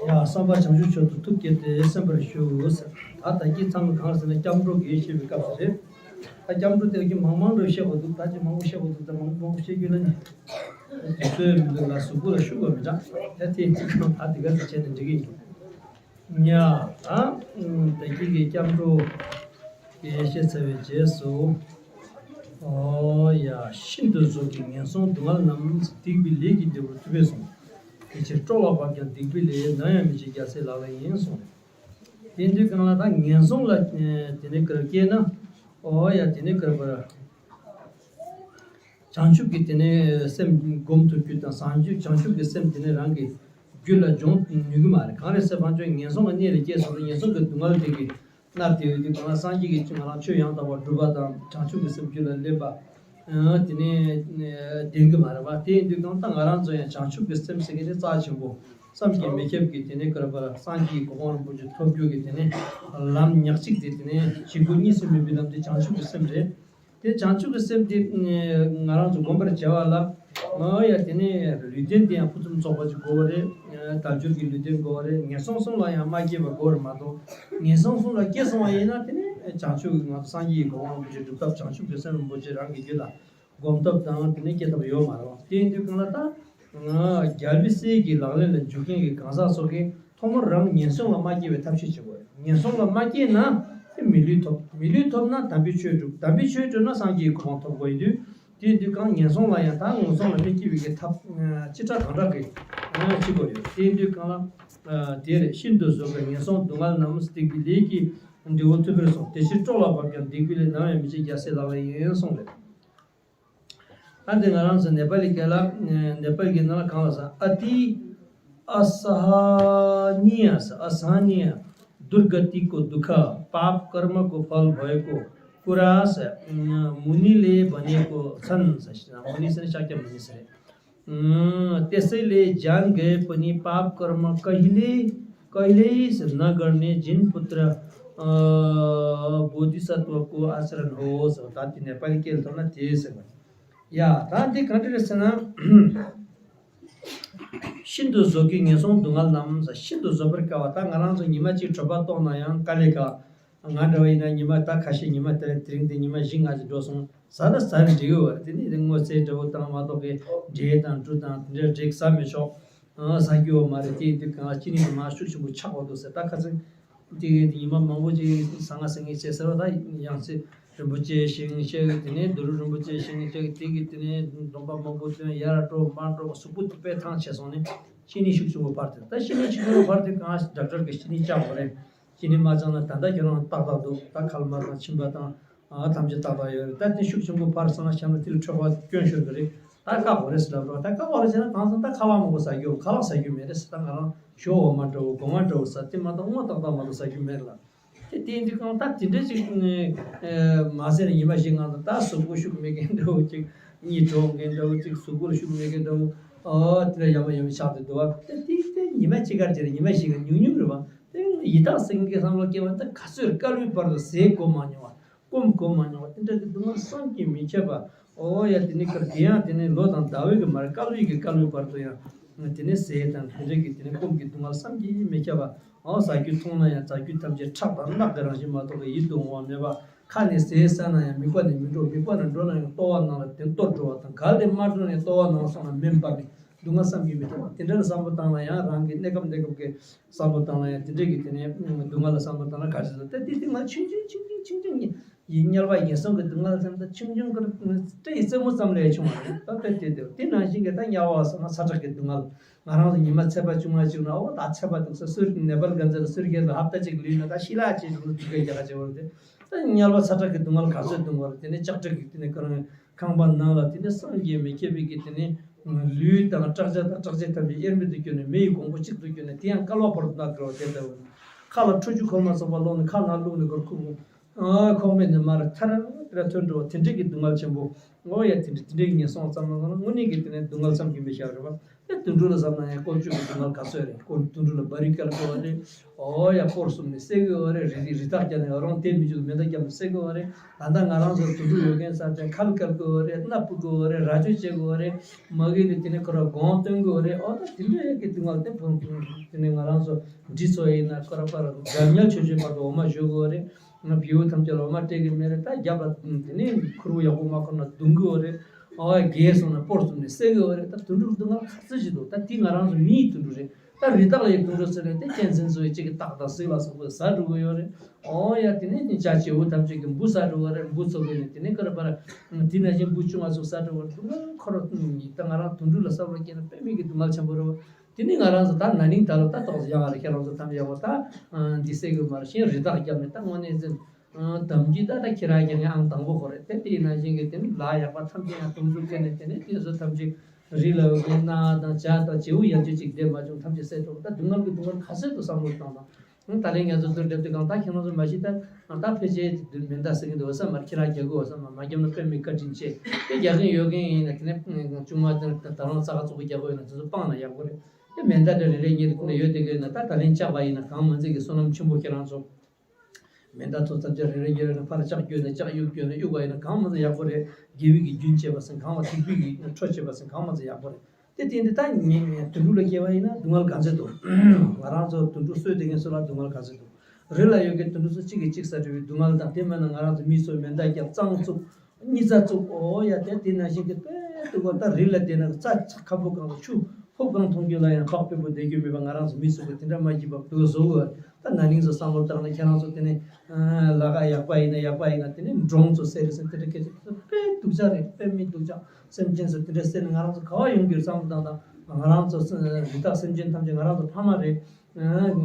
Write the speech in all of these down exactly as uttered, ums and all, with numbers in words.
ཡ། བསམ་པ་བྱང་ཆུབ་མཆོག་ཏུ་ཐུགས་བསྐྱེད་དེ་གསན་པར་ཞུ། ད་ད་གིན་ཚང་མ་གང་ཟེར་ན་སྐྱབས་འགྲོ་གི་བཤད་པའི་སྐབས་སུ་རེད། ད་སྐྱབས་འགྲོ་དེ་གི་མང་མང་རུ་བཤད་དགོས་འདུག་ད་ཅི་མང་པོ་བཤད་དགོས་འདུག་ད་མང་པོ་མང་པོ་བཤད་རྒྱུ་ལ་ནི། དུས་ཚོད་མི་འདུག་ལ་གཟུགས་པོ་ལ་ཤུགས་པ་མི་འདྲ། ད་དེ་ཅི་གང་ད་དེ་ག་ཚོད་བྱས་ནས་འགྲིག་གི་ཡིན། ཉ། ད་ད་གིན་གི་སྐྱབས་འགྲོ་གི་བཤད་ཚར་བའི་རྗེས་སུ། ཨོ་ཡ། ཤིན་ཏུ་བཟོད་ཀྱི་ངན་སོང་སྡུག་བསྔལ་རྣམས། སྡིག་པའི་ལས་ཀྱིས་འབྲས་བུ་ཐོབ་པས་གསུངས། དེ་ཕྱིར་སྲོག་ལ་བབ་ཀྱང་སྡིག་པའི་ལས། ནམ་ཡང་མི་བྱེད་རྒྱལ་སྲས་ལག་ལེན་ཡིན་གསུངས། དེ་དུས་གང་ལ་ད་ངན་སོང་ལ་དེ་ནས་ཀར་སྐྱེས་ན། ཨོ་ཡ། དེ་ནས་ཀར་བར་བྱང་ཆུབ་ཀྱི་དེ་ནས་སེམས་སྒོམ་ཐུབ་རྒྱུ་དང་། བྱང་ཆུབ་བྱང་ཆུབ་ཀྱི་སེམས་དེ་ནས་རང་གི་རྒྱུད་ལ་སྦྱོང་ནུས་ཀྱི་མ་རེད། གང་རེད་ཟེར་བ་ཅིན་ངན་སོང་གི་གནས་ལ་སྐྱེས་སོང་ན་ངན་སོང་གི་སྡུག་བསྔལ་དེ་གི་མནར་བསྡད་ཡོད་དུས་གང་ལ་སངས་རྒྱས་ཀྱིས་ང་རང་ཆོས་ཡང་དག་པར་སྒྲུབ་པ་དང་བྱང་ཆུབ་ཀྱི་སེམས་རྒྱུད་ལ་སླེབས་པ། ཨ། དེ་ནས་ལྡན་གྱི་མ་རེད་པ། དེ་ཡིན་དུས་གང་ལྟར་ང་རང་ཚོ་ཡང་བྱང་ཆུབ་ཀྱི་སེམས་ཟེར་མཁན་དེ་རྩ་ཆེན་པོ། བསམ་གྱིས་མི་ཁྱབ་ཀྱི་དེ་ནས་ཀར་བར་སངས་རྒྱས་ཀྱི་གོ་འཕང་རིན་པོ་ཆེ་ཐོབ་རྒྱུ་གི་དེ་ནས་ལམ་ཉག་གཅིག་དེ། དེ་ནས་བྱེད་སྒོ་གཉིས་སུ་མེད་པའི་ལམ་དེ་བྱང་ཆུབ་ཀྱི་སེམས་རེད། དེ་བྱང་ཆུབ་ཀྱི་སེམས་དེ་ང་རང་ཚོ་སྒོམ་པར་བྱ་བ་ལ། ཨོ་ཡ། དེ་ནས་ལུས་རྟེན་དེ་ཡང་ཕུན་སུམ་ཚོགས་པ་ཅིག་དགོས་པ་རེད། དལ་འབྱོར་གྱི་ལུས་རྟེན་དགོས་པ་རེད། ངན་སོང་གསུམ་ལ་ཡང་མ་སྐྱེས་པ་དགོས་པ་རེད་མ་གཏོགས། ངན་སོང་གསུམ་ལ་སྐྱེས་སོང་བ་ཡིན་ན་དེ་ནས་བྱང་ཆུབ་ཀྱི་ང་ཚོ་སངས་རྒྱས་ཀྱི་གོ་འཕང་རིན་པོ་ཆེ་སྒྲུབ་ཐབས། བྱང་ཆུབ་ཀྱི་སེམས་རིན་པོ་ཆེ་རང་གི་རྒྱུད་ལ་སྒོམ་ཐབས་དང་དེ་ནས་སྐྱེ་ཐབས་ཡོད་མ་རེད་པ། དེ་ཡིན་དུས་གང་ལ་ད་རྒྱལ་བའི་སྲས་ཀྱི་ལག་ལེན་ལ་འཇུག་མཁན་གྱི་གང་ཟག་ཚོ་གིས་ཐོག་མར་རང་ངན་སོང་ལ་མ་སྐྱེ་བའི་ཐབས་ཤེས་བྱེད་དགོས། ངན་སོང་ལ་མ་སྐྱེས་ན་དེ་མི་ལུས་ཐོབ། མི་ལུས་ཐོབ་ན་དམ་པའི་ཆོས་སྒྲུབ། དམ་པའི་ཆོས་སྒྲུབ་ན་སངས་རྒྱས་ཀྱི་གོ་འཕང་ཐོབ་དགོས་ཡིན་དུས། དེ་དུས་གང་ངན་སོང་ལ་ཡང་ད་མངོན་སུམ་ལ་མི་སྐྱེ་བའི་གི་ཐབས་ཅི་དྲག་གང་དྲག་གི་བྱེད་དགོས་ཡོད། དེ་དུས་གང་ལ་དེ་རེད། ཤིན་ཏུ་བཟོད་པའི་ངན་སོང་སྡུག་བསྔལ་རྣམས། སྡིག་པའི་ལས་ཀྱིས་འབྲས་བུ་ཐོབ་པས་གསུངས། དེ་ཕྱིར་སྲོག་ལ་བབ་ཀྱང་སྡིག་པའི་ལས། ནམ་ཡང་མི་བྱེད་རྒྱལ་སྲས་ལག་ལེན་ཡིན་གསུངས་རེད། ད་འདི་ང་རང་ཚོ་ནེ་པ་ལི་སྐད་ལ། ནེ་པ་ལི་གི་ནང་ལ་གང་ལ་ཟ། अति असहनीय, असहनीय दुर्गति को दुख, पाप कर्म को फल भय को कुरा से मुनिले भनेको छन्। मुनि ཟེར་ན་ཤཱཀྱ་མུ་ནི་ཟེར། अँ, त्यसैले ज्यान गए पनि पाप कर्म कहिले, कहिल्यै नगर्ने जिन पुत्र, अँ, बोधिसत्वको आचरण होस्। ད་དེ་ནེ་པ་ལི་སྐད་ལ་ཐོག་ན་དེ་ཟེར་བ། ཡ། ད་འདི་ག་འདྲ་རེད་ཟེར་ན། ཤིན་ཏུ་བཟོད་ཀྱི་ངན་སོང་སྡུག་བསྔལ་རྣམས། ཤིན་ཏུ་བཟོད་པར་དཀའ་བ། ད་ང་རང་ཚོ་ཉི་མ་གཅིག་གྲོད་པ་ལྟོགས་ན་ཡང་དཀའ་ལས་ཁག་ང་འདྲ་བ་ཡིན་ན་ཉི་མ་ད་ཁ་ཤས་ཉི་མ་དེ་དེ་རིང་དེ་ཉི་མ་བཞི་ལྔ་ཅིག་འགྲོ་སོང་། ཟ་ན་ཟ་རེ་འགྲིག་ཡོད་པ་རེད། དེ་ནས་དེ་སྔོ་ཚལ་འདྲ་བོ་དང་མ་གཏོགས་པའི་འབྲས་དང་འབྲུ་དང་དེ་འདྲ་རིགས་ཟ་མི་ཆོག་ཨ། ཟ་རྒྱུ་ཡོད་མ་རེད། དེ་དུས་གང་ལ་ཅི་ནས་མ་ཤུགས་ཆེན་པོ་ཆགས་པ་འདུག་ཟེར། ད་ཁ་སང་དེ་ཉི་མ་མང་པོ་ཅིག་ཟ་ང་ཟ་ངེས་བྱས་ཟེར་བ། ད་ཡང་སྲིད་རིན་པོ་ཆེ་ཞིང་གཤེགས། དེ་ནས་རྡོ་རུ་རིན་པོ་ཆེ་ཞིང་གཤེགས། དེ་གི་དེ་ནས་སྡོམ་པ་མང་པོ་བཏོན། ཡར་འགྲོ་མར་འགྲོ་གཟུགས་པོ་དེ་དཔེ་ཐང་ཆད་སོང་ནས་ཤི་ནས་ཤུགས་ཆེན་པོ་འཕར་ཏེ། ད་ཤི་ནས་ཤུགས་ཆེན་པོ་འཕར་ཏེ་གང་ལ་ཌོག་ཊར་གི་ཤི་ནས་བཅག་པ་རེད། ཤི་ནས་མ་བཅག་ན་ད་ལྟ་ཁྱོད་རང་ཏག་ཏག་འདུག་ད་མཁལ་མ་དང་མཆིན་པ་དང་། ཨ། ཐམས་ཅད་ཏག་ཏག་ཡོད་རེད། ད་དེ་ཤུགས་ཆེན་པོ་འཕར་སོང་ན་གཤམ་ལ་དེ་ལ་འཕྲོད་པ་སྐྱོན་ཤོར་གི་རེད། ད་བཀག་དགོས་རེད་ཟེར་ལབ་རོགས། ད་བཀག་དགོས་རེད་ཟེར་ན་གང་སོང་། ད་ཁ་ལག་མང་པོ་ཟ་རྒྱུ། ཁ་ལག་ཟ་རྒྱུ་མེད་རེད་ཟེར། ད་ང་རང་ཞོ་འོ་མ་འདྲ་བོ་སྒོ་ང་འདྲ་བོ་ཟ། དེ་མ་གཏོགས་སྔོ་ཏག་ཏག་མ་གཏོགས་ཟ་རྒྱུ་མེད་རེད་ལ། དེ་དེ་འདི་གང་ལྟར་དེ་འདྲ་ཅིག་མ་ཟེར་ན་ཉི་མ་བཞི་ལྔ་དང་ད་གཟུགས་པོ་ཤུགས་མེད་མཁན་འདྲ་བོ་ཅིག་གཉིད་འགྲོ་མཁན་འདྲ་བོ་ཅིག་གཟུགས་པོ་ལ་ཤུགས་མེད་མཁན་འདྲ་བོ། ཨོ། དེ་འདྲ་ཡང་མ་ཡང་མ་ཆགས་ཏེ་འདུག་བ། དེ་དེ་དེ་ཉི་མ་གཅིག་གར་བྱས་ན་ཉི་མ་བཞི་ལྔ་ཉུང་ཉུང་རེད་བ། དེ་ཡི་དྭགས་སེང་གེ་བསམ་བློ་སྐྱེ་བ་འདི་ག་ཚོད་སྐལ་བའི་བར་དུ་ཟས་གོ་མ་མྱོང་བ། སྐོམ་གོ་མ་མྱོང་བ། དེ་འདྲ་གི་སྡུག་བསྔལ་བསམ་གྱིས་མི་ཁྱབ་པ། ཨོ་ཡ། དེ་ནི་ཀར་དེ་ཡང་དེ་ནི་ལོ་དང་ཟླ་བའི་གི་མར་སྐལ་བའི་གི་སྐལ་བའི་བར་དུ་ཡང་དེ་ནི་ཟས་དང་དེ་འདྲ་གི་དེ་ནི་སྐོམ་གྱི་སྡུག་བསྔལ་བསམ་གྱིས་མི་ཁྱབ་པ། ཨོ། ཟ་རྒྱུ་མཐོང་ན་ཡང་ཟ་རྒྱུ་ཐམས་ཅད་ཁྲག་དང་རྣག་གི་རང་བཞིན་མ་གཏོགས་པའི་ཡིད་དུ་འོང་བ་མེད་པ། ཁ་ནས་ཟས་ཟ་ན་ཡང་མིད་པ་ནས་མི་འགྲོ། མིད་པ་ནས་འགྲོ་ན་ཡང་ལྟོ་བ་ནང་ལ་དེ་གཏོར་འགྲོ་བ་དང་། ག་ལས་མར་འགྲོ་ནས་ལྟོ་བ་ནང་སོང་ན་མེ་འབར་ནས་སྡུག་བསྔལ་བསམ་གྱིས་མི་ཁྱབ་པ། དེ་འདྲ་ལ་བསམ་བློ་བཏང་ན་ཡང་རང་གི་གནས་སྐབས་གནས་སྐབས་ཀྱི་བསམ་བློ་བཏང་ན་ཡང་དེ་འདྲ་གི་དེ་ནས་སྡུག་བསྔལ་ལ་བསམ་བློ་བཏང་ན་ག་རེ་ཟེར་ན། ད་དེ་དེ་ང་ཆུང་ཆུང་ཆུང་ཆུང་ཆུང་ཆུང་ཡིན། དམྱལ་བ་ངན་སོང་གི་སྡུག་བསྔལ་ཙམ་ད་ཆུང་ཆུང་ཀར་སྤྲེའུ་རྩེ་མོ་ཙམ་ལས་ཆུང་བ་རེད། ད་དེ་དེ་དེ་དེ་ནང་བཞིན་གྱི་ད་དམྱལ་བ་སོང་ན་ཚ་དྲག་གི་སྡུག་བསྔལ། ང་རང་ཚོ་ཉི་མ་ཚད་པ་བཅོ་ལྔ་བཅུག་ན། ཨོ། ད་ཚད་པ་འདུག་ས། སུ་ནེ་པཱལ་ག་ཚོད་ལ་སུ་རྒྱལ་ལ་ཧབ་ཏ་གཅིག་ལུས་ན་ད་ཤི་ལ་ཅིག་འགྲོ་དུས་ཀའི་རྒྱ་ག་ཅིག་བར་དེ། ད་དམྱལ་བ་ཚ་དྲག་གི་སྡུག་བསྔལ་ག་ཚོད་འདུག་བར་དེ་ནས་ལྕགས་སྤྲེལ་གྱི་དེ་ནས་ཁང་ཁང་པ་ནང་ལ་དེ་ནས་བསམ་གྱིས་མི་ཁྱབ་པའི་གི་དེ་ནས་ལུས་དང་བྲག་ཆ་དང་བྲག་ཆ་ཐམས་ཅད་དབྱེར་མེད་དུ་གྱུར་ནས་མེ་ཡི་གོང་བུ་གཅིག་ཏུ་གྱུར་ནས། དེ་ཡང་བསྐལ་པ་བར་དུ་ན་འགྲོ་བ་དེ་ལྟ་བུ། ཁ་ལ་ཁྲོ་ཆུ་ཁོལ་མ་སོགས་པ་བླུགས་ནས་ཁ་ནང་བླུགས་ནས་གོར་ཁུག་ཨ། ཁོག་སྨད་ནས་མར་ཐར་ར་ཐོན་འགྲོ་བ་དེ་འདྲ་གི་སྡུག་བསྔལ་ཆེན་པོ། ཨོ་ཡ། དེ་འདྲ་དེ་འདྲ་གི་ངན་སོང་ཙམ་ལ་སོང་ན་དངོས་གནས་ཀྱི་དེ་ནས་སྡུག་བསྔལ་བསམ་གྱིས་མི་ཁྱབ་རེད་བ། ཨེ་དུད་འགྲོ་ལ་བསམ་ན་ཡང་དཀོན་མཆོག་གི་སྡུག་བསྔལ་ག་ཚོད་རེད། དཀོན་དུད་འགྲོ་ལ་སྦ་རི་བཀལ་དགོས་པ་རེད། ཨོ་ཡ་སྤོར་གསུམ་ནས་བསད་དགོས་པ་རེད། རི་རི་རི་དྭགས་བརྒྱབ་ནས་རང་དེ་མི་འཇུག་མེ་མདའ་བརྒྱབ་ནས་བསད་དགོས་པ་རེད། ད་ལྟ་ང་རང་ཚོ་དུད་འགྲོ་ཡོད་མཁན་ས་དེ་ཁལ་བཀལ་དགོས་པ་རེད། སྣ་སྤུ་དགོས་པ་རེད། ར་ཅོ་བྱེད་དགོས་པ་རེད། མ་གི་ནས་དེ་ནས་ཁོ་ར་སྒོང་སྟོན་དགོས་པ་རེད། ཨོ་ད་དེ་འདྲ་ཡོད་ཀྱི་སྡུག་བསྔལ་དེ་ཕུང་དེ་ནས་ང་རང་ཚོ་འབྲི་ཚོ་ཡིན་ན་ཁོ་ར་པར་འཇམ་དབྱངས་ཆོས་ཅན་བར་དུ་འོ་མ་བཞོ་དགོས་པ་རེད། ང་བེའུ་ཐམས་ཅད་ལ་འོ་མ་སྤྲད་ཀྱི་མེད་རེད། ད་རྒྱབ་ལ་དེ་ནས་ཁུར་བོ་ཡག་པོ་མ་འཁུར་ན་རྡུང་གི་ཡོད་རེད། ཨོ་རྒས་སོང་ན་སྤོར་གསུམ་ནས་བསད་ཀྱི་ཡོད་རེད། ད་དུད་འགྲོ་སྡུག་བསྔལ་ག་ཚོད་ཅིག་འདུག་ད་དེ་ང་རང་ཚོ་མི་ཡི་དུད་འགྲོ་རེད། ད་རི་དྭགས་ལ་ཡི་དུད་འགྲོ་ཟེར་ནས་དེ་གཅན་གཟན་ཚོ་ཡི་གཅིག་གི་སྟག་དང་གཟིག་ལ་སོགས་པ་ཟ་འགྲོ་གི་ཡོད་རེད། ཨོ་ཡ་དེ་ནས་བྱ་བྱེའུ་ཐམས་ཅད་ཀྱི་འབུ་ཟ་འགྲོ་གི་རེད། འབུ་ཚོ་གི་ནས་དེ་ནས་ཀ་ར་པ་ར་དེ་ནང་བཞིན་འབུ་ཆུང་བ་ཚོ་ཟ་འགྲོ་གི་རེད། སྡུག་བསྔལ་ཁོ་ར་ད་ང་རང་དུད་འགྲོ་ལ་བསམ་བློ་སྐྱེས་ན་དཔེ་མེད་ཀྱི་སྡུག་བསྔལ་ཆེན་པོ་རེད། དེ་ནི་ང་རང་ཚོ་ད་ན་ནིང་ད་ལོ་ད་ཏོག་ཙམ་ཡག་ག་རེད། ཁྱེད་རང་ཚོ་ཐམས་ཅད་ཡག་པོ་ད་འདི་སེ་གི་མར་ཤེས་རི་དྭགས་བརྒྱབ་ནས་ད་དངོས་གནས་ཟིན་དམ་གྱི་ད་ད་ཁྱེད་རང་རྒྱབ་ནས་ཨང་དང་པོ་ཁོ་རེད་དེ། དེ་ཡིན་ན་གཞན་གྱི་དེ་ནི་ལ་ཡག་པ་ཐམས་ཅད་ཡང་དུང་ཕྱུར་ཁྱེར་ནས་དེ་ནས་དེ་ཚོ་ཐམས་ཅད་རི་ལ་འོ་གི་སྣ་དང་བྱ་དང་བྱེའུ་ཡང་ཅི་ཅིག་བསྡད་མ་བྱུང་ཐམས་ཅད་བསད་འགྲོ། ད་སྡུག་བསྔལ་གྱི་སྡུག་བསྔལ་ག་ཚོད་དུ་བསམ་བློ་བཏང་དང་། ད་ལན་ང་ཚོ་དུར་སྒྲབ་དུས་གང་ལྟར་ཁྱེད་རང་ཚོ་མ་གཞི་ད་ད་ཕལ་ཆེར་མེ་མདའ་ཟེར་གྱི་འདུག་བསམ་མར་ཁྱེད་རང་རྒྱག་དགོས་བསམ་མར་མ་རྒྱབ་ན་དཔེ་མི་བཀའ་དྲིན་ཆེ། དེ་རྒྱག་མཁན་ཡོད་མཁན་ཡིན་ན་དེ་ནས་ཆུང་མ་དེ་ད་རང་ས་ཁ་བཙུགས་རྒྱག་དགོས་ཡིན་ན་དེ་ཚོ་སྤངས་ན་ཡག་པོ་རེད། དེ་མེ་མདའ་དེ་རེ་རེ་ཉེར་ཁུག་ན་ཡོད་དེ་གི་ན་ད་ད་ལན་བཅག་པ་ཡིན་ན་གང་མ་ཚད་ཀྱི་བསོད་ནམས་ཆེན་པོ་ཁྱེད་རང་ཚོ། མེ་མདའ་ཐོག་ཙམ་ཅིག་རེ་རེ་ཉེར་ན་ཕར་བཅག་རྒྱུ་ན་བཅག་གཡུག་རྒྱུ་ན་གཡུག་པ་ཡིན་ན་གང་མ་ཚད་ཡག་པོ་རེད། དགེ་བའི་གི་རྒྱུན་བཅད་པ་སེམས་གང་བ་སྡིག་པའི་གི་ཁྲོ་བཅད་པ་སེམས་གང་མ་ཚད་ཡག་པོ་རེད། དེ་དེ་འདི་ད་ངས་དུད་འགྲོ་ལ་སྐྱེ་བ་ཡིན་ན་སྡུག་བསྔལ་ག་ཚོད་འདུག་ང་རང་ཚོ་དུད་འགྲོ་གསོས་དེ་ངས་གསོས་ལ་སྡུག་བསྔལ་ག་ཚོད་འདུག་རི་ལ་ཡོད་མཁན་དུད་འགྲོ་ཚོ་གཅིག་གིས་གཅིག་ཟ་འདྲ་བའི་སྡུག་བསྔལ་དང་དེ་མིན་ན་ང་རང་ཚོ་མི་ཚོ་མེ་མདའ་བརྒྱབ་གཙང་བཙུགས། གཉིས་རྩ་བཙུགས། ཨོ་ཡ་དེ་དེ་ནང་བཞིན་གྱི་དཔེ་སྡུག་པ་ད་རི་ལ་བསྡད་ན་རྩྭ་ཁ་སྦུབ་གང་ལ་ཆུ་ཕུབ་གང་མཐོང་རྒྱུ་ལ་ཡང་བག་ཕེབས་པོ་བསྡད་རྒྱུ་མེད་པ་ང་རང་ཚོ་མི་ཚོ་གི་དེ་འདྲ་མ་བགྱིས་པ་སྡུག་བཟོ་དགོས། ད་ན་ནིང་ཚོ་བསམ་བློ་བཏང་ན་ཁྱེད་རང་ཚོ་དེ་ནས་ལ་ཁ་ཡག་པ་ཡིན་ན་ཡག་པ་ཡིན་ན་དེ་ནས་འབྲོང་ཚོ་བསད་རེད་ཟེར་དེ་འདྲ་སྐད་ཆ་དེ་ཚོ་དཔེ་སྡུག་ཅག་རེད། དཔེ་མི་སྡུག་ཅག་སེམས་ཅན་ཚོ་དེ་འདྲ་བསད་ན་ང་རང་ཚོ་ག་བ་ཡོང་རྒྱུ་བསམ་བློ་བཏང་དང་ང་རང་ཚོ་རི་དྭགས་སེམས་ཅན་ཐམས་ཅད་ང་རང་ཚོ་ཕ་མ་རེད།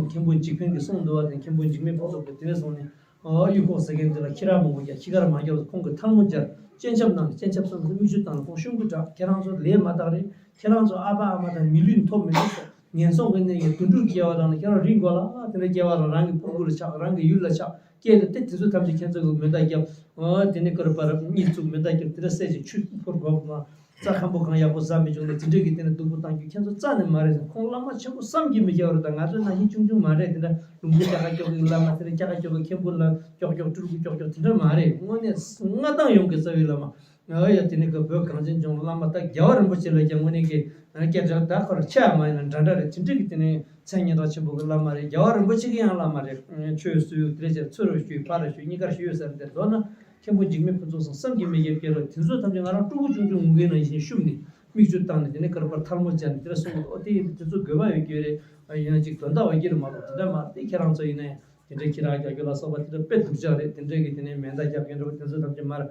མཁན་པོ་འཇིགས་ཕན་གྱི་གསུང་འདུག་བ་དེ་མཁན་པོ་འཇིགས་མེད་ཕུན་ཚོགས་ཀྱིས་དེ་ནས་སོང་ནས། ཨོ་གཡུ་ཁོག་ཟེར་མཁན་དེ་ལ་ཁྱི་ར་མང་པོ་རྒྱག་ཁྱི་ཁར་མ་རྒྱག་ཁོང་གི་ཐལ་མོ་སྦྱར། སྤྱན་ཆབ་གནང་ནས་སྤྱན་ཆབ་བསམ་ནས་མིག་ཆུ་བཏང་ནས་ཁོང་ཤུན་གུ་དྲག་ཁྱེད་རང་ཚོ་ལས་མ་དག་རེད། ཁྱེད་རང་ཚོ་ཨ་ཕ་ཨ་མ་དང་མི་ལུས་ཐོབ་མི་ཐུབ་ངན་སོང་གི་གནས་ཀྱི་དུད་འགྲོའི་སྐྱེ་བ་དང་ནི་ཁྱེད་རང་རིགས་མགོ་ལ་དེ་འདྲ་སྐྱེ་བ་དང་རང་གི་སྤུ་གུ་ལ་ཆགས་རང་གི་ཡུལ་ལ་ཆགས་སྐྱེས་ཏེ་དེ་དེ་ཚོ་ཐམས་ཅད་ཁྱེད་ཚོ་གི་མེ་མདའ་བརྒྱབ། ཨོ་དེ་ནི་ཀར་པར་གཉིས་བཙུགས་མེ་མདའ་བརྒྱབ་དེ་འདྲ་བསད་ཅིང་ཆུ་ཕོར་བབ་ན། རྩྭ་ཁམ་པོ་གང་ཡག་པོ་ཟ་མི་བྱུང་ན་དེ་འདྲ་གི་དེ་ནི་སྡུག་པོ་བཏང་རྒྱུ་ཁྱེད་ཚོ་རྩ་ནས་མ་རེད་ཟེར། ཁོང་བླ་མ་ཆེན་པོ་བསམ་གྱིས་མི་ཁྱབ་པ་རེད། ད་ང་ཚོའི་ན་ཧིན་ཆུང་ཆུང་མ་རེད། དེ་འདྲ་ལུང་པའི་སྐྱ་ཀ་ཀྱོག་གི་བླ་མ་དེ་འདྲ་སྐྱ་ཀ་ཀྱོག་གི་མཁན་པོ་ལ་ཀྱོག་ཀྱོག་སྤྲུལ་སྐུ་ཀྱོག་ཀྱོག་དེ་འདྲ་མ་རེད། དངོས་གནས་མངའ་ཐང་ཡོངས་ཀྱི་རྩ་བའི་བླ་མ། ཨ་ཡ་དེ་ནི་གི་བོད་གངས་ཅན་ལྗོངས་བླ་མ་ད་རྒྱལ་བ་རིན་པོ་ཆེ་ལ་ཀྱང་དངོས་གནས་ཀྱི་སྐད་གྲགས་ད་ཁོ་ར་ཆེ་ཡ་མ་ཡིན་ན་འདྲ་འདྲ་རེད། དེ་འདྲ་གི་དེ་ནི་མཚན་སྙན་གྲགས་ཆེན་པོ་གི་བླ་མ་རེད། རྒྱལ་བ་རིན་པོ་ཆེ་གི་ཡང་བླ་མ་རེད། ཆོས་སུ་ཡོད་དེ་འདྲ་བྱས་ཚུར་རུ་ཞུས་ཕར་རུ་ཞུས་གཉིས་ཀར་ཞུས་ཟེར་ཏེ་མདོར་ན། མཁན་པོ་འཇིགས་མེད་ཕུན་ཚོགས་སམ་བསམ་གྱིས་མི་ཁྱབ་སྐྱེས་ལོ་དེ་ཚོ་ཐམས་ཅད་ང་རང་ཕྲུ་གུ་ཆུང་ཆུང་ངུ་གེ་ནང་བཞིན་བཤུམས་ནས་མིག་ཆུ་བཏང་ནས་དེ་ནས་ཀར་པར་ཐལ་མོ་སྦྱར་ནས་དེ་འདྲ་གསུངས་འདུག་ཨོ་དེ་ཡིན་དུས་དེ་ཚོ་དགོས་པ་ཡོད་ཀྱི་རེད། ཡིན་ན་ཅིག་དོན་དག་ཡོད་ཀྱི་རེད་མ་གཏོགས་དེ་འདྲ་མ་རེད། དེ་ཁྱེད་རང་ཚོ་ཡིན་ན་ཡང་དེ་འདྲའི་ཁྱི་རག་རྒྱག་རྒྱུ་ལ་སོགས་པ་དེ་འདྲ་དཔེ་སྡུག་ཅག་རེད། དེ་འདྲའི་གི་དེ་ནས་མེ་མདའ་རྒྱབ་མཁན་འདྲ་བོ་དེ་ཚོ་ཐམས་ཅད་མར་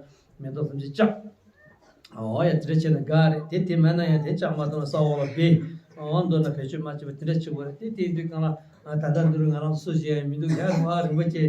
མེ་ཏོག་ཐམས་ཅད་བཅག་ཨོ་ཡ་དེ་འདྲ་བྱས་ན་དགའ་རེད། དེ་དེ་མེད་ན་ཡང་དེ་བཅག་མ་གཏོང་ས་འོག་ལ་སྦས། ཨོ་མདོར་ན་བེད་སྤྱོད་མ་བྱས་པ་དེ་འདྲ་བྱེད་དགོས་རེད། དེ་དེ་དུས་གང་ལ་ད་ལྟ་འདི་རུ་ང་རང་ཚོ་སུ་བྱས་ཡང་མི་འདུག་ཡ་ཨ་རིན་པོ་ཆེ་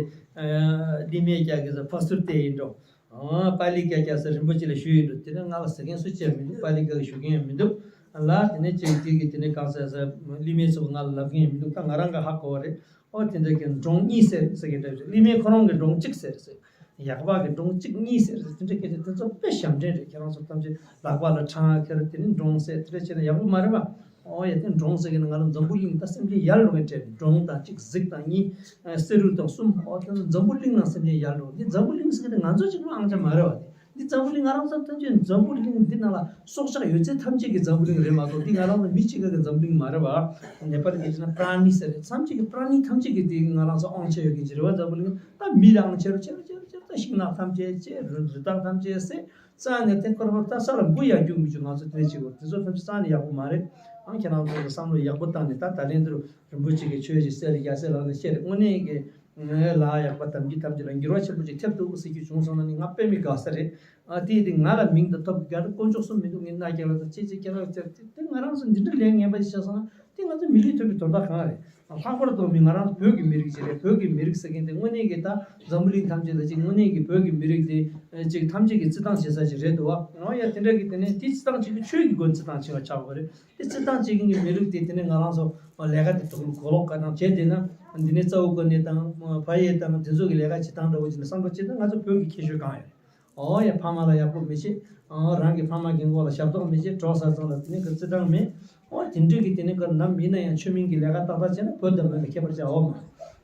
ལི་མེ་རྒྱག་གི་ས་ཕ་སུར་བལྟས་ཡིན་འགྲོ། ཨོ་པ་ལི་ཀ་རྒྱག་ས་རིན་པོ་ཆེ་ལ་ཞུས་ཡིན་འགྲོ། དེ་ནས་ང་ལ་ཟེར་མཁན་སུ་བྱས་མི་འདུག་པ་ལི་ཀ་གི་ཞུ་མཁན་ཡང་མི་འདུག་ལ་དེ་ནས་ཅིག་དེ་གི་དེ་ནས་གང་ཟེར་ཟེར་ལི་མེ་ཚོ་ང་ལ་ལབ་མཁན་ཡང་མི་འདུག་ད་ང་རང་ག་ཧ་གོ་བ་རེད། ཨོ་དེ་འདྲ་གི་འབྲོང་གཉིས་ཟེར་ཟེར་གི་འདྲ་ཞིག་ལི་མེ་ཁོ་རང་གི་འབྲོང་གཅིག་ཟེར་ཟེར། ཡག་པ་གི་འབྲོང་གཅིག་གཉིས་ཟེར་ཟེར་དེ་འདྲ་སྐད་ཆ་དེ་ཚོ་དཔེ་ཞབས་འདྲེན་རེད། ཁྱེད་རང་ཚོ་ཐམས་ཅད་ལག་པ་ལ་ཁྲང་ཁེར་དེ་ནི་འབྲོང་ཟེར་དེ་འདྲ་བྱས་ན་ཡག་པོ་མ་རེད་པ། ཨོ་ཡ་དེ་འབྲོང་ཟེར་གི་ན་ང་ལ་འཛམ་བུ་གླིང་ད་སེམས་ཅན་ཡར་འགྲོ་མཁན་དྲན། འབྲོང་དང་གཅིག་གཟིག་དང་གཉིས་གསེར་རུ་དང་གསུམ། ཨོ་དེ་འཛམ་བུ་གླིང་ནང་སེམས་ཅན་ཡར་འགྲོ། འདི་འཛམ་བུ་གླིང་ཟེར་གི་ན་ང་ཚོ་གཅིག་པུ་ཨང་ཆ་མ་རེད་པ། དེ། འདི་འཛམ་བུ་གླིང་ང་རང་ཚོ་ཐམས་ཅད་འཛམ་བུ་གླིང་འདི་ནང་ལ་སྲོག་ཆགས་ཡོད་ཚད་ཐམས་ཅད་ཀྱི་འཛམ་བུ་གླིང་རེད་མ་གཏོགས་འདི་ང་རང་ཚོ་མི་གཅིག་གི་འཛམ་བུ་གླིང་མ་རེད་པ། ནེ་པ་ལི་སྐད་ཆ་ན་པྲ་ཎི་ཟེར་རེད། ཐམས་ཅད་ཀྱི་པྲ་ཎི་ཐམས་ཅད་ཀྱི་འདི་ང་རང་ཚོ་ཨང་ཆ་ཡོད་མཁན་ཅིག་རེད་པ། འཛམ་བུ་གླིང་ད་མི་ལ་ཨང་ཆ་རུ་ཆེ་རུ་ཆེ་རུ་ཆེ་རུ་ད་ཤིང་ནགས་ཐམས་ཅད་བཅད། རི་རི་དྭགས་ཐམས་ཅད་བསད། རྩ་ནས་དེ་འཁོར་བ་ད་ས་ལ་འབུ་ཡང་རྒྱུག་མི་བཅུག་ང་ཚོ་དེ་བྱེད་དགོས། དེ་ཚོ་ཐམས་ཅད་རྩ་ནས་ཡག་པོ་མ་རེད། ཨང་ཁྱེད་རང་ཚོ་གི་བསམ་བློ་ཡག་པོ་བཏང་ནས་ད་ད་ལན་འདིར་རིན་པོ་ཆེ་གི་ཆོས་ཀྱི་སྲས་ལ་རྒྱལ་སྲས་ལག་ནས་བཤད་རེད། དངོས་གནས་ཀྱི་ལ་ཡག་པ་དམ་གྱི་ཐམས་ཅད་ལ་འགྱུར་བ་ཆེན་པོ་ཅིག་ཐེབས་འདུག་ཟེར་རྒྱུ་བྱུང་སོང་ན་ནི་ང་དཔེ་མི་དགའ་ས་རེད། ཨ་དེ་དེ་ང་ལ་མིང་དང་ཐོབ་རྒྱ་དཀོན་མཆོག་གསུམ་མི་འདུག་ངས་མནའ་བསྐྱལ་ལ་དང་ཅི་ཅི་བསྐྱལ་ལ་བསྐྱལ་དེ་དེ་ང་རང་ཚོ་འདི་འདྲ་ལས་ངན་པ་ཞིག་བྱས་སོང་ན་དེ་ང་ཚོ་མི་ལུས་ཐོབ་པའི་དོན་དག་གང་རེད། ལྷག་པར་དུ་མི་ང་རང་ཚོ་བོད་ཀྱི་མི་རིགས་ཅིག་རེད། བོད་ཀྱི་མི་རིགས་ཟེར་མཁན་དེ་དངོས་གནས་ཀྱི་ད་འཛམ་བུ་གླིང་ཐམས་ཅད་ལ་ཅིག་དངོས་གནས་ཀྱི་བོད་ཀྱི་མི་རིགས་དེ་ཅིག་ཐམས་ཅད་ཀྱི་བརྩི་སྟངས་བྱེད་ས་ཅིག་རེད་འདུག་བ། ཨོ་ཡ་དེ་འདྲ་གི་དེ་ནས་དེ་བརྩི་སྟངས་བྱེད་ཀྱི་ཆོས་ཀྱི་སྒོ་ནས་བརྩི་སྟངས་བྱེད་པ་ཆགས་པ་རེད། དེ་བརྩི་སྟངས་བྱེད་མཁན་གྱི་མི་རིགས་དེ་དེ་ནས་ང་རང་ཚོ་ལས་ཀ་དེ་དུག་ལུག་གོ་ལོག་ག་དང་བྱས་དེ་ན་འདི་ནས་རྩ་བོ་གོ་ནས་དང་ཕ་ཡུལ་དང་དེ་ཚོ་གི་ལས་ཀ་བྱེད་སྟངས་འདྲ་བོ་ཅིག་ནས་བསམ་བློ་བྱེད་ན་ང་ཚོ་བོད་ཀྱི་ཁྱད་ཆོས་གང་ཡོད། ཨོ་ཡ་ཕ་མ་ལ་ཡག་པོ་མི་བྱེད། ཨོ་རང་གི་ཕ་མ་རྒན་གོག་ལ་ཞབས་ཏོག་མི་བྱེད། གྲོགས་ས་ཚང་ལ་དེ་ནས་གི་བརྩི་སྟངས་མེད། འོ་དེ་འདྲའི་གི་དེ་ནས་ག་ནམ་ཡིན་ན་ཡང་ཆོས་མིན་གྱི་ལས་ཀ་ཏག་ཏག་བྱས་ན་བོད་དང་བོད་ལ་ཁྱད་པར་ཆེ་འོ་མ།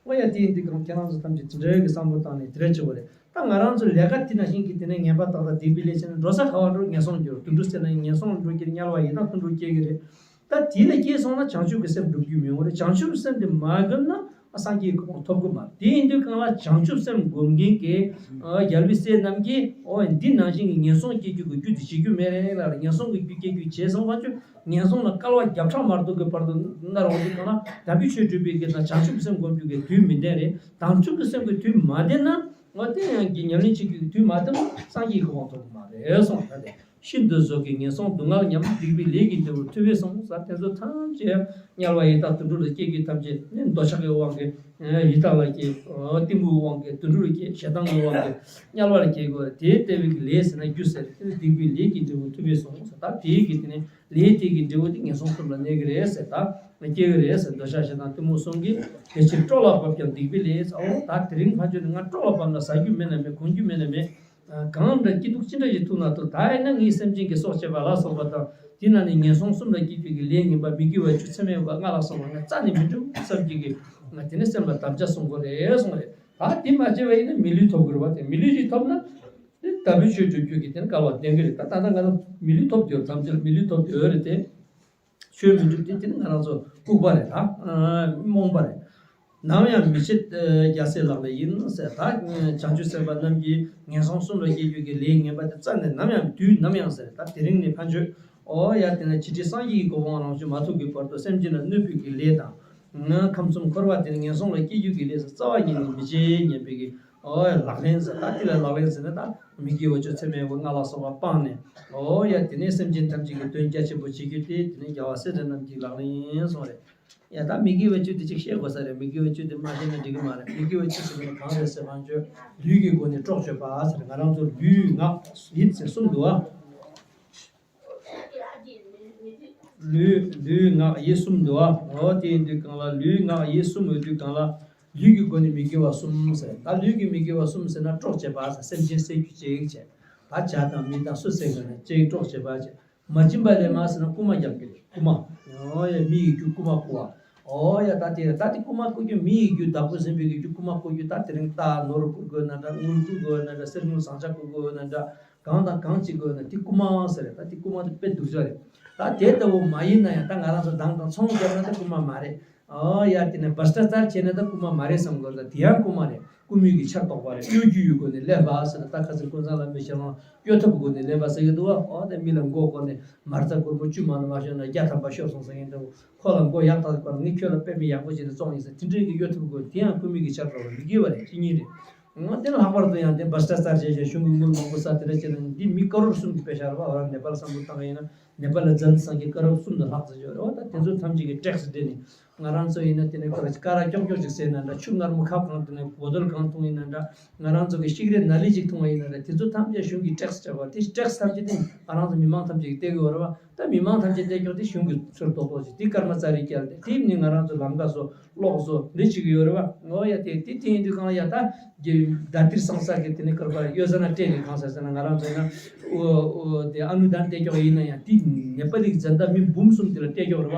འོ་ཡ་དེ་ཡིན་དུས་གང་ཁྱེད་རང་ཚོ་ཐམས་ཅད་དེ་འདྲའི་གི་བསམ་བློ་བཏང་ནས་དེ་འདྲ་བྱེད་དགོས་རེད། ད་ང་རང་ཚོ་ལས་ཀ་དེ་ནང་བཞིན་གྱི་དེ་ནས་ངན་པ་ཏག་ཏག་སྡིག་པའི་ལས་བྱས་ན་འགྲོ་ས་ག་བ་འགྲོ་ངན་སོང་འགྱུར། དུད་འགྲོ་ཟེར་ན་ངན་སོང་ལ་འགྲོ་གི་རེད། དམྱལ་བ་ཡི་དྭགས་དུད་འགྲོ་སྐྱེ་གི་རེད། ད་དེ་ལ་སྐྱེས་སོང་ན་བྱང་ཆུབ་ཀྱི་སེམས་སྒྲུབ་རྒྱུ་མི་འོང་རེད། བྱང་ཆུབ་སེམས་དེ་མ་སྒྲུབ་ན་སངས་རྒྱས་གོ་འཕང་ཐོབ་གི་མ་རེད། དེ་ཡིན་དུས་གང་ལ་བྱང་ཆུབ་སེམས་སྒོམ་མཁན་གྱི་ཨ་རྒྱལ་བའི་སྲས་རྣམས་ཀྱིས་ཨོ་འདི་ནང་བཞིན་གྱི་ངན་སོང་སྐྱེ་རྒྱུ་གི་རྒྱུ་དེ་བྱེད་རྒྱུ་མེད་རེད་ལ། ངན་སོང་གི་རྒྱུ་སྐྱེ་རྒྱུ་བྱས་སོང་བ་ཆུ་ངན་སོང་ལ་སྐལ་བ་བརྒྱ་ཕྲག་མ་གཏོགས་ཀྱི་བར་དུ་མནར་འོང་དུས་གང་ལ་དམ་པའི་ཆོས་སྒྲུབ་པའི་གི་དང་བྱང་ཆུབ་སེམས་སྒོམ་རྒྱུ་གི་དུས་མི་ལྡན་རེད། དམ་ཆོས་ཀྱི་སེམས་ཀྱི་དུས་མ་ལྡན་ན། འོ་དེ་ཡང་གི་ཉམས་ལེན་བྱེད་རྒྱུའི་དུས་མ་བཏང་སངས་རྒྱས་ཀྱི་གོ་འཕང་ཐོབ་ཀྱི་མ་རེད་གསུངས། ད་དེ་ཤིན་ཏུ་བཟོད་ཀྱི་ངན་སོང་སྡུག་བསྔལ་ཉམས། སྡིག་པའི་ལས་ཀྱི་འབྲས་བུ་ཐོབ་པས་གསུངས། ས་དེ་ཚོ་ཐམས་ཅད་དམྱལ་བ་ཡི་དྭགས་དུད་འགྲོ་ལ་སྐྱེ་རྒྱུ་ཐམས་ཅད་ནི་འདོད་ཆགས་ཀྱི་དབང་གིས་ཡི་དྭགས་ལ་སྐྱེ། གཏི་མུག་དབང་གིས་དུད་འགྲོ་ལ་སྐྱེ། ཞེ་སྡང་གི་དབང་གིས་དམྱལ་བ་ལ་སྐྱེ་དགོས། དེའི་ལྟ་བའི་ལས་ཟེར་ན་རྒྱུ་ཟེར། དེ་ནི་སྡིག་པའི་ལས་ཀྱི་འབྲས་བུ་ཐོབ་པས་གསུངས། ད་དེའི་གི་དེ་ནི་ལས་དེ་གི་འབྲས་བུ་དེ་ངན་སོང་གསུམ་ལ་གནས་ཀྱི་རེད་ཟེར། ད་སྐྱེ་གི་རེད་ཟེར། འདོད་ཆགས་ཞེ་སྡང་གཏི་མུག་གསུམ་གྱིས་དེ་ཕྱིར་སྲོག་ལ་བབ་ཀྱང་སྡིག་པའི་ལས། ཨོ་ད་དེ་རིང་ཕན་ཆོད་ནི་ང་སྲོག་ལ་བབ་ན་ཟ་རྒྱུ་མེད་ན་མེད། གོན་རྒྱུ་མེད་ན་མེད། གང་འདྲ་སྐྱིད་སྡུག་ཅི་འདྲ་ཞིག་ཐུག་ན་ཐུག་ད་ཡིན་ན་ངའི་སེམས་ཅན་གྱི་སྲོག་བཅད་པ་ལ་སོགས་པ་དང་དེ་ན་ནི་ངན་སོང་གསུམ་ལ་སྐྱེ་རྒྱུ་གི་ལས་ངན་པ་མི་དགེ་བ་བཅུ་མཚམས་མེད་པ་ལྔ་ལ་སོགས་པ་ང་རྩ་ནས་མི་འགྲུབ་བསམ་རྒྱུ་གི་ང་དེ་ནི་སེམས་ལ་དམ་བཅའ་བཟུང་དགོས་རེད་གསུངས་རེད། ད་དེ་མ་བྱས་པ་ཡིན་ན་མི་ལུས་ཐོབ་དགོས་རེད་བ། དེ་མི་ལུས་ཞིག་ཐོབ་ན་དེ་ལྟ་བུའི་ཆོས་སྒྲུབ་རྒྱུ་གི་དེ་ནི་སྐལ་བ་ལྡན་གི་རེད། ད་ད་ལྟ་ང་ཚོ་མི་ལུས་ཐོབ་ཡོད། ཐམས་ཅད་མི་ལུས་ཐོབ་ཡོད་རེད་དེ། ཆོས་མི་འགྲུབ་དེ་དེ་ནི་ང་རང་ཚོ་ལྐུགས་པ་རེད། ད་རྨོངས་པ་རེད། ནམ་ཡང་མི་བྱེད་རྒྱལ་སྲས་ལག་ལེན་ཡིན་ཟེར། ད་བྱང་ཆུབ་སེམས་དཔའ་རྣམས་ཀྱིས་ངན་སོང་གསུམ་ལ་སྐྱེ་རྒྱུ་གི་ལས་ངན་པ་དེ་རྩ་ནས་ནམ་ཡང་དུས་ནམ་ཡང་ཟེར། ད་དེ་རིང་ནས་ཕན་ཆོད། ཨོ་ཡ་དེ་ནས་ཇི་སྲིད་སངས་རྒྱས་ཀྱི་གོ་འཕང་རང་བྱུང་མ་ཐོབ་ཀྱི་བར་དུ་སེམས་ཅན་ལ་གནོད་པའི་གི་ལས་དང་། ཁམས་གསུམ་འཁོར་བ་དེ་ནས་ངན་སོང་ལ་སྐྱེ་རྒྱུ་གི་ལས་སུ་རྩ་བ་ཉིད་ནས་མི་བྱེད་སྙམ་པའི་གི་ཨོ་ཡ་ལག་ལེན་ཟེར། ད་དེ་ལ་ལག་ལེན་ཟེར་ན་ད་མི་དགེ་བ་བཅུ་མཚམས་མེད་པ་ལྔ་ལ་སོགས་པ་སྤངས་ནས། ཨོ་ཡ་དེ་ནས་སེམས་ཅན་ཐམས་ཅད་ཀྱི་དོན་རྒྱ་ཆེན་པོ་བྱེད་རྒྱུ་དེ་དེ་ནས་རྒྱལ་བ་སྲས་དེ་རྣམས་ཀྱི་ལག་ལེན་གསུངས་རེད། ཡ་ད་མི་དགེ་བ་བཅུ་དེ་གཅིག་བཤད་དགོས་ས་རེད། མི་དགེ་བ་བཅུ་དེ་མ་བཤད་ན་འགྲིག་གི་མ་རེད། མི་དགེ་བ་བཅུ་ཟེར་ན་གང་རེད་ཟེར་བ་ཆོས་ལུས་ཀྱི་སྒོ་ནས་སྲོག་གཅོད་པ་ཟེར། ང་རང་ཚོ་ལུས་ངག་ཡིད་ཟེར་གསུམ་འདུག་ཨ། ལུས་ལུས་ངག་ཡིད་གསུམ་འདུག་ཨ། འོ་དེ་ཡིན་དུས་གང་ལ་ལུས་ངག་ཡིད་གསུམ་ཡོད་དུས་གང་ལ་ལུས་ཀྱི་སྒོ་ནས་མི་དགེ་བ་གསུམ་ཟེར། ད་ལུས་ཀྱི་མི་དགེ་བ་གསུམ་ཟེར་ན་སྲོག་བཅད་པ་ཟེར། སེམས་ཅན་བསད་རྒྱུ་བྱེད་ཀྱི་བྱེད། ད་བྱ་དང་མི་དང་སུ་བསད་དགོས་ན་བཅད་སྲོག་བཅད་པ་བྱེད། མ་བྱིན་པ་ལེན་པ་ཟེར་ན་རྐུ་མ་རྒྱག་གི་རེད། རྐུ་མ། ཨོ་ཡ་མི་ཡི་རྒྱུ་རྐུ་མ་རྐུ་བ། ཨོ་ཡ་ད་དེ་ད་དེ་རྐུ་མ་རྐུ་རྒྱུ་མི་ཡི་རྒྱུ་བདག་པོ་ཟིན་པའི་གི་རྒྱུ་རྐུ་མ་རྐུ་རྒྱུ། ད་དེ་རིང་རྟ་ནོར་རྐུ་དགོས་ན་འདྲ། དངུལ་རྐུ་དགོས་ན་འདྲ། གསེར་དངུལ་ཟངས་ལྕགས་རྐུ་དགོས་ན་འདྲ། གང་དང་གང་བྱེད་དགོས་ན་དེ་རྐུ་མ་ཟེར་རེད། ད་དེ་རྐུ་མ་དེ་དཔེ་སྡུག་ཅག་རེད། ད་དེ་ལྟ་བུ་མ་ཡིན་ན་ཡང་ད་ང་རང་ཚོ་འདང་དང་ཚོང་བརྒྱབ་ན་ད་རྐུ་མ་མ་རེད། ཨོ་ཡ་དེ་ནས་བྷ་སྟ་ཙར་བྱས་ན་ད་རྐུ་མ་མ་རེད་བསམ་དགོས། ད་དེ་ཡང་རྐུ་མ་རེད། རྐུ་མི་གི་ཆར་གཏོགས་པ་རེད། གཡོ་སྒྱུ་ཡི་སྒོ་ནས་ལེན་པ་ཟེར་ན་ད་ཁ་སང་ཀུན་བཟང་བླ་མའི་ཞལ་ལུང་གཡོ་ཐབས་སྒོ་ནས་ལེན་པ་ཟེར་གི་འདུག་བ། ཨོ་དེ་མི་ལ་མགོ་བསྐོར་ནས་མ་རྩ་སྒོར་མོ་བཅུ་མ་ནི་མ་ཤོར་ན་བརྒྱ་ཐམ་པ་ཤོར་སོང་ཟེར་གི་འདུག་ཁོ་ལ་མགོ་ཡག་ཐག་པར་ངས་ཁྱོད་ལ་དཔེ་མི་ཡག་པོ་བྱས་ནས་བཙོང་ཡིན་ཟེར། དེ་འདྲའི་གི་གཡོ་ཐབས་དགོས། དེ་ཡང་རྐུ་མི་གི་ཆ་འགྲོ་བ་མི་དགེ་བ་རེད། ཅི་ཉིད་རེད། ང་དེ་ལྷག་པར་དུ་ཡང་དེ་བྷ་སྟ་ཙར་བྱས་བྱས་གཞུང་གི་དངུལ་མང་པོ་ཟ་དེ་འདྲ་བྱས་ན་འདི་མི་ཀ་རོར་གསུམ་གི་དཔེ་ཆ་རེད་བ། ང་རང་ནེ་པཱལ་བསམ་བློ་བཏང་ཡིན་ན་ནེ་པཱལ་ལ་ཛན་ཚང་གི་ཀ་རོར་གསུམ་དུ་ལྷག་ཙམ་ཡོད་རེད་བ། ད་དེ་ཚོ་ཐམས་ཅད་ཀྱི་ཊེག་སི་སྤྲད་ནས་ང་རང་ཚོ་ཡིན་ན་དེ་ནས་ཀ་ར་ཀ་ར་ཀྱོག་ཀྱོག་ཅིག་ཟས་ན་འདྲ། ཆུ་མངར་མོ་ཁབ་གང་དེ་ནས་བོ་དོལ་གང་འཐུང་ཡིན་ན་འདྲ། ང་རང་ཚོ་གི་ཤིག་རེ་ན་ལི་ཅིག་འཐུང་བ་ཡིན་ན་འདྲ། དེ་ཚོ་ཐམས་ཅད་གཞུང་གི་ཊེག་སི་སྤྲད་པ། དེ་ཊེག་སི་ཐམས་ཅད་དེ་ང་རང་ཚོ་མི་མང་ཐམས་ཅད་ཀྱིས་སྟེར་གི་ཡོད་རེད་བ། ད་མི་མང་ཐམས་ཅད་སྟེར་ཀྱོག་དེ་གཞུང་གི་ཚུར་རྡོག་རྡོག་ཅིག་དེ་ཀརྨ་ཙཱ་རི་ཀྱལ་ཏེ་དེ་ནི་ང་རང་ཚོ་ལམ་ཀ་བཟོ་གློག་བཟོ་འདི་བྱེད་ཀྱི་ཡོད་རེད་བ། འོ་ཡ་དེ་དེ་དེ་ཡིན་དུས་གང་ལ་ཡ་ད་རྒྱུ་ད་ཏིར་སང་ས་གི་དེ་ནི་ཀར་པ་གཡོ་ཟ་ན་སྤྲད་ནས་གང་ཟེར་ཟེར་ན། ང་རང་ཚོ་ཡིན་ན་འོ་འོ་དེ་ཨ་ནུ་ད་ནི་སྟེར་ཀྱོག་ཡིན་ན་ཡང་དེ་ནེ་པ་ལི་གི་ཛན་ད་མི་འབུམ་གསུམ་དེ་ལ་སྟེར་ཀྱོག་རེད་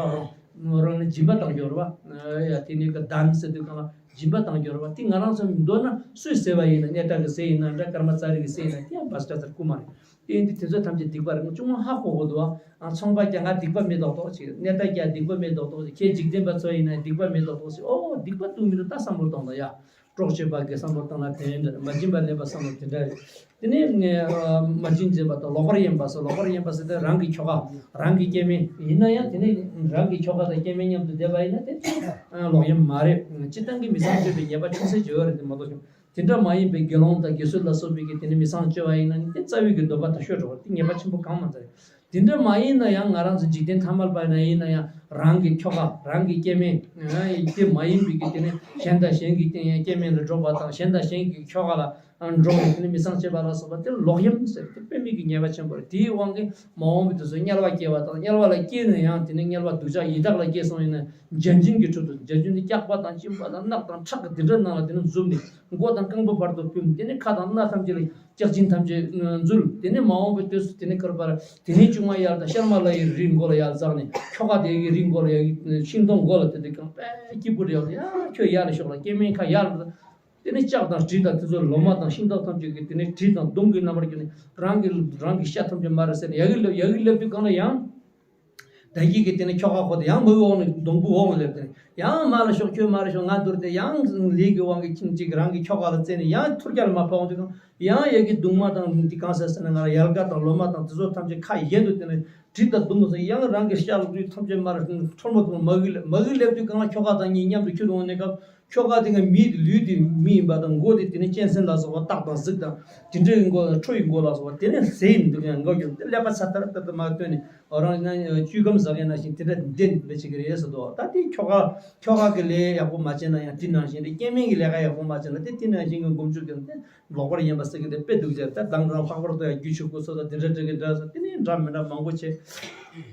བ། རང་ནི་སྦྱིན་པ་བཏང་ཀྱོག་རེད་བ། ཡ་དེ་ནི་ཀ་ད་ནི་ཟེར་དུས་གང་ལ་སྦྱིན་པ་བཏང་ཀྱོག་རེད་བ། དེ་ང་རང་ཚོ་མི་འདོད་ན་སུས་ཟེར་བ་ཡིན་ན། གནས་བདག་གི་ཟེར་ཡིན་ན་འདྲ། ཀརྨ་ཙཱ་རི་གི་ཟེར་ཡིན་ན། དེ་ཡང་བྷ་སྟ་ཙར་རྐུ་མ་རེད། དེ་ཡིན་དུས་དེ་ཚོ་ཐམས་ཅད་སྡིག་པ་རེད། ང་ཅུང་མ་ཧ་གོ་གོ་འདུག་ཨ། ཚོང་པ་ཀྱང་ང་སྡིག་པ་མེད་མདོག་མདོག་ཅིག། གནས་བདག་ཀྱང་སྡིག་པ་མེད་མདོག་མདོག་ཅིག། ཁྱེད་འཇིག་རྟེན་པ་ཚོ་ཡིན་ན་སྡིག་པ་མེད་མདོག་མདོག་ཅིག། ཨོ་སྡིག་པ་འདུག་མི་འདུག་ད་བསམ་བློ་གཏོང་དང་ཡ། སྲོག་གཅོད་པ་གི་བསམ་བློ་གཏོང་ན་དེ་འདྲ་རེད། མ་བྱིན་པ་ལེན་པ་བསམ་བློ་དེ་འདྲ་རེད། དེ་ནས་མ་བྱིན་འཛིན་པ་དང་ལོག་པར་གཡེམ་པ་སོགས། ལོག་པར་གཡེམ་པ་ཟེར་དུས་རང་གི་ཁྱོ་ག་རང་གི་སྐྱེ་དམན་ཡིན་ན་ཡང་དེ་ནས་རང་གི་ཁྱོ་ག་དང་སྐྱེ་དམན་མཉམ་དུ་བསྡད་པ་ཡིན་ན་དེ་ལོག་གཡེམ་མ་རེད། སྤྱིར་བཏང་གི་མི་ཚངས་སྤྱོད་པའི་ཉེས་པ་ཆུང་ཟད་ཅིག་ཡོད་རེད། དེ་མ་གཏོགས་ཀྱང་དེ་འདྲ་མ་ཡིན་པའི་དགེ་སློང་དང་དགེ་ཚུལ་ལ་སོགས་པའི་གི་དེ་ནི་མི་ཚངས་སྤྱོད་པ་ཡིན་ན་ནི་དེ་རྩ་བའི་གི་འདོད་པ་དང་ཤོར་འགྲོ་བ། དེ་ཉེས་པ་ཆེན་པོ་གང་མ་ཚར་རེད། དེ་འདྲ་མ་ཡིན་ན་ཡང་ང་རང་ཚོ་འཇིག་རྟེན་ཐ་མལ་པ་ཡིན་ན་ཡིན་ན་ཡང་ རང་གི་ཁྱོ་ག་རང་གི་སྐྱེ་དམན་དེ་མ་ཡིན་པའི་གི་དེ་ནི་གཞན་དང་གཞན་གྱི་སྐྱེ་དམན་ལ་འགྲོགས་པ་དང་གཞན་དང་གཞན་གྱི་ཁྱོ་ག་ལ་འགྲོགས་ནས་དེ་ནི་མི་ཚངས་སྤྱོད་པ་ལ་སོགས་པ་དེ་ལོག་གཡེམ་ཟེར་དེ་དཔེ་མེད་ཀྱི་ཉེས་པ་ཆེན་པོ་རེད། དེའི་དབང་གིས་མ་འོངས་པའི་དུས་སུ་དམྱལ་བ་སྐྱེ་བ་དང་དམྱལ་བ་ལ་སྐྱེས་ནས་ཡང་དེ་ནི་དམྱལ་བ་སྡུག་ཅག་ཡི་དྭགས་ལ་སྐྱེས་སོང་ཡིན་ན་བརྒྱ་འབྱིན་གྱི་ཁྲོད་དུ་བརྒྱ་འབྱིན་དེ་སྐྱག་པ་དང་གཅིན་པ་དང་རྣག་དང་ཁྲག་གི་དེ་འདྲ་ནང་ལ་དེ་ནི་འཛུམ་ནས། མགོ་དང་རྐང་པ་བར་དུ་བུམ། དེ་ནས་ཁ་དང་སྣ་ཐམས་ཅད་ལ་ལྕགས་ཆེན་ཐམས་ཅད་འཛུལ། དེ་ནས་མ་འོངས་པའི་དུས་སུ་དེ་ནས་ཁར་པར་དེ་ནས་ཆུང་མ་ཡར་དང་ཤར་མ་ལ་ཡི་རིའི་མགོ་ལ་ཡར་འཛེགས་ནས་ཁྱོ་ག་དེ་གི་རིའི་མགོ་ལ་ཡར་ཤིང་སྡོང་མགོ་ལ་དེ་དེ་གང་པའི་སྐྱིད་པོ་རེད་ཡ། ཁྱོད་ཡར་ལ་ཤོག་ལ་སྐྱེ་དམན་ཁ་ཡར་ལ། དེ་ནས་ལྕགས་དང་གྲི་དང་དེ་ཚོ་ལོ་མ་དང་ཤིང་ཏོག་ཐམས་ཅད་ཀྱི་དེ་ནས་གྲི་དང་མདུང་གི་རྣམ་པར་གྱུར་ནས་རང་གི་རང་གི་ཤ་ཐམས་ཅད་མར་ཟེར་ནས་ཡ་གི་སླེབས་ཡ་གི་སླེབས་དུས་གང་ལ་ཡང་། ད་གིན་གྱི་དེ་ནས་ཁྱོ་ག་ཁོ་དེ་ཡང་མི་འོག་ནས་སྡོང་པོ་འོག་ནས་སླེབས་ཏེ་ཡང་མར་ལ་ཤོག་ཁྱོད་མར་ལ་ཤོག་ང་འདུར་ཏེ་ཡང་ལས་ཀྱི་དབང་གིས་ཁྱིམ་གཅིག་རང་གི་ཁྱོ་ག་ལ་བཙན་ནས་ཡང་ཐུར་རྒྱལ་མ་ཕོག་དུས་ཡང་ཡ་གི་གདུང་མ་དང་འདི་གང་ཟེར་ཟེར་ན་ང་ལ་ཡལ་ག་དང་ལོ་མ་དང་དེ་ཚོ་ཐམས་ཅད་ཁ་གཡེལ་དུ་དེ་ནས་གྲི་དང་མདུང་ཟེར་ཡང་རང་གི་ཤ་ལུག་རིགས་ཐམས་ཅད་མར་ཁྲོལ་མ་ཐུབ་མ་གི་མ་གི་སླེབས་དུས་གང་ལ་ཁྱོ་ག་དང་གཉིས་མཉམ་དུ་ཁྱུར་འོང་ནས་སྐབས། ཁྱོ་ག་དེ་ང་མི་ལུས་དེ་མི་ཡིན་པ་དང་མགོ་དེ་དེ་ནས་གཅན་གཟན་ལ་སོགས་པ་སྟག་དང་གཟིག་དང་དེ་འདྲའི་མགོ་དང་ཁྲོ་ཡི་མགོ་ལ་སོགས་པ་དེ་ནས་ཟས་ཡིན་འདུག་ཡང་མགོ་རྒྱུག་དེ་ཀླད་པ་ཚ་ལྟར་ལྟར་དུ་མར་བཏོན་ནས་འོ་རང་ཡང་བཅུད་སྒམ་ཟ་མཁན་ནང་བཞིན་དེ་འདྲ་འདེད་འདེད་བྱེད་ཀྱི་རེད་ཟེར་དོ། ད་དེ་ཁྱོ་ག་ཁྱོ་ག་གི་ལས་ཡག་པོ་མ་བྱས་ན་ཡང་དེ་ནང་བཞིན་རེད། སྐྱེ་དམན་གྱི་ལས་ཀ་ཡག་པོ་མ་བྱས་ན་དེ་དེ་ནང་བཞིན་གྱི་མགོ་མཇུག་གི་ལོག་པར་ཡིན་པ་ཟེར་གྱི་དེ་དཔེ་འདུག་ཟེར། ད་མདང་དང་ལྷག་པར་དུ་ཡང་རྒྱུ་ཆུ་ཁུ་སོ་དང་དེ་འདྲ་འདྲ་གི་འདྲ་སོ་དེ་ནས་འདྲ་མི་འདྲ་མང་པོ་བྱས།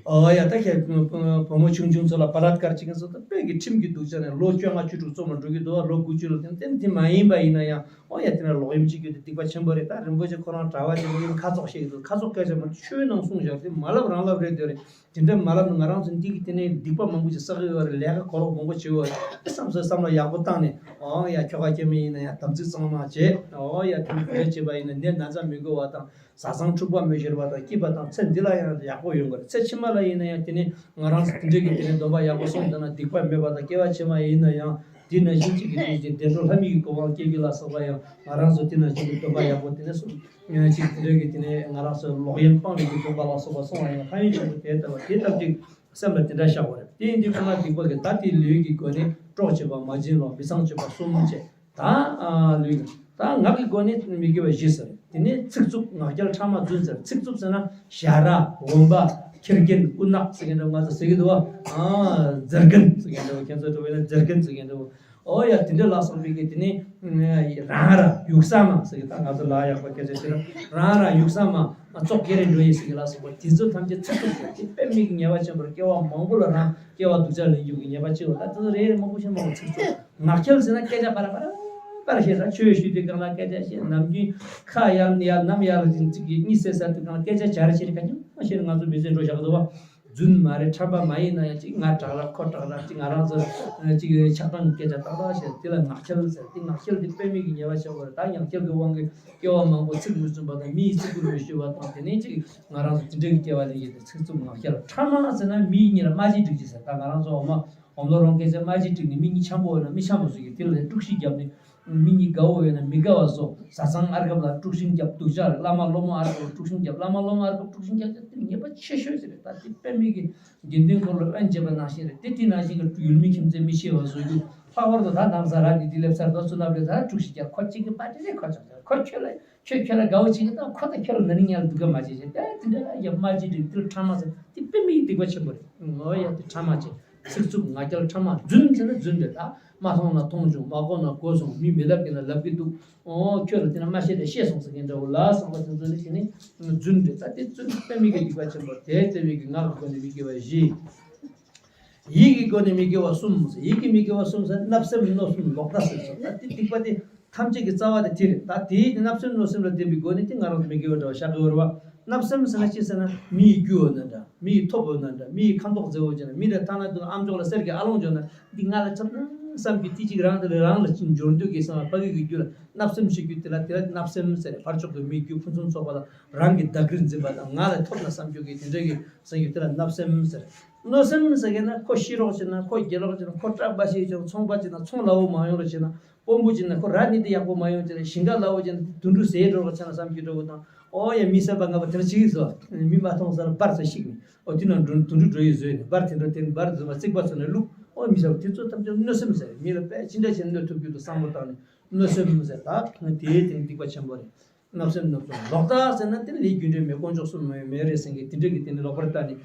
ཨོ་ཡ་ད་ཁྱེད་བུ་མོ་ཆུང་ཆུང་ཚོ་ལ་བ་ལ་ཀར་བྱེད་མཁན་ཚོ་ད་དཔེ་གི་ཁྲིམས་ཀྱི་སྡུག་ཅག་ནས་ལོ་བཅོ་ལྔ་བཅུ་དྲུག་རྩོམ་ལ་འགྲོ་གི་འདུག་ལོ་དགུ་བཅུ་ལ་དེ་དེ་མ་ཡིན་པ་ཡིན་ན་ཡང་ཨོ་ཡ་དེ་ན་ལོག་གཡེམ་བྱེད་རྒྱུ་དེ་སྡིག་པ་ཆེན་པོ་རེད། ད་རིན་པོ་ཆེ་ཁོ་རང་གྲྭ་བ་ཆེན་པོ་ཡིན་ཁ་ཚོགས་བཤད་ཀྱི་འདུག་ཁ་ཚོགས་སྐད་ཆ་མ་ཆོས་ནང་གསུངས་བཞག་དེ་མ་ལབ་རང་ལབ་རེད་འདོད་རེད། དེ་འདྲ་མ་ལབ་ན་ང་རང་ཚོ་འདི་གི་དེ་ནས་སྡིག་པ་མང་པོ་ཞིག་བསགས་ཡོད་རེད། ལས་ཀ་གོ་ལོག་མང་པོ་བྱེད་ཡོད་རེད། བསམ་ཚུལ་བསམ་བློ་ཡག་པོ་བཏང་ནས་ཨང་ཡ་ཁྱོ་ག་སྐྱེ་དམན་ཡིན་ན་ཡང་དམ་ཚིག་གཙང་མ་བྱེད། ཨོ་ཡ་དེ་འདྲ་བྱེད་པ་ཡིན་ན་ནད་ན་ཚ་མི་འགོ་བ་དང་བཟའ་ཚང་འཁྲུག་པ་མི་ཤོར་བ་དང་སྐྱིད་པ་དང་ཚེ་འདི་ལ་ཡང་ཡག་པོ་ཡོང་གི་རེད། ཚེ་ཕྱི་མ་ལ་ཡིན་ན་ཡང་དེ་ནས་ང་རང་ཚོ་དེ་འདྲ་གི་དེ་ནས་སྡོམ་པ་ཡག་པོ་སྲུང་བཏང་ན་སྡིག་པ་མེད་པ་དང་སྐྱེ་བ་ཕྱི་མ་ཡིན་ན་ཡང་དེ་ནང་བཞིན་གཅིག་གི་དེ་བདེ་འགྲོ་ལྷ་མི་གི་གོ་འཕང་སྐྱེ་རྒྱུ་ལ་སོགས་པ་ཡང་ང་རང་ཚོ་དེ་ནང་བཞིན་གྱི་སྡོམ་པ་ཡག་པོ་དེ་ནས་སྲུང་། ཅིག་དེ་འདྲ་གི་དེ་ནས་ང་རང་ཚོ་ལོག་གཡེམ་སྤང་བའི་གི་སྡོམ་པ་ལ་སོགས་པ་སྲུང་བ་ཡིན་ན་ཕན་ཡོན་ཆེན་པོ་དེ་ལྟ་བུ་དེ་ལྟ་བུ་ཅིག་སེམས་ལ་དེ་འདྲ་བཞག་པ་རེད། དེ་ཡིན་དུས་ཁོ་ན་སྡིག་པ་གི་ད་དེ་ལུས་ཀྱི་སྒོ་ནས་གྲོགས་བྱེད་པ་མ་བྱིན་ལོག་མི་ཚངས་སྤྱོད་པ་གསུམ་བྱས། ད་ལུས་ཀྱི་ད་ངག་གི་སྒོ་ནས་མི་དགེ་བ་བཞི་ཟེར། དེ་ནས་ཚིག་རྩུབ་ངག་འཁྱལ་ཕྲ་མ་རྫུན་ཟེར། ཚིག་རྩུབ་ཟེར་ན་ཞ་ར་འོན་པ་ཁྱི་རྒན་སྐུ་ནག་ཟེར་མཁན་འདྲ་ང་ཚོ་ཟེར་གི་འདུག་བ། ཨ་མཛེར་རྒན་ཟེར་མཁན་འདྲ་བོ་ཁྱེད་ཚོ་འདྲ་བོ་ཡིན་ན་མཛེར་རྒན་ཟེར་མཁན་འདྲ་བོ། ཨོ་ཡ་དེ་འདྲ་ལ་སོགས་པའི་གི་དེ་ནི་རང་ར་ཡུགས་ས་མ་ཟེར་གི་ད་ང་ཚོ་ལ་ཡག་པ་སྐད་ཆ་བཤད་ན་རང་ར་ཡུགས་ས་མ་ཙོག་གེ་རེ་འགྲོ་ཡི་ཟེར་གི་ལ་སོགས་པ་དེ་ཚོ་ཐམས་ཅད་ཚིག་རྩུབ་ཟེར་དེ་དཔེ་མི་གི་ཉེས་པ་ཆེན་པོར་སྐྱེ་བ་མང་པོ་ལ་རང་སྐྱེ་བ་སྡུག་ཅག་ལེན་རྒྱུ་གི་ཉེས་པ་ཆེ་བ་ད་དེ་ཚོ་རེ་རེ་མང་པོ་ཞིག་མང་པོ་ཚིག་རྩུབ། ངག་འཁྱལ་ཟེར་ན་སྐད་ཆ་ཕར་ཕར་ཕར་བཤད་ས་ཆོས་ཞུས་དུས་གང་ལ་སྐད་ཆ་བཤད་ནམ་རྒྱུན་ཁ་ཡར་ཡར་ནམ་ཡར་ལ་ཅིག་གི་གཉིད་སད་ས་དུས་གང་ལ་སྐད་ཆ་བྱ་ར་བྱེད་རེ་ག་ཉུང་མ་བཤད་ང་ཚོ་མི་ཚེ་འགྲོ་བཞག་གི་འདུག་བ། རྫུན་མ་རེད། ཕྲ་མ་མ་ཡིན་ན་ཡང་ཅིག་ང་དྲག་ར་ཁོ་དྲག་ར་ཅིག་ང་རང་ཚོ་ཅིག་ཆགས་སྡང་གི་སྐད་ཆ་ཏག་ཏག་བཤད་དེ་ལ་ངག་འཁྱལ་ཟེར། དེ་ངག་འཁྱལ་དེ་དཔེ་མེད་ཀྱི་ཉེས་པ་ཆེ་བ་རེད། ད་ངག་འཁྱལ་གྱི་དབང་གིས་སྐྱེ་བ་མང་པོ་ཚིག་མི་བཙུན་པ་དང་མི་ཡི་ཚིག་ཀུན་མི་ཤེས་པ་དང་དེ་ནས་ཅིག་ང་རང་ཚོ་དེ་འདྲའི་སྐྱེ་བ་ལེན་གྱི་དེ་ཚིག་རྩུབ་ངག་འཁྱལ། ཕྲ་མ་ཟེར་ན་མི་གཉིས་ལ་རྨ་བྱས་འགྲིག་ཅིག་ཟེར། ད་ང་རང་ཚོ་འོ་མ་འོམ་ལོ་རོང་སྐད་ཆ་རྨ་བྱས་འགྲིག་ནས་མི་གཉིས་འཆམ་པོ་ཡོད་ན་མི་འཆམ་པོ་ཟེར་གྱི་དེ་ལ་དཀྲུག་ཤིང་བརྒྱབ་ནས། མི་གཉིས་དགའ་བོ་ཡོད་ན་མི་དགའ་བ་བཟོ། བཟའ་ཚང་ཨར་ཁབ་ལ་དཀྲུག་ཤིང་རྒྱབ་སྡུག་ཅག་རེད། བླ་མ་སློབ་མ་ཨར་ཁབ་ལ་དཀྲུག་ཤིང་རྒྱབ། བླ་མ་སློབ་མ་ཨར་ཁབ་དཀྲུག་ཤིང་རྒྱབ་ཚེ་དེ་ཉེས་པ་ཆེ་ཤོས་ཟེར་རེད། ད་དེ་དཔེ་མེད་ཀྱི་དགེ་འདུན་འཁོར་ལོ་དབེན་བྱེད་པ་ནང་བཞིན་རེད། དེ་དེ་ནང་བཞིན་གྱི་ཡུལ་མི་ཁྱིམ་མཚེས་མི་ཤེས་པ་བཟོ་རྒྱུ། ལྷག་པར་དུ་ད་ནང་ས་ར་ནི་དེ་སླེབས་ཚར་ད་བསོད་ནམས་སླེབས་ཚར་དཀྲུག་ཤིང་རྒྱབ། ཁོ་གཅིག་གི་པ་ཏི་རེད། ཁོ་ཆགས་ཚར་ཁོ་ཁྱོད་ལ་ཁྱོད་ཁྱོད་ལ་དགའ་བོ་བྱེད་ཀྱི་ད་ཁོ་ད་ཁྱོད་ལ་ན་ནིང་ང་ལ་སྡུག་ག་མ་བྱེད་ཅེས་ད་དེ་འདྲ་ཡ་མ་བྱེད་དྲིན་དེ་ཕྲ་མ་ཟེར་དེ་དཔེ་མེད་ཀྱི་སྡིག་པ་ཆེན་པོ་རེད། ཨོ་ཡ་དེ་ཕྲ་མ་བྱེད། ཚིག་རྩུབ་ངག་འཁྱལ་ཕྲ་མ། རྫུན་ཟེར་ན་རྫུན་རེད། ད་མ་མཐོང་ན་མཐོང་བྱུང་། མ་གོ་ན་གོ་སོང་། མི་མི་ལབ་ཀྱི་ན་ལབ་ཀྱི་འདུག་ཨོ་ཁྱོད་ལ་དེ་ན་མ་བཤད་ན་བཤད་སོང་ཟེར་མཁན་འདྲ་བོ་ལ་སོགས་པ་དེ་ཚོ་ནི་དེ་ནི་རྫུན་རེད། ད་དེ་རྫུན་དཔེ་མི་དགེ་སྡིག་པ་ཆེན་པོ་དེ་དེ་བས་ཀྱི་ངག་གི་སྒོ་ནས་མི་དགེ་བ་བཞི། ཡིད་ཀྱི་སྒོ་ནས་མི་དགེ་བ་གསུམ་ཟེར། ཡིད་ཀྱི་མི་དགེ་བ་གསུམ་ཟེར་བརྣབ་སེམས་གནོད་སེམས་ལོག་ལྟ་ཟེར་སོང་། ད་དེ་སྡིག་པ་དེ། ཐམས་ཅད་ཀྱི་རྩ་བ་དེ་དེ་རེད། ད་དེའི་བརྣབ་སེམས་གནོད་སེམས་ལ་བརྟེན་པའི་སྒོ་ནས་དེ་ང་རང་ཚོ་མི་དགེ་བ་འདྲ་བ་བཞག་གི་ཡོད་རེད་བ། བརྣབ་སེམས་ཟེར་ན་ཅི་ཟེར་ན་མི་ཡི་རྒྱུ་འོ་ན་འདྲ། མི་ཡི་ཐོབ་འོ་ན་འདྲ། མི་ཡི་ཁ་མདོག་མཛེས་འོ་ཅེ་ན། མི་རེ་ཐ་ན་དུ་ཨམ་ཅོག་ལ་གསེར་གྱི་ཨ་ལོང་འཇོག་ན་འདི་ང་ལ་ཆགས་ན་བསམ་གྱི་དེ་གཅིག་རང་དེ་ལ་རང་ལ་ཅིག་འབྱོར་འདོད་ཀྱི་སེམས་ལ་ཕ་གི་གི་རྒྱུ་ལ་བརྣབ་སེམས་ཤིག་རྒྱུ་དེ་ལ་དེ་ལ་བརྣབ་སེམས་ཟེར། ཕར་ཕྱོགས་ཀྱི་མི་རྒྱུ་ཕུན་སུམ་ཚོགས་པ་དང་རང་གི་བདག་གིར་འཛིན་པ་དང་ང་ལ་ཐོབ་ན་བསམ་རྒྱུ་གི་དེ་འདྲ་གི་སེམས་རྒྱུ་དེ་ལ་བརྣབ་སེམས་ཟེར། གནོད་སེམས་ཟེར་མཁན་ན་ཁོ་ཤི་རོགས་བྱེད་ན། ཁོ་རྒྱལ་རོགས་བྱེད་ན། ཁོ་སྐྲག་པ་ཞིག་བྱེད་ན། ཚོང་པ་བྱེད་ན་ཚོང་ལ་འོ་མ་ཡོང་རོགས་བྱེད་ན། དཔོན་པོ་ཅིག་ན་ཁོ་ར་ནི་དེ་ཡག་པོ་མ་ཡོང་ཅེ་ན། ཞིང་ཁ་ལ་འོ་ཅེ་ན་དུད་འགྲོ་ཟས་འགྲོ་བ་ཆ་ན་བསམ་གྱི་འགྲོ་བ་དང་། ཨོ་ཡ་མི་སེམས་པ་ངན་པ་དེ་འདྲ་ཅིག་བཟོ། མི་མ་མཐོང་སར་འབར་ཚོ་ཤིག་ནི་ཨོ་དེ་ན་དུད་འགྲོ་འགྲོ་ཡི་བཟོས་ནས་འབར་དེ་འདྲ་དེ་འབར་བཟོས་མ་རྩིག་པ་ཚོ་ནས་བླུག་ཨོ་མི་སེམས་དེ་ཚོ་ཐམས་ཅད་གནོད་སེམས་ཟེར། མི་ལ་དཔེ་ཅི་འདྲ་བྱས་གནོད་ཐུབ་རྒྱུ་དང་བསམ་བློ་བཏང་ནས་གནོད་སེམས་ཟེར། ད་དེའི་སྟེང་སྡིག་པ་ཆེན་པོ་རེད། བརྣབ་སེམས་བརྣབ་སེམས་ལོག་ལྟ་ཟེར་ན་དེ་ལས་རྒྱུ་འབྲས་མེད། དཀོན་མཆོག་གསུམ་མེད་མེད་རེད་ཟེར་མཁན་དེ་འདྲ་གི་དེ་ནི་ལོག་པར་ལྟ་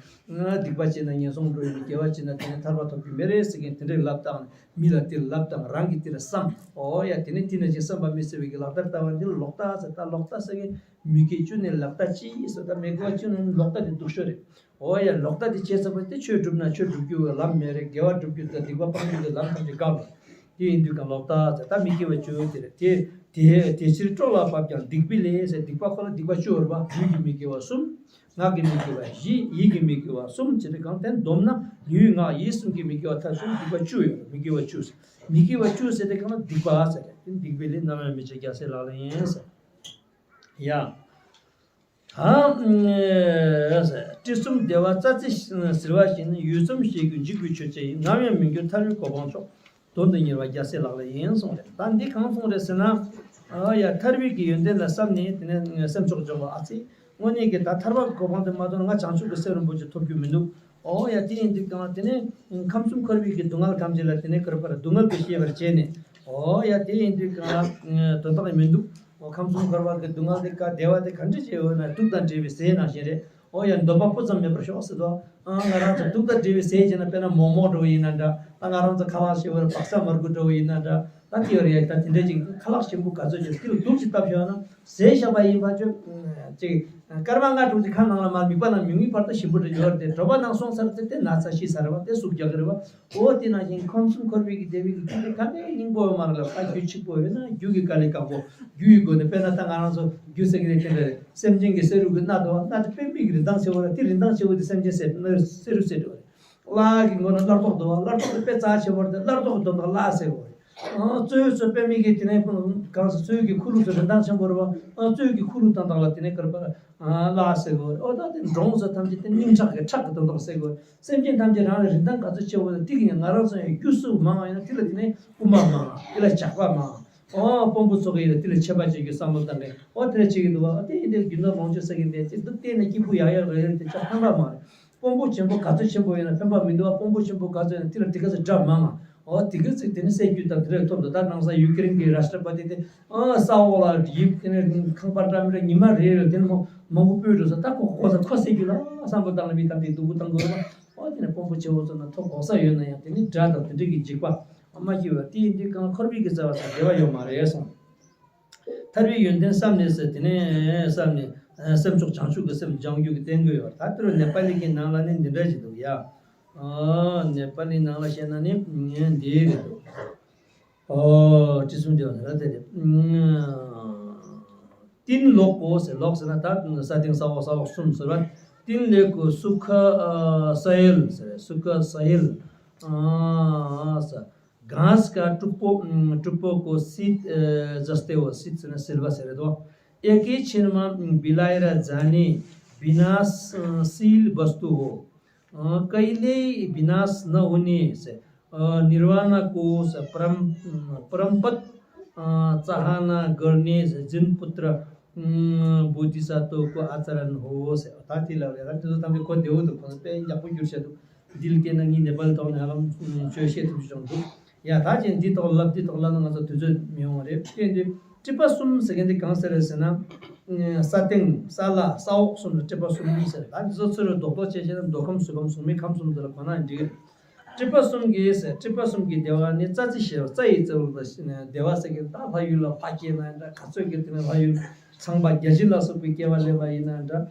ནས། སྡིག་པ་བྱས་ན་ངན་སོང་འགྲོ་ཡིན། དགེ་བ་བྱས་ན་དེ་ནི་ཐར་པ་ཐོབ་རྒྱུ་མེད་རེད་ཟེར་མཁན་དེ་འདྲ་ལབ་བཏང་ནས། མི་ལ་དེ་ལབ་དང་རང་གིས་དེ་ལ་བསམ། ཨོ་ཡ་དེ་ནི་དེ་ནང་བཞིན་བསམ་པ་མི་གསལ་བའི་གི་ལག་བསྟར་ལྟ་བ་འདི་ལ་ལོག་ལྟ་ཟེར། ད་ལོག་ལྟ་ཟེར་མཁན་མི་དགེ་བཅུ་ནས་ལག་ལྟ་ཅི་ཟེར། ད་མི་དགེ་བ་བཅུ་ནི་ལོག་ལྟ་དེ་སྡུག་ཤོས་རེད། ཨོ་ཡ་ལོག་ལྟ་དེ་བྱས་ཚར་བ་དེ་ཆོས་སྒྲུབ་ན་ཆོས་སྒྲུབ་རྒྱུ་ལམ་མེད་རེད། དགེ་བ་སྒྲུབ་རྒྱུ་དང་སྡིག་པ་སྤང་རྒྱུ་གི་ལམ་ཐམས་ཅད་འགག་རེད། དེ་ཡིན་དུས་གང་ལོག་ལྟ་ཟེར། ད་མི་དགེ་བ་བཅུ་དེ་རེད། དེ་དེ་དེ་ཕྱིར་སྤྲོ་ལ་བབ་ཀྱང་སྡིག་པའི་ལས་ཟེར། སྡིག་པ་ཁོ་ལ་སྡིག་པ་བཅུ་ཡོད་རེད་པ། ལུས་ཀྱི་མི་དགེ་བ་གསུམ། ངག་གི་མི་དགེ་བ་བཞི། ཡིད་ཀྱི་མི་དགེ་བ་གསུམ་བྱས་ཏེ་གང་དེ་བསྡོམས་ན་ལུས་ངག་ཡིད་གསུམ་གྱི་མི་དགེ་བ་མཐར་སོན་སྡིག་པ་བཅུ་ཡོད་རེད། མི་དགེ་བ་བཅུ་ཟེར། མི་དགེ་བ་བཅུ་ཟེར་ཏེ་གང་ལ་སྡིག་པ་ཟེར། དེ་སྡིག་པའི་ལས་རྣམ་གཡེང་མི་བྱེད་རྒྱལ་སྲས་ལག་ལེན་ཡིན་ཟེར། ཡ། ཨ། དྲི་གསུམ་བདེ་བ་རྩྭ་རྩི་ཟིལ་བ་བཞིན། ཡུད་ཙམ་ཞིག་གི་འཇིགས་པའི་ཆོས་ཅན། ཡིན་ནམ་ཡང་མི་འགྱུར་ཐར་པའི་གོ་འཕང་མཆོག། དོན་དུ་གཉེར་བ་རྒྱལ་སྲས་ལག་ལེན་ཡིན་གསུངས་རེད། ད་འདི་གང་གསུངས་རེད་ཟེར་ན། ཨ་ཡ་ཐར་པའི་གི་ཡོན་ཏན་ལ་བསམ་ནས་དེ་ནས་སེམས་ཕྱོགས་སྦྱོང་བ། ཨ་ཙི། དངོས་གནས་ཀྱི་ད་ཐར་པ་གི་གོ་འཕང་དེ་མ་ཐོབ་ན་ང་བྱང་ཆུབ་ཀྱི་སེམས་རིན་པོ་ཆེ་ཐོབ་རྒྱུ་མི་འདུག། ཨོ་ཡ་དེ་ཡིན་དུས་གང་དེ་ནས་ཁམས་གསུམ་འཁོར་བའི་གི་སྡུག་བསྔལ་ཐམས་ཅད་ལ་དེ་ནས་ཁར་ཕར་སྡུག་བསྔལ་དུ་ཤེས་པར་བྱས་ནས། ཨོ་ཡ་དེ་ཡིན་དུས་གང་དོན་དག་མི་འདུག། ཨོ་ཁམས་གསུམ་འཁོར་བ་གི་སྡུག་བསྔལ་དེ་ག་བདེ་བ་དེ་ག་འདྲ་ཅིག་ཡོད་ན་དུག་དང་འདྲེས་པའི་ཟས་ནང་བཞིན་རེད། ཨོ་ཡ་འདོད་པ་སྤུ་ཙམ་མེད་པར་ཤོག་ཟེར་དོ། ཨ་ང་རང་ཚོ་དུག་དང་འདྲེས་པའི་ཟས་བྱས་ན་དཔེར་ན་མོག་མོག་འདྲ་བོ་ཡིན་ན་འདྲ། ད་ང་རང་ཚོ་ཁ་ལག་ཞིམ་པོ་རེད། བག་ཚ་མར་ཁུ་འདྲ་བོ་ཡིན་ན་འདྲ། ད་དེ་བར་ཡ་ད་དེ་འདྲ་ཅིག་ཁ་ལག་ཞིམ་པོ་ག་ཚོད་ཅིག་དེ་ལ་དུག་ཅིག་བཏབ་ཤོག་ན། ཟས་བཞག་པ་ཡིན་པ་ཅོ། ཅིག་སྐར་མ་ལྔ་དྲུག་ཅིག་ཁ་ནང་ལ་མར་མིད་པ་ནང་མིད་མིད་བར་དུ་ཞིམ་པོ་འདྲ་ཡོད་རེད་དེ། དྲོ་པ་ནང་སོང་ཚར་ཚེ་དེ་ན་ཚ་ཤི་ཚར་བ་དེ་ཟུག་རྒྱག་གི་རེད་བ། ཨོ་དེ་ནང་བཞིན་ཁམས་གསུམ་འཁོར་བའི་གི་བདེ་བའི་གི་རྒྱུ་དེ་ག་ནས་སྙིང་པོ་ཡོད་མ་རེད་ལ། ད་རྒྱུ་གཅིག་པོ་ཡོད་ན་རྒྱུ་གི་དཀའ་ལས་ཁག་པོ། རྒྱུ་ཡི་སྒོ་ནས་དཔེར་ན་ད་ང་རང་ཚོ་རྒྱུ་ཟེར་གི་རེད་དེ་འདྲ་རེད། སེམས་ཅན་གྱི་སེ་རུ་གི་སྣ་དོ་བ། སྣ་དེ་དཔེ་མི་གི་རིན་ཐང་ཆེ་བོ་རེད། དེ་རིན་ཐང་ཆེ་བོ་དེ་སེམས་ཅན་སེ་སེ་རུ་ཟེར་འགྲོ་བ་རེད། བླ་གི་མགོ་ན་བླ་རྡོག་འདུག་བ། བླ་རྡོག་དེ་དཔེ་རྩ་ཆེ་བོ་རེད། དེ་བླ་རྡོག་གི་དོན་དག་བླ་ཟེར་བ་རེད། ཨ་གཙོད་ཚོ་དཔེ་མི་གི་དེ་ནས་གང་ཟེར། གཙོད་ཀྱི་ཁུ་ལུ་ཚོ་རིན་ཐང་ཆེན་པོ་རེད་བ། ཨ་གཙོད་ཀྱི་ཁུ་ལུ་དང་དག་ལ་དེ་ནས་ཀར་པར་ཨ་བླ་ཟེར་བ་རེད། ཨོ་ད་དེ་འབྲོང་ཚོ་ཐམས་ཅད་དེ་སྙིང་ཁྲག་གི་ཁྲག་གི་དོན་དག་ཟེར་བ་རེད། སེམས་ཅན་ཐམས་ཅད་རང་ལ་རིན་ཐང་ག་ཚོད་ཆེ་བོ་དང་དེ་གི་ང་རང་ཚོ་ཡང་རྒྱུ་སུ་མང་བ་ཡིན་ན་དེ་ལ་དེ་ནས་དབུ་མ་མང་། དེ་ལ་ཇག་པ་མང་། ཨོ་དཔོན་པོ་ཚོ་གི་ཡིན་ན་དེ་ལ་ཆད་པ་བྱེད་རྒྱུ་བསམ་བློ་བཏང་ནས། ཨོ་དེ་ལ་བྱེད་ཀྱི་འདུག་བ། ཨོ་དེ་ཡིན་དེ་རྒྱུ་ནོར་ལོངས་སྤྱོད་ཟེར་གི་འདི་ཅིག་སྡུག་བལྟས་ནས་སྐྱིད་པོ་ཡག་ཡག་རེད་རེད། དེ་ཆ་ཕན་པ་མ་རེད། དཔོན་པོ་ཆེན་པོ་ག་ཚོད་ཆེན་པོ་ཡིན་ན་ཕན་པ་མི་འདུག་བ། དཔོན་པོ་ཆེན་པོ་ག་ཚོད་ཡིན་ན་དེ་ལ་དེ་ག་ཚོད་དགྲ་མང་ང་། ཨོ་དེ་ག་ཚོད་དེ་ནི་སྲིད་ཇུས་དང་དེ་འདྲ་ཐོབ་འདུག། ད་ནང་ས་ཡུ་ཀེ་རེན་གྱི་ར་ཤི་ཏྲ་པ་ཏི་དེ་ཨ་ས་འོག་ལ་ཡིབ་དེ་ནི་ཁང་པ་འདྲ་མི་འདྲ་ཉི་མ་རེ་རེ་ལ་དེ་ནི་མང་མང་པོ་སྤོས་འགྲོ་ས། ད་ཁོ་ཁོ་ས་ཁོ་སྲིད་ཇུས་ལ་བསམ་བློ་བཏང་ལ་མི་ཐམས་ཅད་སྡུག་པོ་བཏང་དགོས་རེད་བ། ཨོ་དེ་ནི་དཔོན་པོ་ཆེ་བོ་ཚོ་ན་ཐོབ་གོ་ས་ཡོད་ན་ཡང་དེ་ནི་དགྲ་དང་དེ་འདྲ་གི་འཇིགས་པ་ཨ་མ་སྐྱེ་བ་དེ་ཡིན་དུས་གང་འཁོར་བའི་གི་རྩ་བ་དང་འབྲེལ་བ་ཡོད་མ་རེད་གསུངས། ཐར་པའི་ཡོན་ཏན་བསམ་ནས་ཟེར། དེ་ནས་བསམ་ནས་སེམས་མཆོག་བྱང་ཆུབ་ཀྱི་སེམས་སྦྱང་རྒྱུ་གི་བསྟན་དགོས་ཡོད། ད་དེ་རུ་ནེ་པ་ལི་གི་ནང་ལ་ནི་འདི་འདྲ་ཞིག་འདུག་ཡ། ཨ་ནེ་པ་ལི་ནང་ལ་བཤད་ན་ནི་འདི་རེད་འདུག། ཨོ་དྲི་གསུམ་དེ་བ་ནི་ར་དེ་རེད། ཏིན་ལོག་གོ་ཟེར། ལོག་ཟེར་ན་ད་ས་སྟེང་ས་འོག་ས་འོག་གསུམ་ཟེར་བ། ཏིན་ལོག་གོ་སུ་ཁ་ས་ཡལ་ཟེར། སུ་ཁ་ས་ཡལ། ཨ་ས། घास का टुप्पो टुप्पो को शीत जस्ते हो। शीत ཟེར་ན་བསིལ་བ་ཟེར་རེད་དོ། एक ही क्षण में बिलाएर जाने बिनाशील वस्तु हो। कहिल्यै विनाश नहुने से निर्वाणको परम परमपद चाहना गर्ने जिन पुत्र बोधिसत्वको आचरण हो से। ད་དེ་ལ་རེད། ད་དེ་ཚོ་ཐམས་ཅད་གོ་བདེ་བོ་འདུག། ཁོང་ཚོ་དཔེ་ཡག་པོ་བསྒྱུར་བྱས་འདུག། འདི་ལ་བལྟས་ན་ངས་ནེ་པ་ལི་ཐོག་ནས་ཧ་ལམ་ཆོས་བཤད་ཐུབ་ཀྱི་བྱུང་འདུག། ཡ་ད་ཅིག་འདི་ཐོག་ལབ་འདི་ཐོག་ལབ་ན་ང་ཚོ་དུས་ཚོད་མི་ཡོང་བ་རེད། དེ་འདི་སྲིད་པ་གསུམ་ཟེར་མཁན་འདི་གང་ཟེར་རེད་ཟེར་ན། ས་སྟེང་ས་བླ་ས་འོག་གསུམ་ལ་སྲིད་པ་གསུམ་ཟེར། ད་འདི་ཚོ་ཚུར་རྡོག་རྡོག་བྱས་བྱས་ན་མདོ་ཁམས་ཟུར་ཁམས་གཟུགས་མེད་ཁམས་གསུམ་དེ་ལ་གོ་ན་འགྲིག་གི་རེད། སྲིད་པ་གསུམ་གྱི་ཟེར། སྲིད་པ་གསུམ་གྱི་བདེ་བ་ནི་རྩྭ་རྩི་ཞེས་པ། རྩྭ་ཡི་རྩེ་མོར་བདེ་བ་ཟེར་མཁན་ད་ལྷ་ཡུལ་ལ་ཕ་སྐྱེས་ན་འདྲ། ག་ཚོད་ཀྱི་དེ་ནས་ལྷ་ཡུལ་ཚངས་པ་བརྒྱ་བྱིན་ལ་སོགས་པའི་སྐྱེ་བ་ལེན་པ་ཡིན་ན་འདྲ།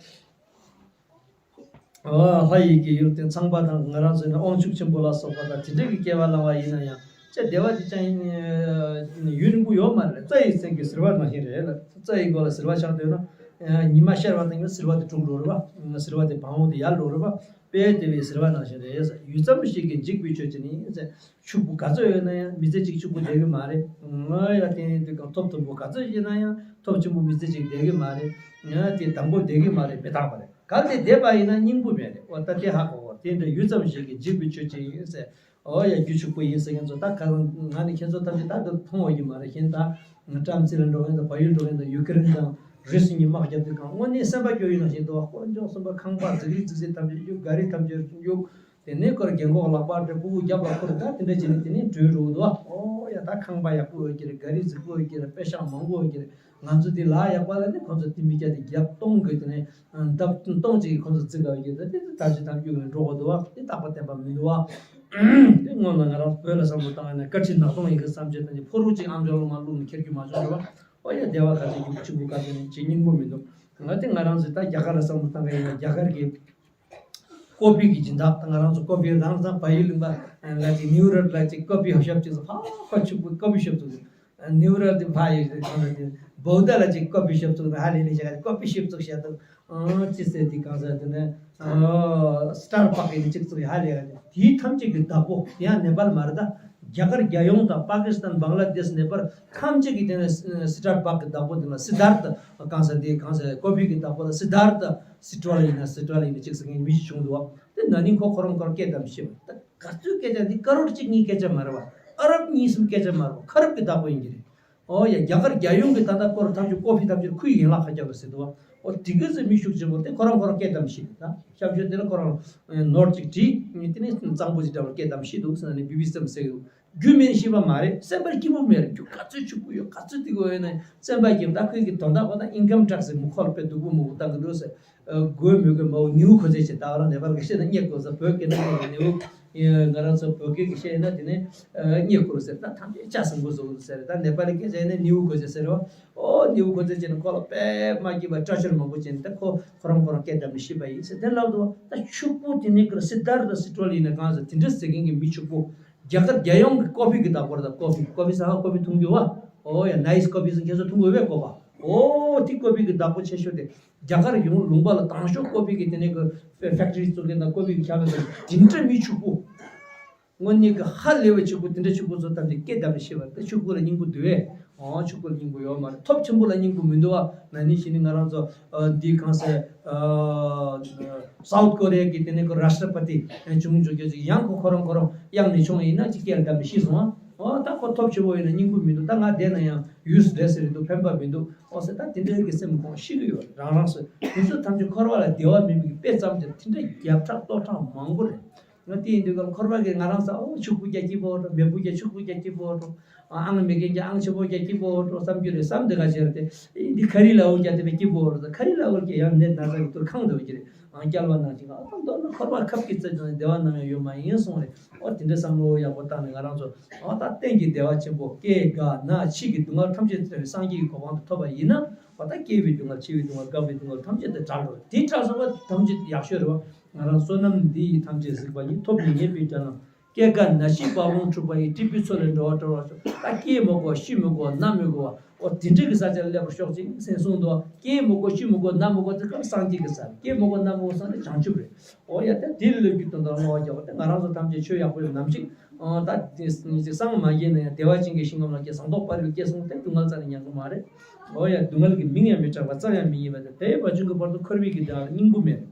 ཨ་ལྷ་ཡི་གི་ཡུལ་དེ་ཚངས་པ་དང་ང་རང་ཚོ་ནི་དབང་ཕྱུག་ཆེན་པོ་ལ་སོགས་པ་དང་དེ་འདྲ་གི་སྐྱེ་བ་བླངས་པ་ཡིན་ན་ཡང་ཅི་བདེ་བ་དེ་ཅང་ཡུན་རིང་པོ་ཡོད་མ་རེད། རྩྭ་ཡི་རྩེ་མོ་གི་ཟིལ་པ་ནང་བཞིན་རེད་ལ། རྩྭ་ཡི་མགོ་ལ་ཟིལ་པ་བཞག་འདོད་ན་ཉི་མ་ཤར་བ་དང་ཟིལ་པ་དེ་གྲུབ་འགྲོ་རེད་པ། ཟིལ་པ་དེ་བང་བོ་དེ་ཡལ་འགྲོ་རེད་པ། དཔེ་དེ་བའི་ཟིལ་པ་ནང་བཞིན་རེད། ཡུད་ཙམ་ཞིག་གི་འཇིགས་པའི་ཆོས་ཅན་ནི་ཕྱུག་པོ་ག་ཚོད་ཡོད་ན་ཡང་མི་ཚེ་གཅིག་ཕྱུག་པོ་བསྡད་གི་མ་རེད། ང་ཡ་དེ་དུས་གང་ཐོབ་ཐུབ་པོ་ག་ཚོད་ཡིན་ན་ཡང་ཐོབ་ཆེན་པོ་མི་ཚེ་གཅིག་བསྡད་གི་མ་རེད། ང་དེ་དང་པོ་བསྡད་གི་མ་རེད། མི་ཐང་པ་རེད། གལ་ཏེ་བསྡད་པ་ཡིན་ན་སྙིང་པོ་མེད་རེད། འོ་ད་དེ་ཧ་གོ་གོ། དེ་འདྲ་ཡུད་ཙམ་ཞིག་གི་འཇིགས་པའི་ཆོས་ཅན་ཡིན་ཟེར། ཨོ་ཡ་རྒྱུ་ཕྱུག་པོ་ཡིན་ཟེར་མཁན་ཚོ་ད་ག་རང་ང་ནི་ཁྱེད་ཚོ་ཐམས་ཅད་ད་དུང་མཐོང་བ་ཡིན་མ་རེད། གཞན་ད་བྲམ་ཟེ་ལ་འགྲོ་མཁན་དང་བལ་ཡུལ་འགྲོ་མཁན་དང་ཡུ་ཀེ་རེན་དང་རུས་སུ་ཉི་མ་རྒྱབ་དུས་གང་དངོས་གནས་སེམས་པ་སྐྱོ་ཡིན་ནང་བཞིན་འདུག་བ། དཀོན་མཆོག་གསུམ་པ་ཁང་པ་རྫིག་རིག་རྫིག་རྫིག་ཐམས་ཅད་གཡུག། ག་རི་ཐམས་ཅད་གཡུག། དེ་ནས་ཁོར་རྒན་གོག་ལག་པ་སྦྲེལ་ཕྲུ་གུ་རྒྱབ་ལ་འཁུར། ད་དེ་འདྲ་བྱས་ནས་དེ་ནས་བྲོས་འགྲོ་གི་འདུག་བ། ཨོ་ ཡ་ད་ཁང་པ་ཡག་པོ་ཡོད་ཀྱི་རེད། ག་རི་རྫིག་པོ་ཡོད་ཀྱི་རེད། པེ་ཤག་མང་པོ་ཡོད་ཀྱི་རེད། ང་ཚོ་འདི་ལ་ཡག་པ་ལ་ནི་ཁོང་ཚོ་དེ་མི་སྐྱ་དེ་རྒྱབ་སྟོང་དགོས་དེ་ནས་ལྡབ་སྟོང་གཅིག་གིས་ཁོང་ཚོ་རྫིག་ག་ཡོད་ཀྱི་རེད། དེ་ད་ཅི་ཐམས་ཅད་ནས་འགྲོ་དགོས་འདུག་བ། དེ་རྟག་པ་བརྟན་པ་མི་འདུག་བ། དེ་སྔོན་ལ་ང་རང་བོད་ལ་བསམ་བློ་བཏང་ཡ་ན་བཀའ་ཁྲི་ནག་སྟོང་ཡིན་གི་བསམ་བྱས་ད་ནི་ཕོ་རོག་ཅིག་ཨམ་ཅོག་ལོ་མ་བླུགས་ནས་ཁྱེར་རྒྱུ་མ་བྱུང་རེད་བ། ཨོ་ཡ་སྡེ་བ་ག་ཚོད་རྒྱུག་ཆུ་བུ་ག་ཚོད་ནས་ཅི་སྙིང་པོ་མི་འདུག་ང་དེ་ང་རང་ཚོས་ད་རྒྱ་གར་ལ་བསམ་བློ་བཏང་གི་ཡིན་ན་རྒྱ་གར་གྱི་ཀོ་པི་གི་སྦྱིན་བདག་ད་ང་རང་ཚོ་ཀོ་པི་རང་ཚང་བལ་ཡུལ་གླིང་པ་ལ་ཅིག་ནིའུ་ཡོག་ལ་ཅིག་ཀོ་པི་ཤོབ་ཅིག་ཚོ་ཕ་ཕ་ཆུ་བུ་ཀོ་པི་ཤོབ་ཚོ་ནིའུ་ཡོག་དེ་ཕ་ཡོད་དེ་གང་ལ་དེ་བོད་ད་ལ་ཅིག་ཀོ་པི་ཤོབ་ཚོ་ཧ་ལས་ལས་བྱ་ཀོ་པི་ཤོབ་ཚོ་བཤད་དུ་ཅི་ཟེར་དེ་གང་ཟེར་དེ་ནས་སི་ཏར་པག་ཡིན་ཅིག་ཚོ་ཧ་ལས་ཡ་དེ་དེའི་ཐམས་ཅད་ཀྱི་བདག་པོ་དེ་ཡང་ནེ་པཱལ་མ་རེད་ད། རྒྱ་གར་རྒྱལ་ཡོངས་དང་པ་ཀི་སི་ཐན་བང་ལ་དེཤ་ནེ་པཱལ་ཐམས་ཅད་ཀྱི་དེ་ནས་སི་ཏར་པག་གི་བདག་པོ་དེ་ལ་སི་དར་ཐ་གང་ཟེར་དེ་གང་ཟེར་ཀོ་པི་གི་བདག་པོ་ལ་སི་དར་ཐ་སི་ཏྲོ་ལ་ཡིན་ན་སི་ཏྲོ་ལ་ཡིན་ན་ཅིག་ཟེར་མཁན་མི་ཞིག་བྱུང་འདུག་བ། དེ་ན་ནིང་ཁོ་ཁོ་རང་ཁོར་སྐད་བདམས་ཤེས་པ་ད་ག་ཚོད་སྐད་ཆ་འདི་ཀ་རོར་གཅིག་གཉིས་སྐད་ཆ་མ་རེད་བ། ཨ་རབ་གཉིས་གསུམ་སྐད་ཆ་མ་རེད་བ། ཁ་རབ་ཀྱི་བདག་པོ་ཡིན་གྱི་རེད། ཨོ་ཡ་རྒྱ་གར་རྒྱལ་ཡོངས་ཀྱི་ད་ལྟ་སྐོར་ཐམས་ཅད་ཀོ་ཕི་ཐམས་ཅད་ཁོའི་ཡན་ལག་ཁ་རྒྱག་རེད་ཟེར་འདུག་བ། ཨོ་དེ་ག་ཚོད་མི་ཤུགས་ཆེན་པོ་དེ་ཁོ་རང་ཁོ་རང་སྐད་བདམས་ཤེས་རེད་ད། སྐྱབས་བཅོལ་དེ་ལ་ཁོ་རང་ནོར་གཅིག་བྲིས་དེ་ནས་གཙང་པོ་ཅིག་འདྲ་བར་སྐད་བདམས་ཤེས་འདུག་ཟེར་ནས་བི་བི་སི་ལ་ཟེར་གི་འདུག་རྒྱུ་མེད་ཤེས་པ་མ་རེད། སེམས་པར་སྐྱིད་པོ་མེད་རེད། རྒྱུ་ག་ཚོད་ཕྱུག་པོ་ཡོད་ག་ཚོད་སྡུག་པོ་ཡོད་ན་སེམས་པ་སྐྱིད་པོ་ད་ཁོས་ཀྱི་དོན་དག་པ་ད་ཨིན་ཀམ་ཊེག་སི་མུ་ཁོལ་པའི་སྡུག་པོ་མུ་གུ་བཏང་གི་འདུག་ཟེར། དགོས་མི་དགོས་མའོ་ནིའུ་གོ་ཚད་ཆེ་ད་རང་ནེ་པཱལ་གི་བཤད་ན་རྙེད་དགོས་ཟེར། བོད་སྐད་ན་རྙེད་དགོས་ནིའུ། ང་རང་ཚོ་བོད་སྐད་ཀྱི་བཤད་ན་དེ་ནས་རྙེད་དགོས་ཟེར། ད་ཐམས་ཅད་ལྕགས་སྲིན་པོ་བཟོ་གི་ཟེར། ད་ནེ་པཱལ་གི་སྐད་ཆ་ཡིན་ན་ནིའུ་གོ་ཚད་ཟེར་བ། ཨོ་ནིའུ་གོ་ཚད་ཆེ་ན་ཁོ་ལ་དཔེ་མ་སྐྱིད་པ་ཊོར་ཅར་མང་པོ་བྱས་ནས་ད་ཁོ་ཁོ་རང་ཁོ་རང་སྐད་བདམས་ནས་ཤི་བ་ཡིན་ཟེར་དེ་ལབ་འདུག་ད་ཕྱུག་པོ་དེ་ནས་ཀར་སི་དར་དང་སི་ཏྲོ་ལ་ཡིན་ན་གང་ཟེར་དེ་འདྲ་ཟེར་མཁན་གྱི་མི་ཕྱུག་པོ། རྒྱ་གར་རྒྱལ་ཡོངས་ཀྱི་ཀོ་ཕི་གི་བདག་པོ་རེད། ད་ཀོ་ཕི་ཀོ་ཕི་ཟ་ཁ་ཀོ་ཕི་འཐུང་རྒྱུ་བ། ཨོ་ཡ་ནའི་སི་ཀོ་ཕི་ཟེར་ཁྱེད་ཚོ་འཐུང་དགོས་པས་ཀོ་པ། ཨོ་དེ་ཀོ་ཕི་གི་བདག་པོ་ཆེ་ཤོས་དེ་རྒྱ་གར་ཡོངས་ལུང་པ་ལ་དང་ཤོས་ཀོ་ཕི་གི་དེ་ནས་ཀྱི་ཕེག་ཊི་རི་བཙུགས་མཁན་དང་ཀོ་ཕི་གི་ཁྱབ་མཁན་དང་དེ་འདྲ་མི་ཕྱུག་པོ། དངོས་གནས་ཀྱི་ཧ་ལས་པའི་ཕྱུག་པོ་དེ་འདྲ་ཕྱུག་པོ་ཚོ་ཐམས་ཅད་སྐད་བདམས་ནས་ཤི་བ་དེ་ཕྱུག་པོ་ལ་སྙིང་པོ་འདུག་བས། ཨོ་ཕྱུག་པོ་ལ་སྙིང་པོ་ཡོད་མ་རེད། ཐོབ་ཆེན་པོ་ལ་སྙིང་པོ་མི་འདུག་བ། ན་ནིང་ཕྱི་ནས་ང་རང་ཚོ་འདི་གང་ཟེར། སའུཐ་ཀོ་རི་ཡ་གི་དེ་ནས་ཀྱི་རཱ་ཤ་ཊ་པ་ཏི་བྱུང་འཇོག་རྒྱུ་ཅིག་ཡང་ཁོ་ཁོ་རང་ཁོ་རང་གཡང་ནས་མཆོངས་ཡིན་ན་ཅིག་སྐད་བདམས་ནས་ཤི་སོང་ཨ། ཨོ་ད་ཁོ་ཐོབ་ཆེ་བོ་ཡིན་ན་སྙིང་པོ་མི་འདུག་ད་ང་བསྡད་ན་ཡང་ཡུས་ལེ་སི་རེད་འདུག་ཕན་པ་མི་འདུག་ཨོ་ཟེར། ད་དེ་འདྲའི་གི་སེམས་ཁོང་ཤི་གི་ཡོད་རང་རང་སོ། དེ་ཚོ་ཐམས་ཅད་འཁོར་བ་ལ་བདེ་བ་མེད་པའི་དཔེ་ཙམ་དེ་དེ་འདྲ་རྒྱབ་ཁྲག་ལྟོ་ཁྲག་མང་པོ་རེད། ང་དེ་ཡིན་དུས་ཀ་ལ་འཁོར་བ་གི་ང་རང་ས་ཨོ་ཕྱུག་པོ་རྒྱ་སྐྱིད་པོ་འགྲོ། མེད་པོ་རྒྱ་ཕྱུག་པོ་རྒྱ་སྐྱིད་པོ་འགྲོ། ཨང་མེད་མཁན་གྱི་ཨང་ཆེ་པོ་རྒྱ་སྐྱིད་པོ་འགྲོ་བསམ་རྒྱུ་རེད། བསམ་དེ་ག་བྱེད་རེད་དེ། འདི་ཁ་རི་ལ་འོ་རྒྱ་དེ་བས་སྐྱིད་པོ་འགྲོ། ཁ་རི་ལ་འོ་རྒྱ་ཡང་ནད་ན་ཚ་གི་ཐུར་ཁང་དུ་འོ་རྒྱ་རེད། ཨང་སྐྱལ་བ་ནང་བཞིན་ཨ་ད་མདོར་ན་འཁོར་བ་ཁབ་ཀྱི་རྩེ་དང་བདེ་བ་ནམ་ཡང་ཡོད་མ་ཡིན་གསུངས་རེད། ཨོ་དེ་འདྲ་བསམ་བློ་ཡག་པོ་བཏང་ནས་ང་རང་ཚོ་ཨོ་ད་གཏན་གྱི་བདེ་བ་ཆེན་པོ་སྐྱེ་རྒ་ན་འཆི་གི་སྡུག་བསྔལ་ཐམས་ཅད་བྲལ་བའི་སངས་རྒྱས་ཀྱི་གོ་འཕང་དུ་ཐོབ་པ་ཡིན་ན་ཨོ་ད་སྐྱེ་བའི་སྡུག་བསྔལ་འཆི་བའི་སྡུག་བསྔལ་རྒ་བའི་སྡུག་བསྔལ་ཐམས་ཅད་དེ་བྲལ་འགྲོ། དེ་བྲལ་སོང་བ་ཐམས་ཅད་ཡག་ཤོས་རེད་བ། ང་རང་བསོད་ནམས་འདི་ཡིས་ཐམས་ཅད་གཟིགས་པ་ཉིད། ཐོབ་ནས་ཉེས་པའི་དགྲ་རྣམས་སྐྱེ་རྒ་ན་འཆིའི་རྦ་ཀློང་འཁྲུགས་པ་ཡི། སྲིད་པའི་མཚོ་ལས་འགྲོ་བ་སྒྲོལ་བར་ཤོག་ད་སྐྱེ་མི་དགོས་ཤི་མི་དགོས་ན་མི་དགོས་པ་ཨོ་དེ་འདྲ་གི་ས་ཆ་ལ་སླེབས་པར་ཤོག་ཅིག་སེམས་གསུངས་འདུག་སྐྱེ་མི་དགོས་ཤི་མི་དགོས་ན་མི་དགོས་དེ་སྐབས་སངས་རྒྱས་ཀྱི་ས་རེད། སྐྱེ་མི་དགོས་ན་མི་དགོས་ས་ནི་བྱང་ཆུབ་རེད། ཨོ་ཡ་ད་དེ་ལ་ལོས་རྒྱུ་དོན་དག་སློང་བ་རྒྱག་པ་དེ་ང་རང་ཚོ་ཐམས་ཅད་ཆོས་ཡག་པོ་ཡོད་ནམ་ཞིག་ཨོ་ད་དེ་སངས་མ་རྒྱས་ན་ཡང་བདེ་བ་ཅན་གྱི་ཞིང་ཁམས་ལ་སྐྱེ་ཟངས་མདོག་དཔལ་རིར་སྐྱེ་སོང་སྟེ་སྡུག་བསྔལ་རྩ་ནས་མྱང་གི་མ་རེད། ཨོ་ཡ་སྡུག་བསྔལ་གྱི་མིང་ཡང་མི་གྲགས་པ་རྩ་ཡང་མི་རྙེད་པ་དེ་དེའི་བ་ཅུང་གི་བར་དུ་འཁོར་བའི་གི་བདག་ལ་སྙིང་པོ་མེད།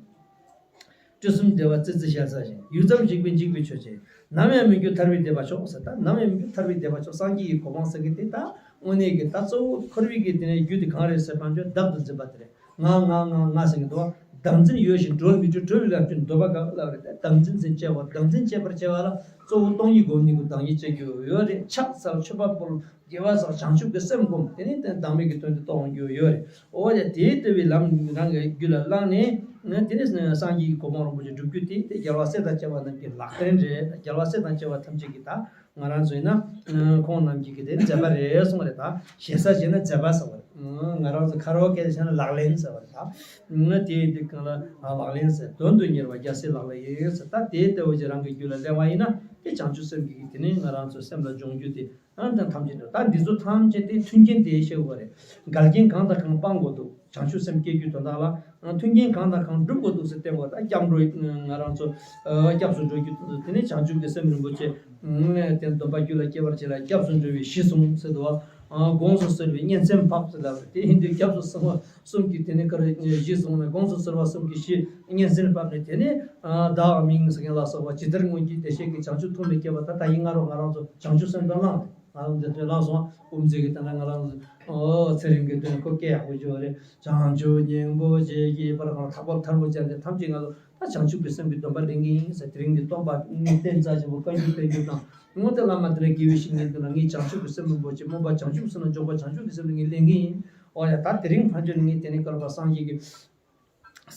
དུས་གསུམ་བདེ་བ་ཙི་ཙི་ཤ་ཚ་ཞིང་། ཡུད་ཙམ་ཞིག་པས་འཇིག་པའི་ཆོས་ཅན། ནམ་ཡང་མི་འགྱུར་ཐར་པའི་བདེ་བ་མཆོག་ཟེར། ད་ནམ་ཡང་མི་འགྱུར་ཐར་པའི་བདེ་བ་མཆོག་སངས་རྒྱས་ཀྱི་གོ་འཕང་ཟེར་མཁན་དེ་ད་དངོས་གནས་ཀྱི་ད་གཙོ་བོ་འཁོར་བའི་གི་དེ་ནས་རྒྱུ་དེ་གང་རེད་ཟེར་བ་ཅོ་བདག་ཏུ་འཛིན་པ་དེ་རེད། ང་ང་ང་ང་ཟེར་མཁན་འདུག་བ། བདག་འཛིན་ཡོད་ཞིང་གྲོལ་མི་འགྱུར། གྲོལ་བའི་ལམ་གྱི་འདོད་པ་གང་ལ་རེད། ད་བདག་འཛིན་ཟིན་བྱས་པ་བདག་འཛིན་བྱས་པར་བྱ་བ་ལ་གཙོ་བོ་སྟོང་ཉིད་སྒོམ་ནི་གི་བདག་ཉིད་བྱེད་རྒྱུ་ཡོད་རེད། ཕྱག་འཚལ་མཆོད་པ་འབུལ། དགེ་བ་བསགས་བྱང་ཆུབ་ཀྱི་སེམས་བསྒོམ། དེ་ནས་དེ་བདག་མེད་ཀྱི་དོན་དུ་རྟོགས་འོང་རྒྱུ་ཡོད་རེད། འོ་ཡ་དེའི་ལྟ་བའི་ལམ་རང་གི་རྒྱུད་ལ་བླངས་ནས་དེ་ནས་སངས་རྒྱས་ཀྱི་གོ་འཕང་རིན་པོ་ཆེ་སྒྲུབ་རྒྱུ་དེ་དེ་རྒྱལ་བ་སྲས་དང་བཅས་པ་རྣམས་ཀྱི་ལག་ལེན་རེད། རྒྱལ་བ་སྲས་དང་བཅས་པ་ཐམས་ཅད་ཀྱིས་ད་ང་རང་ཚོ་ཡིན་ན་ཁོང་རྣམས་ཀྱིས་གི་དེ་མཛད་པ་རེད་གསུངས་པ་རེད། ད་ཞེ་ས་བྱས་ན་མཛད་པ་ཟེར་བ་རེད། ང་རང་ཚོ་ཁ་རོག་སྐད་བཤད་ན་ལག་ལེན་ཟེར་བ་རེད། ད་དེའི་དེ་གང་ལ་ལག་ལེན་ཟེར། དོན་དུ་གཉེར་བ་རྒྱལ་སྲས་ལག་ལེན་ཡིན་ཟེར། ད་དེའི་ལྟ་བ་ཅིག་རང་གི་རྒྱུད་ལ་གླེང་བ་ཡིན་ན་དེ་བྱང་ཆུབ་སེམས་ཀྱི་དེ་ནས་ང་རང་ཚོ་སེམས་ལ་སྦྱོང་རྒྱུ་དེ། ཨ་ནི་ཐམས་ཅད་དུ་ད་འདི་ཚོ་ཐམས་ཅད་དེ་མཐུན་རྐྱེན་དེ་ཤེས་དགོས་རེད། འགལ་རྐྱེན་གང་དང་གང་སྤང་དགོས་འདུག་བྱང་ཆུབ་སེམས་སྐྱེ་རྒྱུའི་དོན་དག་ལ་མཐུན་རྐྱེན་གང་དང་གང་སྒྲུབ་དགོས་འདུག་ཟེར་བསྟན་དགོས། ད་སྐྱབས་འགྲོ་ང་རང་ཚོ་སྐྱབས་སུ་འགྲོ་རྒྱུ་དེ་ནི་བྱང་ཆུབ་ཀྱི་སེམས་རིན་པོ་ཆེ་དེ་སྡོམ་པ་རྒྱུད་ལ་སྐྱེ་བར་བྱེད་ལ་སྐྱབས་སུ་འགྲོ་བའི་གཞི་བཟུང་ཟེར་འདུག་བ། དགོངས་སུ་གསོལ་བའི་གཉེན་སེམས་འཕགས་ཟེར་ལབ་རེད། དེ་ཡིན་དུས་སྐྱབས་སུ་སོང་བ། གསུམ་གྱི་དེ་ནས་ཀར་གཞི་བཟུང་ནས་དགོངས་སུ་གསོལ་བ་གསུམ་གྱི་གཞི་གཉེན་སེམས་ཕབ་ནས་དེ་ནས་བདག་མིང་ཟེར་མཁན་ལ་སོགས་པ་ཇི་ལྟར་སྔོན་གྱི་བདེ་གཤེགས་ཀྱི་བྱང་ཆུབ་ཐོག་མའི་བསྐལ་པ་ད་ད་ཡིན་ང་རོ་ང་རང་ཚོ་བྱང་ཆུབ་སེམས་དང་བླངས་ང་རང་འདི་ཚོའི་བླངས་སོང་དབུ་མཛད་ཀྱི་དེ་ན་ང་རང་ཚོ་ཚེ་རིང་གི་དོན་ཁོ་སྐད་ཡག་པོ་བརྗོད་རེད། བྱང་ཆུབ་སྙིང་པོ་རྗེ་ཡི་བར་གང་ཐག་པ་ཐལ་མོ་སྦྱར་ཏེ་ཐམས་ཅད་ང་ཚོ་ ད་བྱང་ཆུབ་ཀྱི་སེམས་ཀྱི་སྡོམ་པ་ལེན་གྱི་ཡིན་ཟེར། དེ་རིང་འདི་སྟོན་པ་ངས་བསྟན་རྩ་ཆེན་པོ་བཀའ་འགྱུར་བསྟན་འགྱུར་དང་། ངོ་དེ་བླ་མ་དེ་ལ་དགེ་བའི་བཤེས་གཉེན་དེ་ལ་ངས་བྱང་ཆུབ་ཀྱི་སེམས་རིན་པོ་ཆེ་སྨོན་པ་བྱང་ཆུབ་ཀྱི་སེམས་ལ་འཇུག་པ་བྱང་ཆུབ་ཀྱི་སེམས་ལ་ངས་ལེན་གྱི་ཡིན། འོ་ཡ། ད་དེ་རིང་ཕན་ཆད་ངས་དེ་ནས་བསྐལ་པ་སངས་རྒྱས་ཀྱི་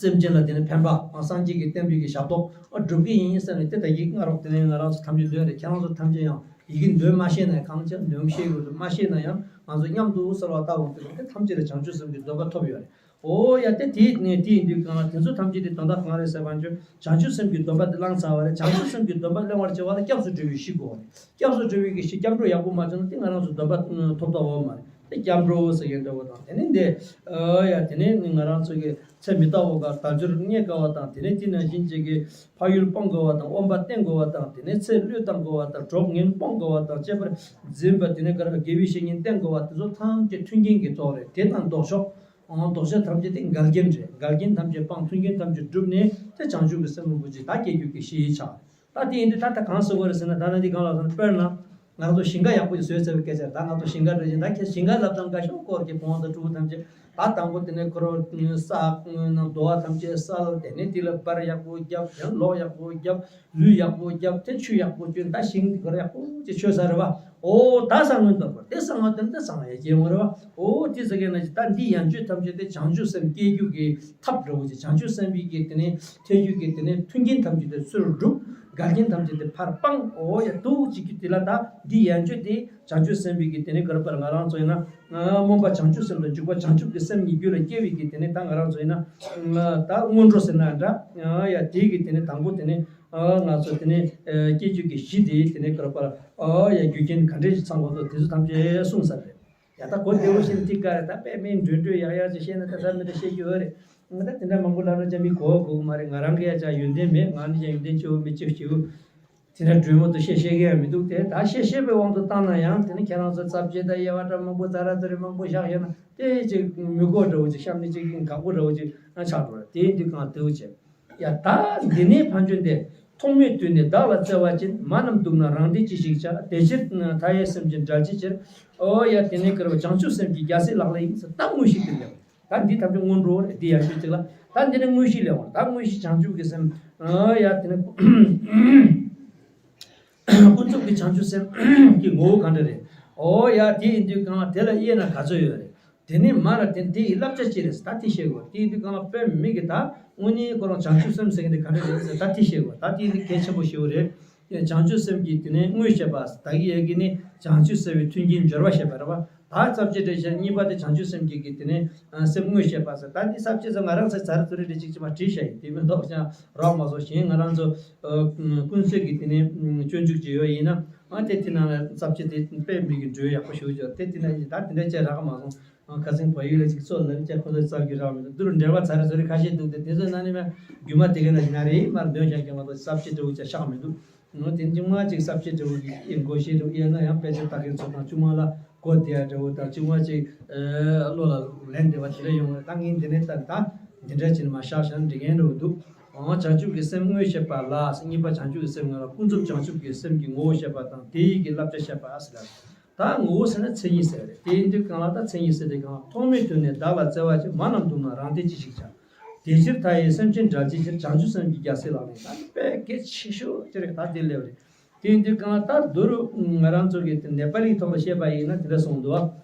སེམས་ཅན་ལ་དེ་ནས་ཕན་པ། སངས་རྒྱས་ཀྱི་བསྟན་པའི་གི་ཞབས་ཏོག་སྒྲུབ་ཀྱི་ཡིན་ཟེར་ནས། དེ་ལྟ་ཡིག་སྔ་རོགས་དེ་ནས་ང་རང་ཚོ་ཐམས་ཅད་འདོན་རེད། ཁྱེད་རང་ཚོ་ཐམས་ཅད་ཡང་ཡི་གེ་འདོན་མ་ཤེས་ན་ཡང་། གང་ཅི་འདོན་ཤེས་ཡོད་མ་ཤེས་ན་ཡང་། ང་ཚོ་མཉམ་དུ་གསོལ་བ་བཏབ་འོང་དུས་དེ་ཐམས་ཅད་ལ་བྱང་ཆུབ་སེམས་ཀྱི་སྡོམ་པ་ཐོབ་ཡོད་རེད། འོ་ཡ། དེ་དེ་ནས་དེ་ཡིན་དུས་གང་ལ་དེ་ཚོ་ཐམས་ཅད་དེ་དོན་དག་གང་རེད་ཟེར་བ་ཅིན། བྱང་ཆུབ་སེམས་ཀྱི་སྡོམ་པ་དེ་བླངས་ཚར་བ་རེད། བྱང་ཆུབ་སེམས་ཀྱི་སྡོམ་པ་བླང་བར་བྱ་བ་ལ་སྐྱབས་སུ་འགྲོ་བའི་གཞི་དགོས་པ་རེད། སྐྱབས་སུ་འགྲོ་བའི་གི་གཞི་སྐྱབས་འགྲོ་ཡག་པོ་མ་བྱུང་ན་དེ་ང་རང་ཚོ་སྡོམ་པ་ཐོབ་ཐབས་ཡོད་མ་རེད། དེ་སྐྱབས་འགྲོ་ཟེར་མཁན་འདྲ་བོ་དང་། དེ་ནས་འདི་ཨ་ཡ། དེ་ནས་ང་རང་ཚོ་གི་ཚེ་མི་རྟག་པ་ག་དལ་འབྱོར་རྙེད་དཀའ་བ་དང་། དེ་ནས་དེ་ནང་བཞིན་ཅིག་གི་ཕ་ཡུལ་སྤོང་དགོས་པ་དང་། དབེན་པ་བསྟེན་དགོས་པ་དང་། དེ་ནས་ཚེ་བློས་བཏང་དགོས་པ་དང་། གྲོགས་ངན་སྤོང་དགོས་པ་དང་། གཅེས་པར་འཛིན་པ་དེ་ནས་ག་རེ་དགེ་བའི་བཤེས་གཉེན་བསྟེན་དགོས་པ་དེ་ཚོ་ཐམས་ཅད་མཐུན་རྐྱེན་གྱི་ཐོག་རེད། དེ་དང་ལྡོག་ཕྱོགས། ཨང་། ལྡོག་ཕྱོགས་ཐམས་ཅད་དེ་འགལ་རྐྱེན་རེད། འགལ་རྐྱེན་ཐམས་ཅད་སྤངས། མཐུན་རྐྱེན་ཐམས་ཅད་བསྒྲུབས་ནས་དེ་བྱང་ཆུབ་ཀྱི་སེམས་རིན་པོ་ཆེ་ད་སྐྱེ་རྒྱུ་གི་གཞི་ཆགས། ད་དེ་ཡིན་དུས་ད་ལྟ་གང་ཟེར་དགོས་རེད་ཟེར་ན། ད་ལྟ་འདི་གང་ལ་ཟེར་ན། དཔེར་ན་ང་ཚོ་ཞིང་ཁ་ཡག་པོ་ཞིག་བཟོས་ཚར་བའི་སྐད་ཆ་རེད། ད་ང་ཚོ་ཞིང་ཁ་འདྲ་ཞིག་ད་ཁྱེད་ཞིང་ཁ་ལབ་དང་འགའ་ཤོག་སྐོར་གྱི་བོང་དང་ཕྲུ་གུ་ཐམས་ཅད་ད་དང་པོ་དེ་ནས་ཁོ་རང་ས་ནང་རྡོ་བ་ཐམས་ཅད་སལ། དེ་ནས་དེ་ལ་པར་ཡག་པོ་བརྒྱབ། དེ་ནས་ལོག་ཡག་པོ་བརྒྱབ། ལུད་ཡག་པོ་བརྒྱབ། དེ་ཆུ་ཡག་པོ་བསྐྱོན། ད་ཞིང་འདི་གར་ཡག་པོ་ཅིག་ཆོད་ས་རེད་བ། འོ་ད་ས་སྔོན་དང་པོ་དེ་ས་སྔོན་དེ་ད་ས་སྔོན་ཡ་སྐྱེ་འོང་རེད་བ། འོ་དེ་ཟེར་མཁན་ན་ཅིག་ད་འདི་ཡན་ཆོད་ཐམས་ཅད་དེ་བྱང་ཆུབ་སེམས་སྐྱེ་རྒྱུ་གི་ཐབས་འདྲ་བོ་ཅིག་བྱང་ཆུབ་སེམས་དཔའི་གི་དེ་ནས་ཐེག་རྒྱུ་གི་དེ་ནས་མཐུན་རྐྱེན་ཐམས་ཅད་དེ་ཚུར་སྒྲུབ། འགལ་རྐྱེན་ཐམས་ཅད་དེ་ཕར་སྤངས། འོ་ཡ་འདུག་ཅིག་གི་དེ་ལ་ད་འདི་ཡན་ཆོད་དེ་བྱང་ཆུབ་སེམས་དཔའི་གི་དེ་ནས་ག་རེ་པར་ང་རང་ཚོ་ཡིན་ན་སྨོན་པ་བྱང་ཆུབ་སེམས་དང་འཇུག་པ་བྱང་ཆུབ་ཀྱི་སེམས་གཉིས་རྒྱུད་ལ་སྐྱེ་བའི་གི་དེ་ནས་ད་ང་རང་ཚོ་ཡིན་ན་ད་སྔོན་འགྲོ་ཟེར་ན་འདྲ། ཡ་དེའི་གི་དེ་ནས་དང་པོ་དེ་ནས། ཨ། ང་ཚོ་དེ་ནས་ཨ་སྐྱེ་རྒྱུ་གི་གཞི་དེ་དེ་ནས་ག་རེ་པར་ཨ་ཡ་རྒྱུ་རྐྱེན་ག་འདྲས་ཞིག་ཚང་དགོས་འདུག་དེ་ཚོ་ཐམས་ཅད་གསུངས་ཚར་རེད། ཡ་ད་གོ་བདེ་བོ་ཞིག་ཐིག་ག་རེད། ད་དཔེ་མི་འགྲོས་འགྲོས་ཡག་ཡག་ཅིག་བཤད་ན་ད་འདྲ་མི་འདྲ་བཤད་རྒྱུ་ཡོད་རེད། ང་ད་དེ་འདྲ་མང་པོ་ལབ་ན་ཅང་མི་གོ་གོ་གི་མ་རེད། ང་རང་གི་ཡ་ཅག་ཡོན་ཏན་མེད། ང་ནི་ཅང་ཡོན་ཏན་ཆེ་བོ་མི་ཆེ་ཆེ་བོ་དེ་འདྲ་འགྲོས་མོ་དུ་བཤད་ཤེས་ཀྱི་ཡང་མི་འདུག་དེ་ད་བཤད་ཤེས་པའི་དབང་དུ་བཏང་ན་ཡང་དེ་ནི་ཁྱེད་རང་ཚོ་རྩ་བཅད་དང་དབྱེ་བ་འདྲ་མང་པོ་ཛ་ར་ཛ་རེ་མང་པོ་བཞག་ཤེས་ན་དེ་ཅིག་མི་གོ་འདྲ་བོ་ཅིག་བཤད་ནི་ཅིག་ཡིན་དགའ་པོ་འདྲ་བོ་ཅིག་ཆགས་འགྲོ་རེད། དེ་ཡིན་དུས་གང་དེའུ་བྱེད། ཡ་ད་འདི་ནས་ཕན་ཆོད་འདི། ཐོག་མེད་དུས་ནས་བདག་ལ་བརྩེ་བ་ཅན། མ་རྣམས་སྡུག་ན་རང་བདེ་ཅི་ཞིག་བྱ། དེ་ཕྱིར་མཐའ་ཡས་སེམས་ཅན་བསྒྲལ་བྱའི་ཕྱིར། ཨོ་ཡ་དེ་ནས་ཀྱི་རེད་བ། བྱང་ཆུབ་སེམས་ཀྱི་རྒྱལ་སྲས་ལག་ལེན་ཡིན་ཟེར། ད་དངོས་གཞི་དེ་ལེན། ད་འདི་ཐམས་ཅད་སྔོན་འགྲོ་རེད། འདི་ཡར་ཞུ་ཅིག་ལ། ད་འདི་ནས་དངོས་གཞི་ལེན་བ། ད་དངོས་གཞི་བྱང་ཆུབ་ཀྱི་སེམས། ཨོ་ཡ་དེ་ནས་ཀུན་རྫོབ་ཀྱི་བྱང་ཆུབ་སེམས་ཀྱི་ངོ་བོ་གང་འདྲ་རེད། ཨོ་ཡ་དེ་ཡིན་དུས་གང་ལ་དེ་ལ་དབྱེ་ན་ག་ཚོད་ཡོད་རེད། དེ་ནས་མ་ལ་དེ་དེ་ཡི་བསླབ་བྱ་ཅི་རེད་ཟེར། ད་དེ་ཤེས་དགོས། དེ་ཡིན་དུས་གང་ལ་དཔེ་མི་གི་ད་དངོས་གནས་ཁོ་རང་བྱང་ཆུབ་སེམས་ཟེར་མཁན་དེ་ག་འདྲ་རེད་ཟེར། ད་དེ་ཤེས་དགོས། ད་དེ་ནི་གལ་ཆེན་པོ་ཞེ་པོ་རེད། བྱང་ཆུབ་སེམས་ཀྱི་དེ་ནས་དངོས་བཤད་པ་ཟེར། ད་གི་ཡ་གི་ནི་བྱང་ཆུབ་སེམས་དཔའི་མཐུན་རྐྱེན་སྦྱོར་བ་བཤད་པ་རེད་བ། ད་རྩ་བཅད་འགྲེལ་བཤད་གཉིས་པ་དེ་བྱང་ཆུབ་སེམས་ཀྱི་གི་དེ་ནས་སེམས་དངོས་བཤད་པ་ཟེར། ད་འདི་རྩ་བཅད་ཟེར་ང་རང་ཚོ་ཚར་ཚོ་རེ་རེ་ཅིག་ཅིག་མ་བྲིས་བཞག་ཡིན། དེ་མི་འདོག་ཀྱང་རག་མ་སོང་། གཞན་ང་རང་ཚོ་ཀུན་གསལ་གྱི་དེ་ནས་སྤྱོད་འཇུག་ཅིག་ཡོད་ཡིན་ན། ཨ་དེ་དེ་ནང་ལ་རྩ་བཅད་དེ་དཔེ་མི་གི་འགྲོས་ཡག་པོ་ཞུ་ཅོག་དེ་དེ་འདྲ་ཡིན། ད་དེ་འདྲ་བྱས་རག་མ་སོང་། ཁ་སང་བལ་ཡུལ་ལ་ཅིག་ཚོ་ལ་ཅག་ཁོ་ཚོ་རྩ་བརྒྱུད་རག་མི་འདུག་འདུག་འགྲེལ་པ་ཚར་ཚོ་རེ་ཁ་ཤས་འདུག་དེ་དེ་ཚོ་ན་ནི་མ་རྒྱུ་མ་དེ་ག་ན་ན་རེ་མར་འདོན་བཞག་གི་མ་གཏོགས་རྩ་བཅད་འགྲོ་ཅག་ཤག་མི་འདུག་དེ་ཚོ་ཉི་མ་ཅིག་རྩ་བཅད་འགྲོ་གི་མགོ་ཤེས་འགྲོ་ཡས་ན་ཡང་དཔེ་ཆ་ལྟ་མཁན་ཚོ་དང་ཅུང་མ་ལ་གོ་བདེ་ཡ་འདྲ་བོ་དང་ཅུང་མ་ཅིག་བློ་ལ་ལེན་བདེ་བ་དེ་འདྲ་ཡོང་བ། ད་ངས་འདི་ནས་ད་ད་འདི་འདྲ་བྱས་ནས་མ་བཞག་བཞག་ན་འགྲིག་མཁན་འདྲ་བོ་འདུག་ཨང་། བྱང་ཆུབ་ཀྱི་སེམས་དངོས་བཤད་པ་ལ། གཉིས་པ་བྱང་ཆུབ་ཀྱི་སེམས་ལྔ་ལ་ཀུན་རྫོབ་བྱང་ཆུབ་ཀྱི་སེམས་ཀྱི་ངོ་བོ་བཤད་པ་དང་དེ་ཡི་གི་བསླབ་བྱ་བཤད་པ་ཟེར། ད་ངོ་བོ་ཟེར་ན་མཚན་ཉིད་ཟེར་རེད། དེ་ཡིན་དུས་གང་ལ་ད་མཚན་ཉིད་ཟེར་དེ་གང་། ཐོག་མེད་དུས་ནས་བདག་ལ་བརྩེ་བ་ཅན། མ་རྣམས་སྡུག་ན་རང་བདེ་ཅི་ཞིག་བྱ། དེ་ཕྱིར་མཐའ་ཡས་སེམས་ཅན་བསྒྲལ་བྱའི་ཕྱིར། བྱང་ཆུབ་སེམས་ཀྱི་རྒྱལ་སྲས་ལག་ལེན་ཡིན། ད་དཔེ་གལ་ཆེ་ཤོས་ཅིག་རེད། ད་དེ་སླེབས་རེད། དེ་ཡིན་དུས་གང་ལ་ད་མདོ་རུ་ང་རང་ཚོ་གི་ནེ་པ་ལིའི་ཐོག་ལ་བཤད་པ་ཡིན་ན་དེ་འདྲ་གསུངས་འདུག་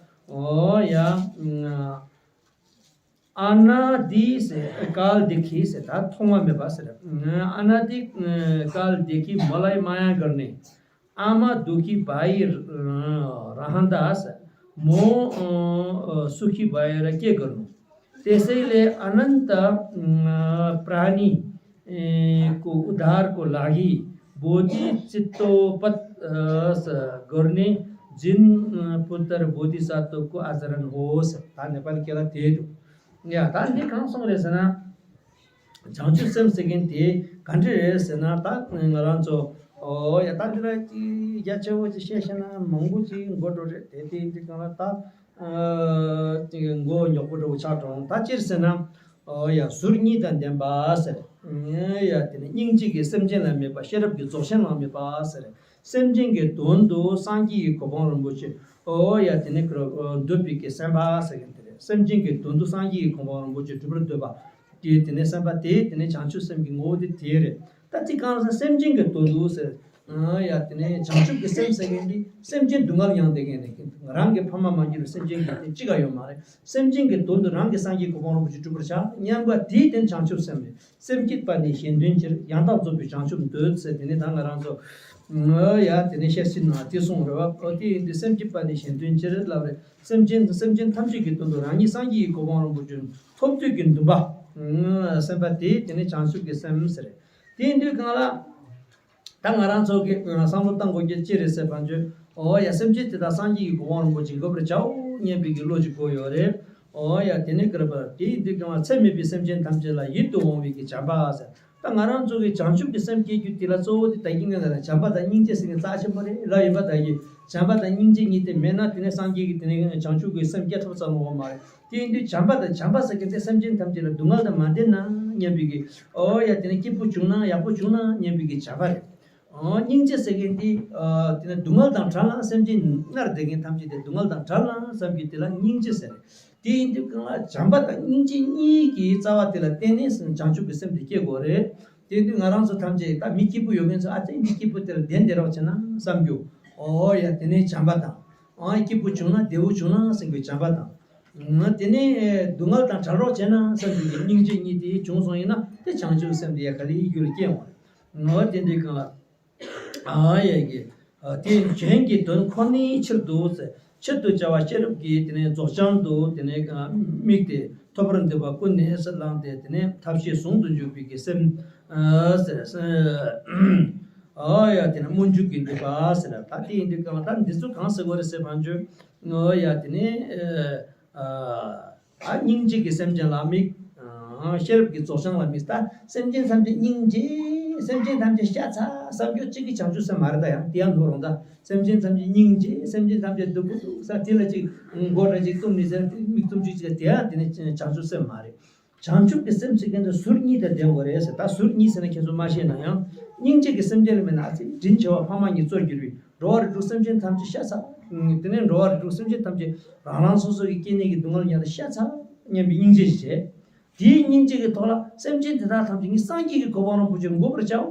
ཨོ་ཡ། अनादि से काल देखी ཟེར། ད་ཐོག་མ་མེད་པ་ཟེར། अनादि काल देखी मलाई माया गर्ने। आमा दुखी भाइ रहँदा मोह सुखी भएर के गर्नु। त्यसैले अनन्त प्राणी को उद्धारको लागि बोधि चित्तोपत गर्ने जिन पुत्र बोधिसत्वको आचरण होस्। ད་ནེ་པ་ལི་སྐད་ལ་དེ་འདུག་ཡ་ད་འདི་གང་གསུངས་རེད་ཟེར་ན། བྱང་ཆུབ་སེམས་ཟེར་མཁན་དེ་ག་འདྲ་རེད་ཟེར་ན། ད་ང་རང་ཚོ་ཨོ་ཡ་ད་འདི་ལ་ཅིག་རྒྱ་ཆེ་བོ་ཅིག་བཤད་ཤེས་ན་མང་པོ་ཅིག་མགོ་འགྲོ་རེད། དེ་དེ་འདི་གང་ལ་ད་ཅིག་མགོ་ཉོག་པོ་འདྲ་བོ་ཆགས་འགྲོ། ད་ཅི་རེད་ཟེར་ན། ཨོ་ཡ་ཟུར་གཉིས་དང་ལྡན་པ་ཟེར། ཡ་དེ་ནི་སྙིང་རྗེ་གིས་སེམས་ཅན་ལ་དམིགས་པ། ཤེས་རབ་ཀྱིས་རྫོགས་ཆེན་ལ་དམིགས་པ་ཟེར། སེམས་ཅན་གྱི་དོན་དུ་སངས་རྒྱས་ཀྱི་གོ་འཕང་རིན་པོ་ཆེ། ཨོ་ཡ་དེ་ནི་འདོད་པའི་གི་སེམས་དཔའ་ཟེར་མཁན་དེ་རེད། སེམས་ཅན་གྱི་དོན་དུ་སངས་རྒྱས་ཀྱི་གོ་འཕང་རིན་པོ་ཆེ་སྒྲུབ་པར་འདོད་པ། དེ་དེ་ནས་སེམས་པ་དེ་དེ་ནས་བྱང་ཆུབ་སེམས་ཀྱི་ངོ་བོ་དེ་དེ་རེད། ད་དེ་གང་ཟག་སེམས་ཅན་གྱི་དོན་དུ་ཟེར། ཨ་ཡ་དེ་ནས་བྱང་ཆུབ་ཀྱི་སེམས་ཟེར་མཁན་དེ་སེམས་ཅན་སྡུག་བསྔལ་མྱངས་བསྡད་མཁན་རེད། རང་གི་ཕ་མ་མ་གྱུར་བའི་སེམས་ཅན་གྱི་དེ་གཅིག་ག་ཡོད་མ་རེད། སེམས་ཅན་གྱི་དོན་དུ་རང་གི་སངས་རྒྱས་གོ་འཕང་རིན་པོ་ཆེ་སྒྲུབ་པར་བྱ་སྙམ་པ་དེའི་དོན་བྱང་ཆུབ་སེམས་རེད། སེམས་བསྐྱེད་པ་ནི་གཞན་དོན་ཕྱིར། ཡང་དག་རྫོགས་པའི་བྱང་ཆུབ་འདོད་ཟེར། དེ་ནས་ད་ང་རང་ཚོ་ཨ་ཡ་དེ་ནས་བཤད་སྲིད་ན་དེ་གསུངས་རེད་བ། ཨོ་དེ་ཡིན་དུས་སེམས་བསྐྱེད་པ་ནི་གཞན་དོན་ཕྱིར་ལབ་རེད། སེམས་ཅན་སེམས་ཅན་ཐམས་ཅད་ཀྱི་དོན་དུ་རང་ཉིད་སངས་རྒྱས་ཀྱི་གོ་འཕང་རིན་པོ་ཆེ་ཐོབ་འདོད་ཀྱི་འདུན་པ་ཨ་སེམས་པ་དེ་དེ་ནས་བྱང་ཆུབ་ཀྱི་སེམས་ཟེར་རེད། དེ་ཡིན་དུས་གང་ལ། ད་ང་རང་ཚོ་གི་ཨ་བསམ་བློ་བཏང་དགོས་རྒྱུ་ཅི་རེད་ཟེར་བ་བརྗོད། ཨོ་ཡ་སེམས་ཅན་དེ་དག་སངས་རྒྱས་ཀྱི་གོ་འཕང་རིན་པོ་ཆེ་འགོད་པར་བྱའོ་སྙམ་པའི་གི་བློ་ཅིག་དགོས་ཡོད་རེད། ཨོ་ཡ་དེ་ནས་ཀིར་པ་དེ་ཡིན་དུས་གང་ལ་ཚད་མེད་པའི་སེམས་ཅན་ཐམས་ཅད་ལ་ཡིད་དུ་འོང་བའི་གི་བྱམས་པ་ཟེར། ད་ང་རང་ཚོ་གི་བྱང་ཆུབ་ཀྱི་སེམས་སྐྱེ་རྒྱུ་དེ་ལ་གཙོ་བོ་དེ་ད་གིན་ང་ལ་བྱམས་པ་དང་སྙིང་རྗེ་ཟེར་མཁན་རྩ་ཆེན་པོ་རེད་ལབ་ཡོད་པ། ད་གིན་བྱམས་པ་དང་སྙིང་རྗེ་གཉིས་དེ་མེད་ན་དེ་ནས་སངས་རྒྱས་ཀྱི་དེ་ནས་བྱང་ཆུབ་ཀྱི་སེམས་སྐྱེ་ཐུབ་ས་མ་ཡོང་བ་མ་རེད། དེ་ཡིན་དུས་བྱམས་པ་དང་བྱམས་པ་ཟེར་མཁན་དེ་སེམས་ཅན་ཐམས་ཅད་ལ་སྡུག་བསྔལ་དང་མ་ལྡན་ན་སྙམ་པའི་གི། ཨོ་ཡ་དེ་ནས་སྐྱིད་པོ་བྱུང་ན་ཡག་པོ་བྱུང་ན་སྙམ་པའི་གི་བྱམས་པ་རེད། ཨོ་སྙིང་རྗེ་ཟེར་མཁན་དེ་ཨ་དེ་ནས་སྡུག་བསྔལ་དང་བྲལ་ན། སེམས་ཅན་མནར་བསྡད་མཁན་ཐམས་ཅད་དེ་སྡུག་བསྔལ་དང་བྲལ་ན་བསམ་རྒྱུ་དེ་ལ་སྙིང་རྗེ་ཟེར་རེད། དེ་ཡིན་དུས་གང་ལ་བྱམས་པ་དང་སྙིང་རྗེ་གཉིས་ཀྱི་རྩ་བ་དེ་ལ་བརྟེན་ནས་བྱང་ཆུབ་ཀྱི་སེམས་དེ་སྐྱེ་དགོས་རེད། དེ་ཡིན་དུས་ང་རང་ཚོ་ཐམས་ཅད་ད་མི་སྐྱིད་པོ་ཡོད་མཁན་ཚོ་ཨ་ཙི་མི་སྐྱིད་པོ་དེ་ལ་བདེན་བདེ་རོགས་བྱེད་ན་བསམ་རྒྱུ། ཨོ་ཡ་དེ་ནས་བྱམས་པ་དང་། ཨ་སྐྱིད་པོ་བྱུང་ན་བདེ་བོ་བྱུང་ན་བསམ་རྒྱུའི་བྱམས་པ་དང་། ང་དེ་ནས་སྡུག་བསྔལ་དང་བྲལ་རོགས་བྱས་ན་བསམ་རྒྱུ་གི་སྙིང་རྗེ་གཉིས་དེ་བྱུང་སོང་ཡིན་ན་དེ་བྱང་ཆུབ་སེམས་དེ་ཡ་ག་ལེ་ཡིད་རྒྱུད་ལ་སྐྱེ་འོང་། ང་དེ་འདྲའི་སྒང་ལ། ཨ་ཡ་གི། ཨ་དེ་གཞན་གྱི་དོན་ཁོ་ནའི་ཕྱིར་དུ་ཟེར། ཆེད་དུ་བྱ་བ་ཤེས་རབ་ཀྱིས་དེ་ནས་རྫོགས་བྱང་དུ་དེ་ནས་དམིགས་ཏེ་ཐོབ་པར་འདོད་པ་ཀུན་ནས་བསླངས་ཏེ་དེ་ནས་ཐབས་ཤེས་ཟུང་དུ་འཇུག་པའི་གི་སེམས། ཨ་ཟེར། ཨ་ཡ་དེ་ནས་སྨོན་འཇུག་གི་འདུན་པ་ཟེར། ད་དེ་ཡིན་དུས་གང་ལ་ད་འདི་ཚོ་གང་ཟེར་དགོས་རེད་ཟེར་བ་འཇུག་ཨོ་ཡ་དེ་ནས་ཨ་སྙིང་རྗེ་གི་སེམས་ཅན་ལ་དམིགས། ཨ་ཤེས་རབ་ཀྱི་རྫོགས་བྱང་ལ་དམིགས། ད་སེམས་ཅན་ཐམས་ཅད་སྙིང་རྗེ། སེམས་ཅན་ཐམས་ཅད་ཤ་ཚ་བསམ་རྒྱུ་གཅིག་གི་བྱང་ཆུབ་སེམས་མ་རེད། ད་ཡང་དེ་ཡང་ནོར་རུང་ད་སེམས་ཅན་ཐམས་ཅད་སྙིང་རྗེ། སེམས་ཅན་ཐམས་ཅད་སྡུག་པོ་འདུག་ས་དེ་ལ་ཅིག་མགོ་སྐྲ་ཅིག་བཏུམ་ནས་ཟེར་དེ་མིག་བཙུམ་ཅིག་ཅིག་དེ་ཡང་དེ་ནི་བྱང་ཆུབ་སེམས་མ་རེད། བྱང་ཆུབ་ཀྱི་སེམས་ཟེར་མཁན་དེ་ཟུར་གཉིས་དང་ལྡན་དགོས་རེད་ཟེར། ད་ཟུར་གཉིས་ཟེར་ན་ཁྱེད་ཚོ་མ་ཤེས་ན་ཡང་། སྙིང་རྗེ་གི་སེམས་ཅན་ལ་མེད་ན་ཨ་ཙི་དྲིན་ཆེ་བ་ཕ་མ་གཉིས་གཙོར་གྱུར་པའི་འགྲོ་བ་རིགས་དྲུག་སེམས་ཅན་ཐམས་ཅད་ཤ་ཚ། དེ་ནས་འགྲོ་བ་རིགས་དྲུག་སེམས་ཅན་ཐམས་ཅད་རང་རང་སོ་སོ་གི་སྐྱེ་གནས་ཀྱི་སྡུག་བསྔལ་མྱངས་ཏེ་ཤ་ཚ་སྙམ་པའི་སྙིང་རྗེ་ཞིག་བྱས། དེའི་སྙིང་རྗེ་གི་ཐོག་ལ་སེམས་ཅན་དེ་དག་ཐམས་ཅད་ངས་སངས་རྒྱས་ཀྱི་གོ་འཕང་རིན་པོ་ཆེ་འགོད་པར་བྱའོ་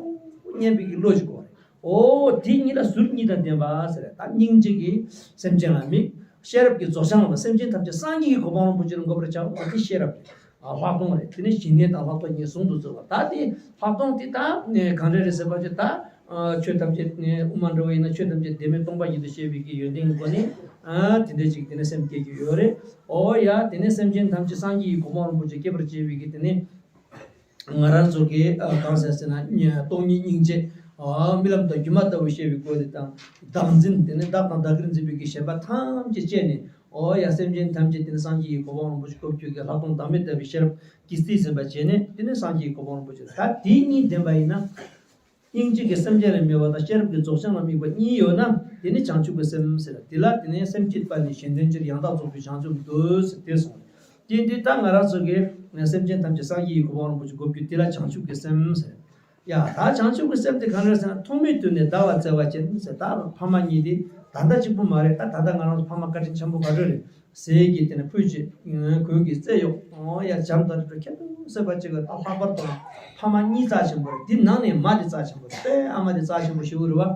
སྙམ་པའི་གི་བློ་ཞིག་དགོས་རེད། ཨོ་དེ་གཉིས་ལ་ཟུར་གཉིས་དང་ལྡན་པ་ཟེར། ད་སྙིང་རྗེ་གི་སེམས་ཅན་ལ་དམིགས། ཤེས་རབ་ཀྱི་རྫོགས་བྱང་ལ་སེམས་ཅན་ཐམས་ཅད་སངས་རྒྱས་ཀྱི་གོ་འཕང་རིན་པོ་ཆེ་ལ་འགོད་པར་བྱའོ། ཨ་དེ་ཤེས་རབ་རེད། ཨ་ལྷག་མཐོང་རེད། དེ་ནི་ཞི་གནས་དང་ལྷག་མཐོང་གཉིས་ཟུང་དུ་འཇུག་པ། ད་དེ་ལྷག་མཐོང་དེ་ད་གང་འདྲ་རེད་ཟེར་བ་ཅིག་ད་ཨ་ཆོས་ཐམས་ཅད་དབུ་མ་འདྲ་བོ་ཡིན་ན་ཆོས་ཐམས་ཅད་བདེན་མེད་སྟོང་པ་ཉིད་དུ་ཤེས་པའི་གི་ཡོན་ཏན་གྱི་སྒོ་ནས་ཨ་དེ་འདྲ་ཅིག་དེ་ནི་སེམས་སྐྱེ་རྒྱུ་ཡོད་རེད། ཨོ་ཡ་དེ་ནི་སེམས་ཅན་ཐམས་ཅད་སངས་རྒྱས་ཀྱི་གོ་འཕང་རིན་པོ་ཆེ་སྐྱེད་པར་བྱེད་པའི་གི་དེ་ནི། ང་རང་ཚོ་གིས་ཨ་གང་ཟེར་ཟེར་ན་སྟོང་ཉིད་སྙིང་རྗེ། ཨ་རྨི་ལམ་དང་སྒྱུ་མ་ལྟ་བུ་ཤེས་པའི་སྒོ་ནས་དང་བདག་འཛིན། དེ་ནས་བདག་དང་བདག་གིར་འཛིན་པའི་གི་ཞེན་པ་ཐམས་ཅད་བཅད་ནས། ཨོ་ཡ་སེམས་ཅན་ཐམས་ཅད་དེ་ནི་སངས་རྒྱས་ཀྱི་གོ་འཕང་རིན་པོ་ཆེ་སྒོམ་རྒྱུ་གི་ལྷག་མཐོང་བདག་མེད་ལྟ་བུའི་ཤེས་རབ་ཀྱིས་རྩིས་ཟིན་པ་བྱས་ནས་དེ་ནི་སངས་རྒྱས་ཀྱི་གོ་འཕང་རིན་པོ་ཆེ། ད་དེ་གཉིས་ལྡན་པ་ཡིན་ན། སྙིང་རྗེ་གི་སེམས་ཅན་ལ་དམིགས་པ་དང་ཤེས་རབ་ཀྱི་རྫོགས་བྱང་ལ་དམིགས་པ་གཉིས་ཡོད་ན་དེ་ནི་བྱང་ཆུབ་ཀྱི་སེམས་ཟེར། དེ་ལ་དེ་ནས་སེམས་བསྐྱེད་པ་ནི་གཞན་དོན་ཕྱིར། ཡང་དག་རྫོགས་པའི་བྱང་ཆུབ་འདོད་ཟེར་དེ་གསུངས། དེ་དུས་ད་ང་རང་ཚོ་གིས་སེམས་ཅན་ཐམས་ཅད་སངས་རྒྱས་ཀྱི་གོ་འཕང་རིན་པོ་ཆེ་འགོད་རྒྱུ་དེ་ལ་བྱང་ཆུབ་ཀྱི་སེམས་ཟེར། ཡ་ད་བྱང་ཆུབ་ཀྱི་སེམས་དེ་གང་རེད་ཟེར་ན། ཐོག་མའི་དུས་ནས་བདག་ལ་བརྩེ་བ་ཅན་ཟེར། ད་ཕ་མ་གཉིས་དེ་ད་ལྟ་གཅིག་པུ་མ་རེད། ད་ད་ལྟ་ང་རང་ཚོ་ཕ་མ་བཀའ་དྲིན་ཆེན་པོ་ག་ཚོད་རེད། ཟས་ཀྱི་དེ་ནས་ཕུད་ཅིག་གོས་ཀྱི་རྩེ་གཡོག་ཨོ་ཡ་བྱམས་དང་རིགས་དྲུག་ཁྱད་དུ་གསོད་པ་གཅིག་གི་ད་ལྷག་པར་དུ་ཕ་མ་གཉིས་རྩ་ཆེན་པོ་རེད། དེ་ནང་ནས་མ་དེ་རྩ་ཆེན་པོ་རེད། དཔེ་ཨ་མ་དེ་རྩ་ཆེན་པོ་ཞེ་པོ་རེད་བ།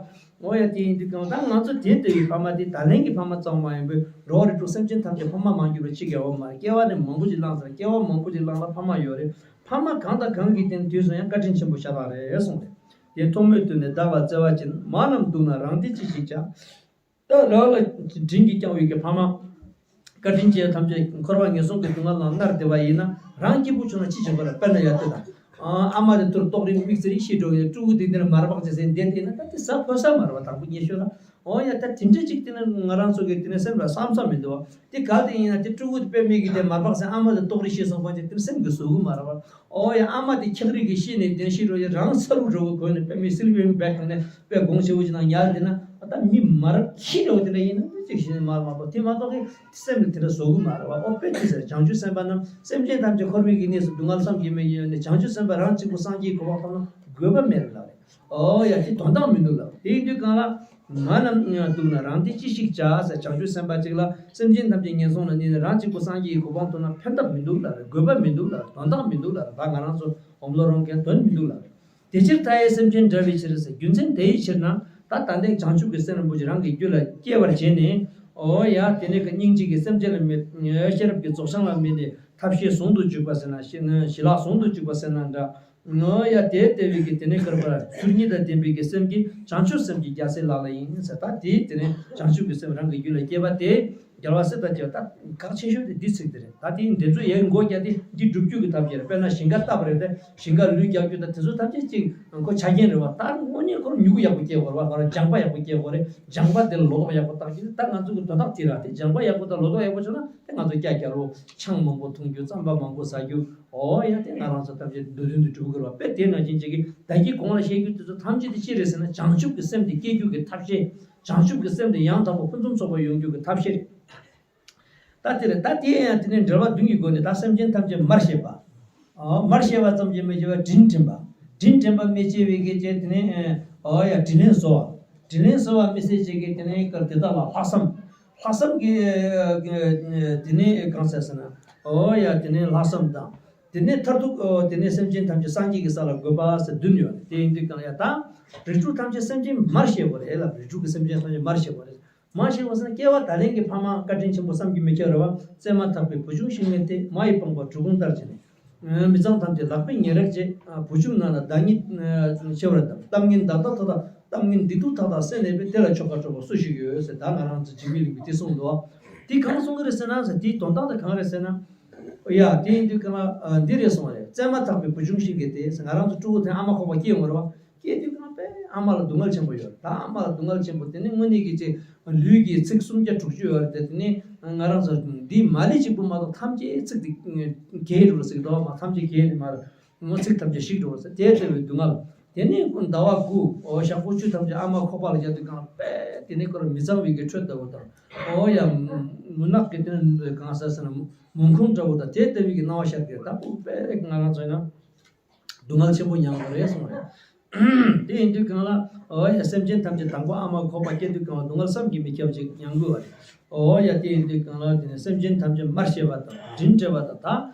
ཨོ་ཡ་དེ་ཡིན་དུས་གང་ད་ང་ཚོ་དེ་ལྟ་བུའི་ཕ་མ་དེ་ད་ལན་གྱི་ཕ་མ་ཙམ་མ་ཡིན་པའི་འགྲོ་བ་རིགས་དྲུག་སེམས་ཅན་ཐམས་ཅད་ཕ་མ་མ་གྱུར་པ་གཅིག་ཀྱང་ཡོད་མ་རེད། སྐྱེ་བ་ནས་མང་པོ་ཅིག་བླངས་ཟེར། སྐྱེ་བ་མང་པོ་ཅིག་བླངས་ལ་ཕ་མ་ཡོད་རེད། ཕ་མ་གང་དང་གང་གིས་བསྟེན་དུས་སུ་ཡང་བཀའ་དྲིན་ཆེན་པོ་ཤ་སྟག་རེད་གསུངས་རེད། དེ་ཐོག་མའི་དུས་ནས་བདག་ལ་བརྩེ་བ་ཅན། མ་རྣམས་སྡུག་ན་རང་བདེ་ཅི་ཞིག་བྱ། ད་རང་ལ་དྲིན་གྱིས་བསྐྱངས་པའི་གི་ཕ་མ། བཀའ་དྲིན་ཅན་ཐམས་ཅད་འཁོར་བ་ངན་སོང་གི་སྡུག་བསྔལ་ལ་མནར་བསྡད་པ་ཡིན་ན་རང་སྐྱིད་པོ་བྱུང་ན་ཅི་བྱེད་པ་རེད། དཔེར་ན་ཡ་དེ་དང་། ཨ་མ་དེ་ཐུར་ལྟོགས་རིམ་མིག་ཙི་རིག་ཤི་འགྲོ་གི་ཕྲུ་གུ་དེ་འདིར་མར་བག་ཅེས་ཟེར་འདེད་དེ་ན་ད་དེ་ཟ་ཕོད་ས་མ་རེད་བ། དང་པོ་ཉེ་ཤོས་ལ། ཨོ་ཡ་ད་དེ་འདྲ་ཅིག་དེ་ནི་ང་རང་ཚོ་གི་དེ་ནི་སེམས་ལ་བསམ་ས་མི་འདུག་བ། དེ་ག་དེ་ཡིན་ན་དེ་ཕྲུ་གུ་དེ་དཔེ་མེད་གི་དེ་མར་བག་ཟེར་ཨ་མ་དེ་ལྟོགས་རིག་ཤི་སོང་པ་ཅིག་དེ་ནི་སེམས་ཀྱི་བཟོ་གི་མ་རེད་བ། ཨོ་ཡ་ཨ་མ་དེ་འཁྱག་རིག་གི་ཤི་ནས་དེ་ཤི་རོ་ཡ་རང་ས་རུ་འགྲོ་གི་གོ་ནས་དཔེ་མེད་སི་ལི་པིང་བེག་ནས། དཔེ་དགོངས་ཆེ་བོ་ཅིག་ནང་ཉར་འདི་ན་ད་མི་མར་ཁྱི་འདྲ་བོ་དེ་འདྲ་ཡིན་ན་ཅིག་ཞིག་མར་མ་གཏོགས་དེ་མ་གཏོགས་གི་སེམས་ལ་དེ་འདྲ་བཟོ་གི་མ་རེད་བ། ཨོ་དཔེ་ཅི་ཟེར། བྱང་ཆུབ་སེམས་དཔའ་རྣམས་སེམས་ཅན་ཐམས་ཅད་འཁོར་བའི་གི་གནས་སུ་སྡུག་བསྔལ་བསམ་གྱིས་མི་ཁྱབ་ནས་བྱང་ཆུབ་སེམས་དཔའ་རང་གཅིག་པུ་སངས་རྒྱས་གོ་འཕང་ཐོབ་ན་དགོས་པ་མེད་ལབ་རེད། ཨོ་ཡ་དེ་དོན་དག་མི་འདུག་ལབ། དེ་ཡིན་དུས་གང་ལ་ མ་རྣམས་སྡུག་ན་རང་བདེ་ཅི་ཞིག་བྱ་ཟེར། བྱང་ཆུབ་སེམས་དཔའ་གཅིག་ལ་སེམས་ཅན་ཐམས་ཅད་ངན་སོང་ལ་གནས་ནས་རང་གཅིག་པུ་སངས་རྒྱས་ཀྱི་གོ་འཕང་ཐོབ་ན་ཕན་ཐབས་མི་འདུག་ལ། དགོས་པ་མི་འདུག་ལ། དོན་དག་མི་འདུག་ལ། ད་ང་རང་ཚོ་འོམ་ལོ་རོང་མཁན་དོན་མི་འདུག་ལ། དེ་ཕྱིར་མཐའ་ཡས་སེམས་ཅན་བསྒྲལ་བའི་ཕྱིར་ཟེར། རྒྱུ་མཚན་དེའི་ཕྱིར་ན་ད་ད་ལྟའི་བྱང་ཆུབ་ཀྱི་སེམས་རིན་པོ་ཆེ་རང་གི་རྒྱུད་ལ་སྐྱེ་བར་བྱས་ནས། ཨོ་ཡ་དེ་ནས་ཀྱི་སྙིང་རྗེ་གི་སེམས་ཅན་ལ་མི་ཤེས་རབ་ཀྱི་རྫོགས་བྱང་ལ་དམིགས་ནས་ཐབས་ཤེས་ཟུང་དུ་འཇུག་པ་ཟེར་ན་ཞི་ཞི་ལྷག་ཟུང་དུ་འཇུག་པ་ཟེར་ན་འདྲ། ཨོ་ཡ་དེ་ལྟ་བུའི་གི་དེ་ནས་ཀར་པ་ཚུལ་གཉིས་དང་ལྡན་པའི་གི་སེམས་ཀྱིས་བྱང་ཆུབ་སེམས་ཀྱི་རྒྱལ་སྲས་ལག་ལེན་ཡིན་ཟེར། ད་དེའི་དེ་ནས་བྱང་ཆུབ་ཀྱི་སེམས་རང་གི་རྒྱུད་ལ་སྐྱེས་པ་དེ། རྒྱལ་བ་སྲས་དང་བཅས་པ་ད་གལ་ཆེ་ཤོས་དེ་འདི་ཚིག་དེ་རེད། ད་དེའི་འདི་ཚོ་ཡའི་མགོ་བརྒྱབ་སྟེ་འདི་སྒྲུབ་རྒྱུ་གི་ཐབས་ཤེས་རེད། དཔེར་ན་ཞིང་ཁ་བཏབ་རེད་དེ། ཞིང་ཁ་ལུད་རྒྱག་རྒྱུ་དང་དེ་ཚོ་ཐམས་ཅད་ཅིག་ཁོ་ཆ་རྐྱེན་རེད་བ། ད་དངོས་གནས་ཁོ་མྱུ་གུ་ཡག་པོ་སྐྱེ་དགོས་རེད་བ། ཁོ་ལྗང་པ་ཡག་པོ་སྐྱེ་དགོས་རེད། ལྗང་པ་དེ་ལ་ལོ་ཏོག་ཡག་པོ་བཏགས་རྒྱུ་དེ་ད་ང་ཚོ་གི་དོན་དག་དེ་རེད། དེ་ལྗང་པ་ཡག་པོ་དང་ལོ་ཏོག་ཡག་པོ་བྱུང་ན་དེ་ང་ཚོ་སྐྱ་རྒྱལ་པོ་ཆང་མང་པོ་འཐུང་རྒྱུ། རྩམ་པ་མང་པོ་ཟ་རྒྱུ། ཨོ་ཡ་དེ་ང་རང་ཚོ་ཐམས་ཅད་འདོད་དོན་དུ་འགྲུབ་དགོས་རེད་བ། དཔེ་དེ་ནང་བཞིན་ཅིག་གི་ད་གིན་གོང་ལ་བཤད་རྒྱུ་དེ་ཚོ་ཐམས་ཅད་དེ་ཅི་རེད་ཟེར་ན་བྱང་ཆུབ་ཀྱི་སེམས་དེ་སྐྱེ་རྒྱུ་གི་ཐབས་ཤེས། བྱང་ཆུབ་ཀྱི་སེམས་དེ་ཡང་དག་པ་ཕུན་སུམ་ཚོགས་པ་ཡོང་རྒྱུ་གི་ཐབས་ཤེས་རེད། ད་དེ་རེད། ད་དེ་ཡང་དེ་ནས་འགྲེལ་པ་བདུན་གྱི་སྒོ་ནས་ད་སེམས་ཅན་ཐམས་ཅད་མར་ཤེས་པ། ཨོ་མར་ཤེས་པ་ཙམ་གྱིས་མི་བྱེད་པར་དྲིན་དྲན་པ། དྲིན་དྲན་པ་མི་བྱེད་པའི་གི་ཅན་དེ་ནས་ཨོ་ཡ་དྲིན་ལན་གཟོ་བ། དྲིན་ལན་གཟོ་བ་མི་བྱེད་ཅིག་གི་དེ་ནས་ཀར་དེ་དག་ལ་ལྷག་བསམ། ལྷག་བསམ་གྱི་དེ་ནས་གང་ཟེར་ཟེར་ན། ཨོ་ཡ་དེ་ནས་ལྷག་བསམ་དང་། དེ་ནས་མཐར་ཐུག་ཨོ་དེ་ནས་སེམས་ཅན་ཐམས་ཅད་སངས་རྒྱས་ཀྱི་ས་ལ་འགོད་པ་ཟེར་བདུན་ཡོད། དེ་ཡིན་དུས་གང་ཡ་ད་རིགས་དྲུག་ཐམས་ཅད་སེམས་ཅན་མར་ཤེས་པ་རེད་ལ། རིགས་དྲུག་གི་སེམས་ཅན་ཐམས་ཅད་མར་ཤེས་པ་རེད། མ་ཤེས་པ་ཟེར་ན་སྐྱེ་བ་ད་ལན་གྱི་ཕ་མ་བཀའ་དྲིན་ཆེན་པོ་བསམ་གྱིས་མི་ཁྱབ་རེད་བ། བཙས་མ་ཐག་པའི་བུ་ཆུང་ཤིང་ངན་ཏེ། མ་ཡི་པང་པོར་གྲུ་གུམ་ལྟར་བྱས་ནས། མི་གཙང་ཐམས་ཅད་ལག་པས་ཉེ་རེག་བྱེད། བུ་ཆུང་ན་ན་བདག་ཉིད་ཆེ་བར་གདམས། གཏམ་ངན་བདག་ལྟ་ཐ་དག་གཏམ་ངན་སྡིག་སྡུག་ཐ་དག་གསན་ནས་པས། དེ་ལ་ཆོ་ག་སྤྲོ་བ་སུ་ཞིག་ཡོད་ཟེར། ད་ང་རང་ཚོ་འཇིགས་མེད་གླིང་པས་དེ་གསུངས་འདུག་དེ་གང་གསུང་གི་རེད་ཟེར་ན་ཟེར། དེའི་དོན་དག་དེ་གང་རེད་ཟེར་ན། ཡ་དེ་ཡིན་དུས་གང་ལ་འདི་རེད་གསུངས་པ་རེད། བཙས་མ་ཐག་པའི་བུ་ཆུང་ཤིང་གི་དེ་ཟེར། ང་རང་ཚོ་ཕྲུ་གུ་དེ་ཨ་མ་ཁོག་པ་སྐྱེས་ཡོང་བ་རེད་བ། སྐྱེས་དུས་གང་པས་ཨ་མ་ལ་སྡུག་བསྔལ་ཆེན་པོ་ཡོད། ད་ཨ་མ་ལ་སྡུག་བསྔལ་ཆེན་པོ་དེ་ནི་དངོས་གནས་ཀྱི་ཅིག་ལུས་ཀྱི་ཚིགས་སུམ་བརྒྱ་དྲུག་ཅུ་ཡོད་རེད་དེ། དེ་ནི་ང་རང་ཚོ་འདི་མ་ལུས་གཅིག་པུ་མ་གཏོགས་ཐམས་ཅད་ཚིག་དེ་གས་རེད་ཟེར་གི་འདུག་བ། མ་ཐམས་ཅད་གས་རེད་མ་རེད། ངོ་ཚིག་ཐམས་ཅད་ཞིག་འགྲོ་བ་ཟེར། དེ་ལྟ་བུའི་སྡུག་བསྔལ། དེ་ནས་ཟླ་བ་དགུ་ཨོ་ཞག་དགུ་བཅུ་ཐམས་ཅད་ཨ་མ་ཁོག་པ་ལ་བཞག་དུས་གང་པས་དེ་ནས་ཁོ་རང་མི་གཙང་བའི་གི་འཕྲོད་ལྟ་བུ་དང་། ཨོ་ཡ་མུན་ནག་གི་དེ་ནས་གང་ཟེར་ཟེར་ན་མུན་ཁུང་འདྲ་བོ་དང་དེ་ལྟ་བུའི་གི་སྣང་བ་ཤར་གི། ད་ཕྲུ་གུ་པས་ང་རང་ཚོ་ཡིན་ན་སྡུག་བསྔལ་ཆེན་པོ་མྱངས་པ་རེད་གསུངས་རེད། དེ་ཡིན་དུས་གང་ལ་ཨོ་ཡ་སེམས་ཅན་ཐམས་ཅད་དང་པོ་ཨ་མ་ཁོག་པ་སྐྱེ་དུས་གང་ལ་སྡུག་བསྔལ་བསམ་གྱིས་མི་ཁྱབ་ཅིག་མྱང་དགོས་པ་རེད། ཨོ་ཡ་དེ་ཡིན་དུས་གང་ལ་དེ་ནས་སེམས་ཅན་ཐམས་ཅད་མར་ཤེས་པ་དང་དྲིན་དྲན་པ་དང་། ད་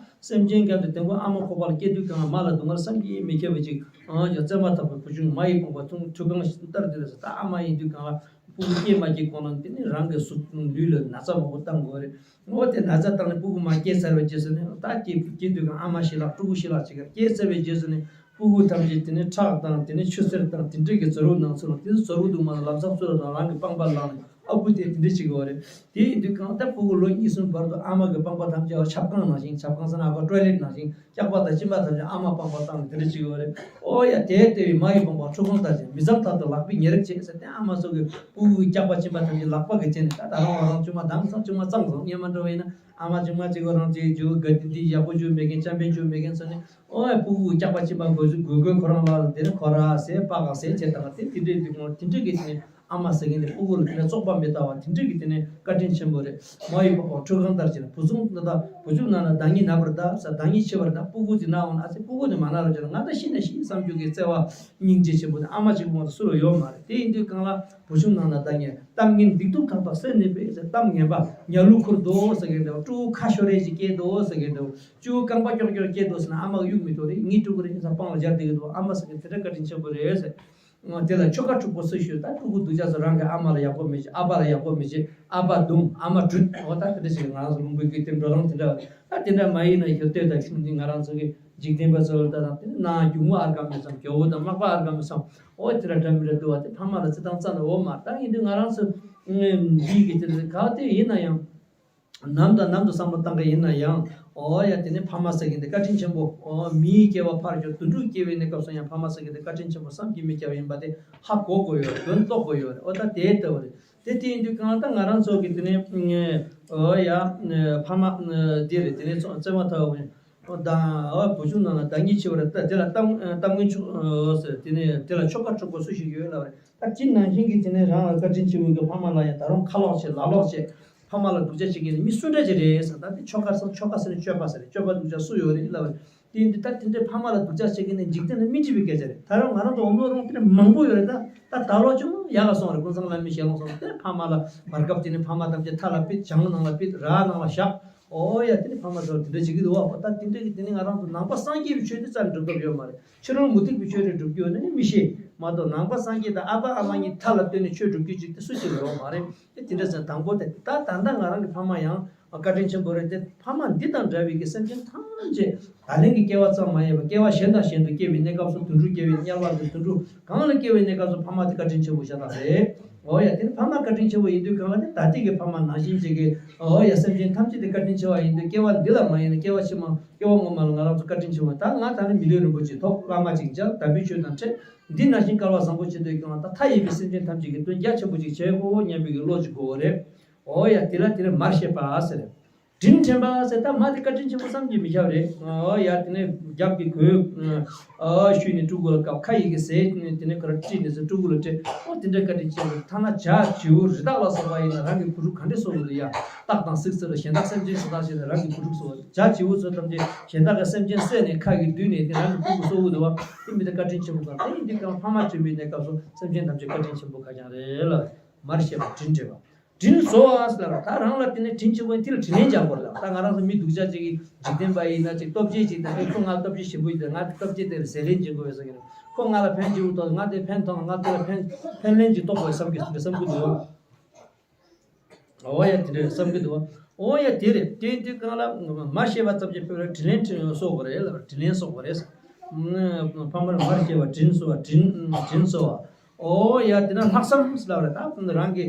སེམས་ཅན་སྐབས་དུ་དང་པོ་ཨ་མ་ཁོག་པ་ལ་སྐྱེ་དུས་གང་ལ་མ་ལ་སྡུག་བསྔལ་བསམ་གྱིས་མི་ཁྱབ་པ་ཅིག་ཨོ་ཡ་བཙས་མ་ཐག་པའི་བུ་ཆུང་མ་ཡི་པང་པོར་ཐུག་ཁྲུས་ཁང་ལྟར་དེ་ལ་ཟེར། ད་ཨ་མ་ཡིན་དུས་གང་ལ་ཕྲུ་གུ་སྐྱེས་མ་སྐྱེས་གོང་ལ་དེ་ནི་རང་གི་གཟུགས་ལུས་ལ་ན་ཚ་མང་པོ་བཏང་དགོས་རེད། ཨོ་དེ་ན་ཚ་བཏང་ནས་ཕྲུ་གུ་མ་སྐྱེས་ཚར་བའི་རྗེས་སུ་ནི་ད་སྐྱེས་སྐྱེས་དུས་གང་ཨ་མ་ཞིག་ལ་ཕྲུ་གུ་ཞིག་ལ་ཅིག་ག་སྐྱེས་ཚར་བའི་རྗེས་སུ་ནི་ཕྲུ་གུ་ཐམས་ཅད་དེ་ནི་ཁྲག་དང་དེ་ནི་ཆུ་སེར་དང་དེ་འདྲས་ཀྱི་ཟུར་བུ་ནང་ཚུད་ལ། དེ་ཚོ་ཟུར་བུ་དུ་མ་ལ་ལམ་སང་ཚུད་ལ་དང་རང་གི་པང་པར་ལངས་ནས་ཨ་ཁུ་དེ་དེ་འདྲས་བྱེད་དགོས་རེད། དེ་ཡིན་དུས་གང་ལྟར་ཕྲུ་གུ་ལོ་གཉིས་གསུམ་བར་དུ་ཨ་མ་གི་པང་པ་ཐམས་ཅད་ཆབ་ཁང་ནང་བཞིན། ཆབ་ཁང་ཟེར་ན་ཨ་ཁུ་ཊོའི་ལེཊ་ནང་བཞིན། སྐྱག་པ་དང་གཅིན་པ་ཐམས་ཅད་ཨ་མ་པང་པར་བཏང་ནས་དེ་འདྲ་བྱེད་ཀྱི་ཡོད་རེད། ཨོ་ཡ་དེ་ལྟ་བུའི་མ་ཡི་པང་པར་ཁྲུས་ཁང་ལྟར་བྱས། མི་གཙང་དག་ཏུ་ལག་པས་ཉེ་རེག་བྱེད་ཟེར་ཏེ་ཨ་མ་ཚོ་གི་ཕྲུ་གུའི་སྐྱག་པ་གཅིན་པ་ཐམས་ཅད་ལག་པ་གིས་བྱས་ནས། ད་ད་རུང་ང་རང་ཆུང་མ་དེང་སང་ཆུང་མ་གཙང་བཟོ་སྔོན་མ་འདྲ་བ་ཡིན་ན་ཨ་མ་ཆུང་མ་གཅིག་ཁོ་རང་གཅིག་འཇུ་ག་དེ་འདི་ཡག་པོ་འཇུ་མེད་མཁན་ཅམ་པའི་འཇུ་མེད་མཁན་ཚོ་ནི་ཨོ་ཡ་ཕྲུ་གུའི་སྐྱག་པ་གཅིན་པ་འགོས་ཚུལ་འགོས་འགོས་ཁོ་རང་ལ་དེ་ནི་ཁོ་ར་ཟས་པགས་ཟས་བྱས་དང་དེ་དེ་འདྲའི་འདུག་དེ་འདྲ་གི་དེ་ནི། ཨ་མ་ཟེར་མཁན་དེ་ཕྲུ་གུ་ལ་དེ་ནས་བཙོག་པ་མི་ལྟ་བ་དེ་འདྲ་གི་དེ་ནས་བཀའ་དྲིན་ཆེན་པོ་རེད། མ་ཡི་པང་པར་ཁྲུས་ཁང་ལྟར་བྱས་ན། བུ་ཆུང་ན་ད་བུ་ཆུང་ན་ན་བདག་ཉིད་ན་བར་གདའ་ཟེར། བདག་ཉིད་ཆེ་བར་གདའ། ཕྲུ་གུ་དེ་ན་འོང་ན་ཨ་ཙི་ཕྲུ་གུ་དེ་མ་ན་རོགས་བྱས་ན་ང་ད་ཤི་ན་ཤི་བསམ་རྒྱུ་གི་བརྩེ་བ་སྙིང་རྗེ་ཆེན་པོ་དེ་ཨ་མ་གཅིག་པུ་མ་གཏོགས་སུ་ལ་ཡོད་མ་རེད། དེ་ཡིན་དུས་གང་ལ་བུ་ཆུང་ན་ན་བདག་ཉིད་གཏམ་ངན་སྡིག་སྡུག་ཐ་དག་གསན་ནས་པས་ཟེར། གཏམ་ངན་པ་ཉལ་ལུ་ཁུར་དོ་ཟེར་མཁན་འདྲ་བོ། ཕྲུ་གུ་ཁ་ཤོར་རེ་ཞིག་སྐྱེས་དོ་ཟེར་མཁན་འདྲ་བོ། ཕྲུ་གུ་རྐང་པ་ཀྱོག་ཀྱོག་སྐྱེས་དོ་ཟེར་ན་ཨ་མ་གི་གཡུག་མི་ཐོག་རེད། ངའི་ཕྲུ་གུ་རེད་ཟེར་སྤང་ལ་སྦྱར་བསྡད་ཀྱི་འདུག་ཨ་མ་ཟེར་མཁན་དེ་འདྲ་བཀའ་དྲིན་ཆེན་པོ་རེད་ཟེར། དེ་ལ་ཆོ་ག་འཁྲུག་པོ་སུ་ཞུ། ད་ཕྲུ་གུ་སྡུག་ཅག་ཚོ་རང་གི་ཨ་མ་ལ་ཡག་པོ་མི་བྱེད། ཨ་ཕ་ལ་ཡག་པོ་མི་བྱེད། ཨ་ཕ་རྡུང་། ཨ་མ་དྲུད། འོ་ད་དེ་འདྲ་ཞིག་ང་རང་ཚོ་ལུང་པའི་གི་དེ་འགྲོ་སྟངས་དེ་འདྲ་བ་རེད། ད་དེ་འདྲ་མ་ཡིན་ན་ཡོད་ལྟོས་དང་ཁྱིམ་འདི་ང་རང་ཚོ་གི་འཇིག་རྟེན་པ་ཚོ་ལ་ད་དང་དེ་ནང་སྒྱུག་མོ་ཨར་ག་མེད་ཙམ། གྱོ་བོ་དང་མག་པ་ཨར་ག་མེད་ཙམ། འོ་དེ་འདྲ་འདྲ་མི་འདྲ་འདུག་བ། དེ་ཕ་མ་ལ་བརྩེ་དང་བརྩེ་ན་འོ་མ། ད་ཡིན་དུས་ང་རང་ཚོ་འདི་གི་དེ་ག་དེ་ཡིན་ན་ཡང་། ནམ་དང་ནམ་དུ་བསམ་བློ་བཏང་གི་ཡིན་ན་ཡང་། ཨོ་ཡ་དེ་ནི་ཕ་མ་ཟེར་མཁན་དེ་བཀའ་དྲིན་ཆེན་པོ། ཨོ་མིའི་སྐྱེ་བ་ཕར་ཞོག་དུད་འགྲོའི་སྐྱེ་བའི་གནས་སྐབས་སུ་ཡང་ཕ་མ་ཟེར་མཁན་དེ་བཀའ་དྲིན་ཆེན་པོ་བསམ་གྱིས་མི་ཁྱབ་པ་ཡིན་པ་དེ་ཧ་གོ་དགོས་ཡོད་རེད། དོན་རྟོགས་དགོས་ཡོད་རེད། ཨོ་ད་དེ་ལྟ་བུ་རེད། དེ་དེ་ཡིན་དུས་གང་ལ་ད་ང་རང་ཚོ་གི་དེ་ནི་ཨོ་ཡ་ཕ་མ་དེ་རེད། དེ་ནི་བཙས་མ་ཐག་པ་ཡིན། ཨོ་ད་ཨོ་བུ་ཆུང་ནང་ལ་བདག་ཉིད་ཆེ་བར་གདའ། དེ་ལ་གཏམ་གཏམ་ངན་ཆོ་ཟེར། དེ་ནི་དེ་ལ་ཆོ་ག་འཁྲུག་པོ་སུ་ཞིག་ཡོད་ལབ་རེད། ད་ཅི་ནང་བཞིན་གྱི་དེ་ནས་རང་ལ་བཀའ་དྲིན་ཆེན་པོའི་གི་ཕ་མ་ལ་ཡང་ད་རུང་ཁ་ལོག་བྱེད་ལག་ལོག་བྱེད། ཕ་མ་ལ་སྡུག་ཅག་བྱེད་མཁན་ནི་མི་སུ་འདྲ་ཅིག་རེད་ཟེར། ད་དེ་ཆོ་ག་ཟེར་ཆོ་ག་ཟེར་ནས་སྤྱོད་པ་ཟེར། སྤྱོད་པ་སྡུག་ཅག་སུ་ཡོད་རེད་ལབ་ དེ་ཡིན་དུས་ད་དེ་འདྲའི་ཕ་མ་ལ་སྡུག་ཅག་བྱེད་མཁན་ནི་འཇིག་རྟེན་ལ་མི་འགྲིག་པའི་སྐད་ཆ་རེད། ད་རུང་ང་རང་ཚོ་འོམ་བློ་རུང་དེ་འདྲ་མང་པོ་ཡོད་རེད། ད་ད་ད་ལོ་ཅུང་ཡག་ག་སོང་རེད། ཀུན་བཟང་བླ་མའི་ཞལ་ལུང་སོང་དེ་ཕ་མ་ལ་བར་སྐབས་དེ་ནས་ཕ་མ་ཐམས་ཅད་མཐའ་ལ་ཕུད། གྱང་ནང་ལ་ཕུད། ར་ནང་ལ་བཞག། ཨོ་ཡ། དེ་ནས་ཕ་མ་ཚོ་དེ་འདྲ་བྱེད་ཀྱི་འདུག་བ། ད་དེ་འདྲ་གི་དེ་ནས་ང་རང་ཚོ་ནང་པ་སངས་རྒྱས་པའི་ཆོས་དེ་རྩ་ནས་སྒྲུབ་ཐུབ་ཡོད་མ་རེད། ཕྱི་རོལ་མུ་སྟེགས་པའི་ཆོས་རེ་སྒྲུབ་ཀྱི་ཡོད་ན་ནི་མི་ཤེས་མ་གཏོགས། ནང་པ་སངས་རྒྱས་དང་ཨ་ཕ་ཨ་མ་གཉིས་མཐའ་ལ་བཏོན་ནས་ཆོས་སྒྲུབ་རྒྱུ་ཅིག་དེ་སུ་ཞིག་ཡོད་མ་རེད། དེ་དེ་འདྲ་ཟེར། དང་པོ་དེ་ད་ད་ལྟ་ང་རང་གི་ཕ་མ་ཡང་བཀའ་དྲིན་ཆེན་པོ་རེད་དེ། ཕ་མ་འདི་དང་འདྲ་བའི་གི་སེམས་ཅན་ཐམས་ཅད་ད་ལན་གྱི་སྐྱེ་བ་ཙམ་མ་ཡིན་པར་སྐྱེ་བ་གཞན་དང་གཞན་དུ་སྐྱེ་བའི་གནས་སྐབས་སུ་དུད་འགྲོ་སྐྱེ་བའི་དམྱལ་བ་དང་དུད་འགྲོ་གང་ལ་སྐྱེ་བའི་གནས་སྐབས་སུ་ཕ་མ་དེ་བཀའ་དྲིན་ཆེན་པོ་ཤ་སྟག་རེད། འོ་ཡ། དེ་ནི་ཕ་མ་བཀའ་དྲིན་ཆེན་པོ་ཡིན་དུས་གང་ལ་ནི་ད་ལྟའི་གི་ཕ་མ་ནང་བཞིན་ཅིག་གི་འོ་ཡ་སེམས་ཅན་ཐམས་ཅད་དེ་བཀའ་དྲིན་ཆེ་བ་ཡིན་དུས། སྐྱེ་བ་འདི་ལ་མ་ཡིན་ན་སྐྱེ་བ་ཕྱི་མ་སྐྱེ་བ་སྔོན་མ་ལ་ང་རང་ཚོ་བཀའ་དྲིན་ཆེ་བ། ད་ང་ད་ནི་མི་ལུས་རིན་པོ་ཆེ་ཐོབ། བླ་མ་ཅིག་མཇལ། དམ་པའི་ཆོས་དང་འཕྲད། འདི་ནང་བཞིན་སྐལ་བ་བཟང་པོ་བྱེད་དུས་གང་ལ་ད་མཐའ་ཡས་པའི་སེམས་ཅན་ཐམས་ཅད་ཀྱི་དོན་རྒྱ་ཆེན་པོ་ཅིག་བྱེད་དགོས་སྙམ་པའི་གི་བློ་ཅིག་དགོས་པ་རེད། འོ་ཡ། དེ་ལ་དེ་ནི་མར་ཤེས་པ་ཟེར། དྲིན་དྲན་པ་ཟེར། ད་མ་དེ་བཀའ་དྲིན་ཆེན་པོ་བསམ་གྱིས་མི་ཁྱབ་རེད། ཨོ་ཡ། དེ་ནས་རྒྱབ་ཀྱི་གོས་ཨ་བཤུས་ནས་སྤྲུལ་སྐུ་ལ་བཀབ། ཁ་ཡི་གེ་ཟས་དེ་ནས་ཁོ་ར་དཀྲིས་ནས་ཟེར་སྤྲུལ་སྐུ་ལ་སྤྲད། ཨོ་དེ་འདྲ་བཀའ་དྲིན་ཆེན་པོ། ཐ་ན་བྱ་བྱིའུ་རི་དྭགས་ལ་སོགས་པ་ཡིན་ན་རང་གི་བུ་ཕྲུག་ག་འདྲས་གསོ་གི་འདུག་ཡ། སྟག་དང་གཟིག་ཟེར་ལ་གཞན་དག་སེམས་ཅན་སུ་དག་བྱས་ནས་རང་གི་བུ་ཕྲུག་གསོ་བ། བྱ་བྱིའུ་ཚོ་ཐམས་ཅད་གཞན་དག་གི་སེམས་ཅན་བསད་ནས་ཁ་གིས་བསྡུས་ནས་དེ་རང་གི་བུ་གུ་གསོ་གི་འདུག་བ། དེ་མི་དེ་བཀའ་དྲིན་ཆེན་པོ་གང་དེ་ཡིན་དུས་ཀྱང་ཕ་མ་དྲན་པའི་གནས་སྐབས་སུ་སེམས་ཅན་ཐམས་ཅད་བཀའ་དྲིན་ཆེན་པོ་ཁ་རྐྱང་རེད་ལ། མར་ཤེས་པ་དྲིན་དྲན་པ། དྲིན་གཟོ་བ་ཟེར་ལ། ད་རང་ལ་དེ་ནས་དྲིན་ཆེན་པོ་ཡིན་དེ་ལ་དྲིན་ལན་འཇལ་དགོས་ལ། ད་ང་རང་ཚོ་མི་སྡུག་ཅག་ཅིག་གིས་འཇིག་རྟེན་པ་ཡིན་ན་ཅིག་སྟོབས་ཆེ་ཅིག་དང་ཁོ་ང་ལ་སྟོབས་ཆེ་ཞེ་པོ་ཡིན་ད་ང་སྟོབས་ཆེ་དེ་ལ་ཟས་ལན་འཇལ་དགོས་པའི་བསམ་གྱི་རེད། ཁོ་ང་ལ་ཕན་ཅིག་ཐོགས་ང་དེ་ཕན་ཐོགས་ང་དེ་ལ་ཕན་ཕན་ལན་ཅིག་ཐོགས་དགོས་བསམ་གྱི་བསམ་གྱི་འདུག་འོ་ཡ། དེ་འདྲ་བསམ་གྱི་འདུག་འོ་ཡ། དེ་རེད། དེ་དུས་གང་ལ་མར་ཤེས་པ་ཙམ་གྱིས་ཕལ་པར་དྲིན་ལན་གསོ་དགོས་རེད་ལ། དྲིན་ལན་གསོ་དགོས་རེད། ཕ་མར་མར་ཤེས་པ་དྲིན་གཟོ་བ། དྲིན་དྲིན་གཟོ་བ། ཨོ་ཡ། དེ་ན་ལྷག་བསམ་ཟེར་ལབ་རེད། ད་རང་གི་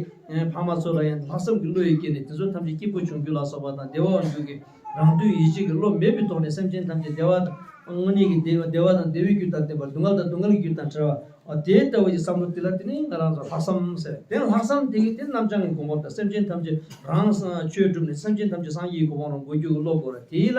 ཕ་མ་ཚོ་ལ་ཡང་ལྷག་བསམ་གྱི་བློ་ཡིས་བསྐྱེད་ནས་དེ་ཚོ་ཐམས་ཅད་སྐྱིད་པོ་བྱུང་རྒྱུ་ལ་སོགས་པ་དང་བདེ་བ་འབྱུང་རྒྱུ་གི་རང་དོན་ཡིད་བྱེད་ཀྱི་བློ་མེད་པའི་ཐོག་ནས་སེམས་ཅན་ཐམས་ཅད་བདེ་བ་དང་དངོས་གནས་ཀྱི་བདེ་བ་བདེ་བ་དང་བདེ་བའི་རྒྱུ་དང་ལྡན་པ། སྡུག་བསྔལ་དང་སྡུག་བསྔལ་གྱི་རྒྱུ་དང་བྲལ་བ། ཨ་དེ་ལྟ་བུ་ཞིག་བསམ་བློ་དེ་ལ་དེ་ནི་ང་རང་ཚོ་ལྷག་བསམ་ཟེར། དེ་ལྷག་བསམ་དེ་གིས་དེ་རྣམ་བྱང་གི་གོ་འཕང་དང་སེམས་ཅན་ཐམས་ཅད་རང་ཆོས་བསྒྲུབས་ནས་སེམས་ཅན་ཐམས་ཅད་སངས་རྒྱས་ཀྱི་གོ་འཕང་རང་འགོད་རྒྱུ་གི་བློ་དགོས་རེད། དེ་ལ་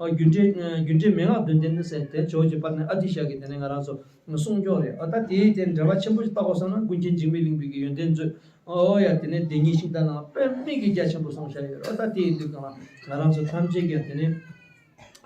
རྒྱུ་འབྲས་རྒྱུ་འབྲས་མན་ངག་བདུན་ལྡན་ནི་ཟེར་དེ་ཇོ་བོ་རྗེ་དཔལ་ལྡན་ཨ་ཏི་ཤ་གིས་དེ་ནི་ང་རང་ཚོ་གསུང་སྐྱོར་རེད། ཨ་ད་དེའི་དེ་འགྲེལ་པ་ཆེན་པོ་ཞིག་བལྟ་དགོས་བསམ་ན་ཀུན་མཁྱེན་འཇིགས་མེད་གླིང་པའི་གི་ཡོན་ཏན་མཛོད། ཨོ་ཡ། དེ་ནས་བདེན་གཉིས་ཤིང་རྟ་ནང་དཔེ་མི་སྲིད་རྒྱ་ཆེན་པོ་གསུངས་བཞག་ཡོད་རེད། ཨ་ད་དེ་ཡིན་དུས་གང་ལ་ང་རང་ཚོ་ཐམས་ཅད་ཀྱང་དེ་ནས་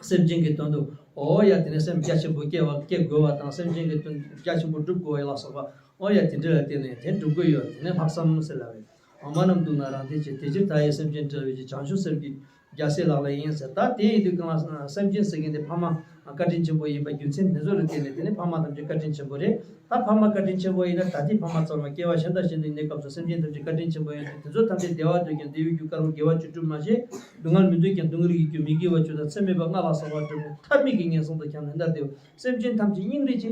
སེམས་ཅན་གྱི་དོན་དུ་ཨོ་ཡ་དེ་ནས་སེམས་རྒྱ་ཆེན་པོ་སྐྱེ་བ་སྐྱེ་དགོས་བ་དང་སེམས་ཅན་གྱི་དོན་རྒྱ་ཆེན་པོ་སྒྲུབ་དགོས་ཡ་ལ་སོགས་པ་ཨོ་ཡ་དེ་འདྲ་ལ་བརྟེན་ནས་དེ་སྒྲུབ་དགོས་ཡོད། དེ་ནས་ལྷག་བསམ་ཟེར་ལབ་པས། འོ་མ་ནམ་སྡུག་ན་རང་བདེ་བྱེད། དེ་ཕྱིར་མཐའ་ཡས་སེམས་ཅན་བསྒྲལ་བའི་ཕྱིར། བྱང་ཆུབ་སེམས་ཀྱི་རྒྱལ་སྲས་ལག་ལེན་ཡིན་ཟེར། ད་དེ་ཡིན་དུས་གང་ལ་སེམས་ཅན་ཟེར་མཁན་དེ་ཕ་མ་བཀའ་དྲིན་ཆེན་པོ་ཡིན་པ་རྒྱུ་མཚན་དེ་ཚོ་ལ་བརྟེན་ནས་དེ་ནི་ཕ་མ་ཐམས་ཅད་བཀའ་དྲིན་ཆེན་པོ་རེད། ད་ཕ་མ་བཀའ་དྲིན་ཆེན་པོ་ཡིན་ན་ད་ལྟའི་ཕ་མ་ཚང་མ་སྐྱེ་བ་གཞན་དང་གཞན་དུ་གནས་སྐབས་སུ་སེམས་ཅན་ཐམས་ཅད་བཀའ་དྲིན་ཆེན་པོ་ཡིན་དུས་དེ་ཚོ་ཐམས་ཅད་བདེ་བ་འདོད་ཀྱང་བདེ་བའི་རྒྱུ་དཀར་པོ་དགེ་བ་བཅུ་སྒྲུབ་མ་བྱས། སྡུག་བསྔལ་མི་འདོད་ཀྱང་སྡུག་བསྔལ་གྱི་རྒྱུ་མི་དགེ་བ་བཅུ་དང་ཚད་མེད་པ་ལྔ་ལ་སོགས་པ་སྒྲུབ་ནས་ཐབས་མེད་ཀྱི་ངན་སོང་དུ་འཁྱམས་ནས་མནར་ཏེ། སེམས་ཅན་ཐམས་ཅད་སྙིང་རེ་རྗེ།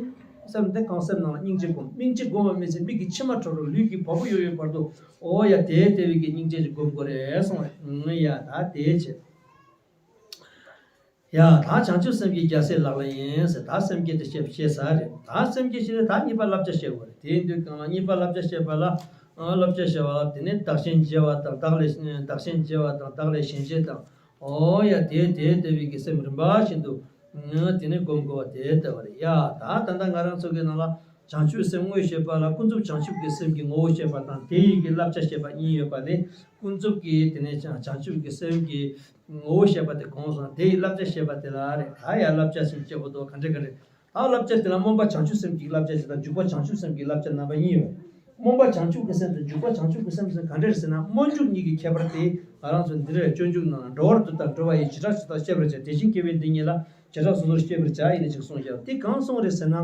སེམས་དེ་གང་སེམས་ནང་ལ་སྙིང་རྗེ་སྒོམ། སྙིང་རྗེ་སྒོམ་པ་མི་ཚད་མིག་གི་མཆི་མ་བྲོ་རུ་ལུས་ཀྱི་བ་སྤུ་ཡོ་ཡོའི་བར་དུ་ཨོ་ཡ་དེ་ལྟ་བུའི་གི་སྙིང་རྗེ་ཞིག་སྒོམ་དགོས་རེད་གསུངས་པ་རེད། ཡ་ད་དེ་བྱས། ཡ་ད་བྱང་ཆུབ་སེམས་ཀྱི་རྒྱལ་སྲས་ལག་ལེན་ཡིན་ཟེར། ད་སེམས་བསྐྱེད་དེ་བཤད་བཤད་ས་རེད། ད་སེམས་བསྐྱེད་བྱས་ཏེ་ད་གཉིས་པ་བསླབ་བྱ་བཤད་དགོས་རེད། དེ་ཡིན་དུས་གང་ལ་གཉིས་པ་བསླབ་བྱ་བཤད་པ་ལ་ཨ་བསླབ་བྱ་བཤད་པ་ལ་དེ་ནས་བདག་གཞན་བརྗེ་བ་དང་བདག་ལས་བདག་གཞན་བརྗེ་བ་དང་བདག་ལས་གཞན་བརྗེ་དང་། ཨོ་ཡ་དེ་དེ་ལྟ་བུའི་གི་སེམས་རིམ་པ་བཞིན་དུ་ཨ་དེ་ནས་སྒོམ་དགོས་པ་དེ་ལྟ་བུ་རེད། ཡ་ད་ད་ལྟ་ང་རང་ཚོ་གི་ནང་ལ་བྱང་ཆུབ་སེམས་དངོས་བཤད་པ་ལ་ཀུན་རྫོབ་བྱང་ཆུབ་ཀྱི་སེམས་ཀྱི་ངོ་བོ་བཤད་པ་དང་དེ་ཡི་གི་བསླབ་བྱ་བཤད་པ་གཉིས་ཡོད་པ་ལས་ཀུན་རྫོབ་ཀྱི་དེ་ནས་བྱང་བྱང་ཆུབ་ཀྱི་སེམས་ཀྱི་ངོ་བོ་བཤད་པ་དེ་གོང་སོང་། དེ་ཡི་བསླབ་བྱ་བཤད་པ་དེ་ལ་རེད། ད་ཡ་བསླབ་བྱ་ཞིག་བཤད་དགོས་འདུག་ག་འདྲ་ག་རེ། ད་བསླབ་བྱ་དེ་ལ་སྨོན་པ་བྱང་ཆུབ་སེམས་ཀྱི་བསླབ་བྱ་ཞིག་དང་འཇུག་པ་བྱང་ཆུབ་སེམས་ཀྱི་བསླབ་བྱ་རྣམ་པ་གཉིས་ཡོད། སྨོན་པ་བྱང་ཆུབ་ཀྱི་སེམས་དང་འཇུག་པ་བྱང་ཆུབ་ཀྱི་སེམས་ཟེར་ག་འདྲ་རེད་ཟེར་ན། སྨོན་འཇུག་གཉིས་ཀྱི་ཁྱད་པར་དེ་ང་རང་ཚོ་འདི་རེད། སྤྱོད་འཇུག་ནང་འགྲོ་བར་འདོད་དང་སྒྲུབ་པ་ཡི། བྱེ་བྲག་སོ་སོར་ཤེས་པར་བྱ། དེ་བཞིན་སྐྱེ་བོའི་སྡུག་བསྔལ་ལ་བྱེ་བྲག་སོ་སོར་ཤེས་པར་བྱ་ཡིན་ནི་ཅིག་གསུངས་ཤག་དེ་གང་གསུངས་རེད་ཟེར་ན།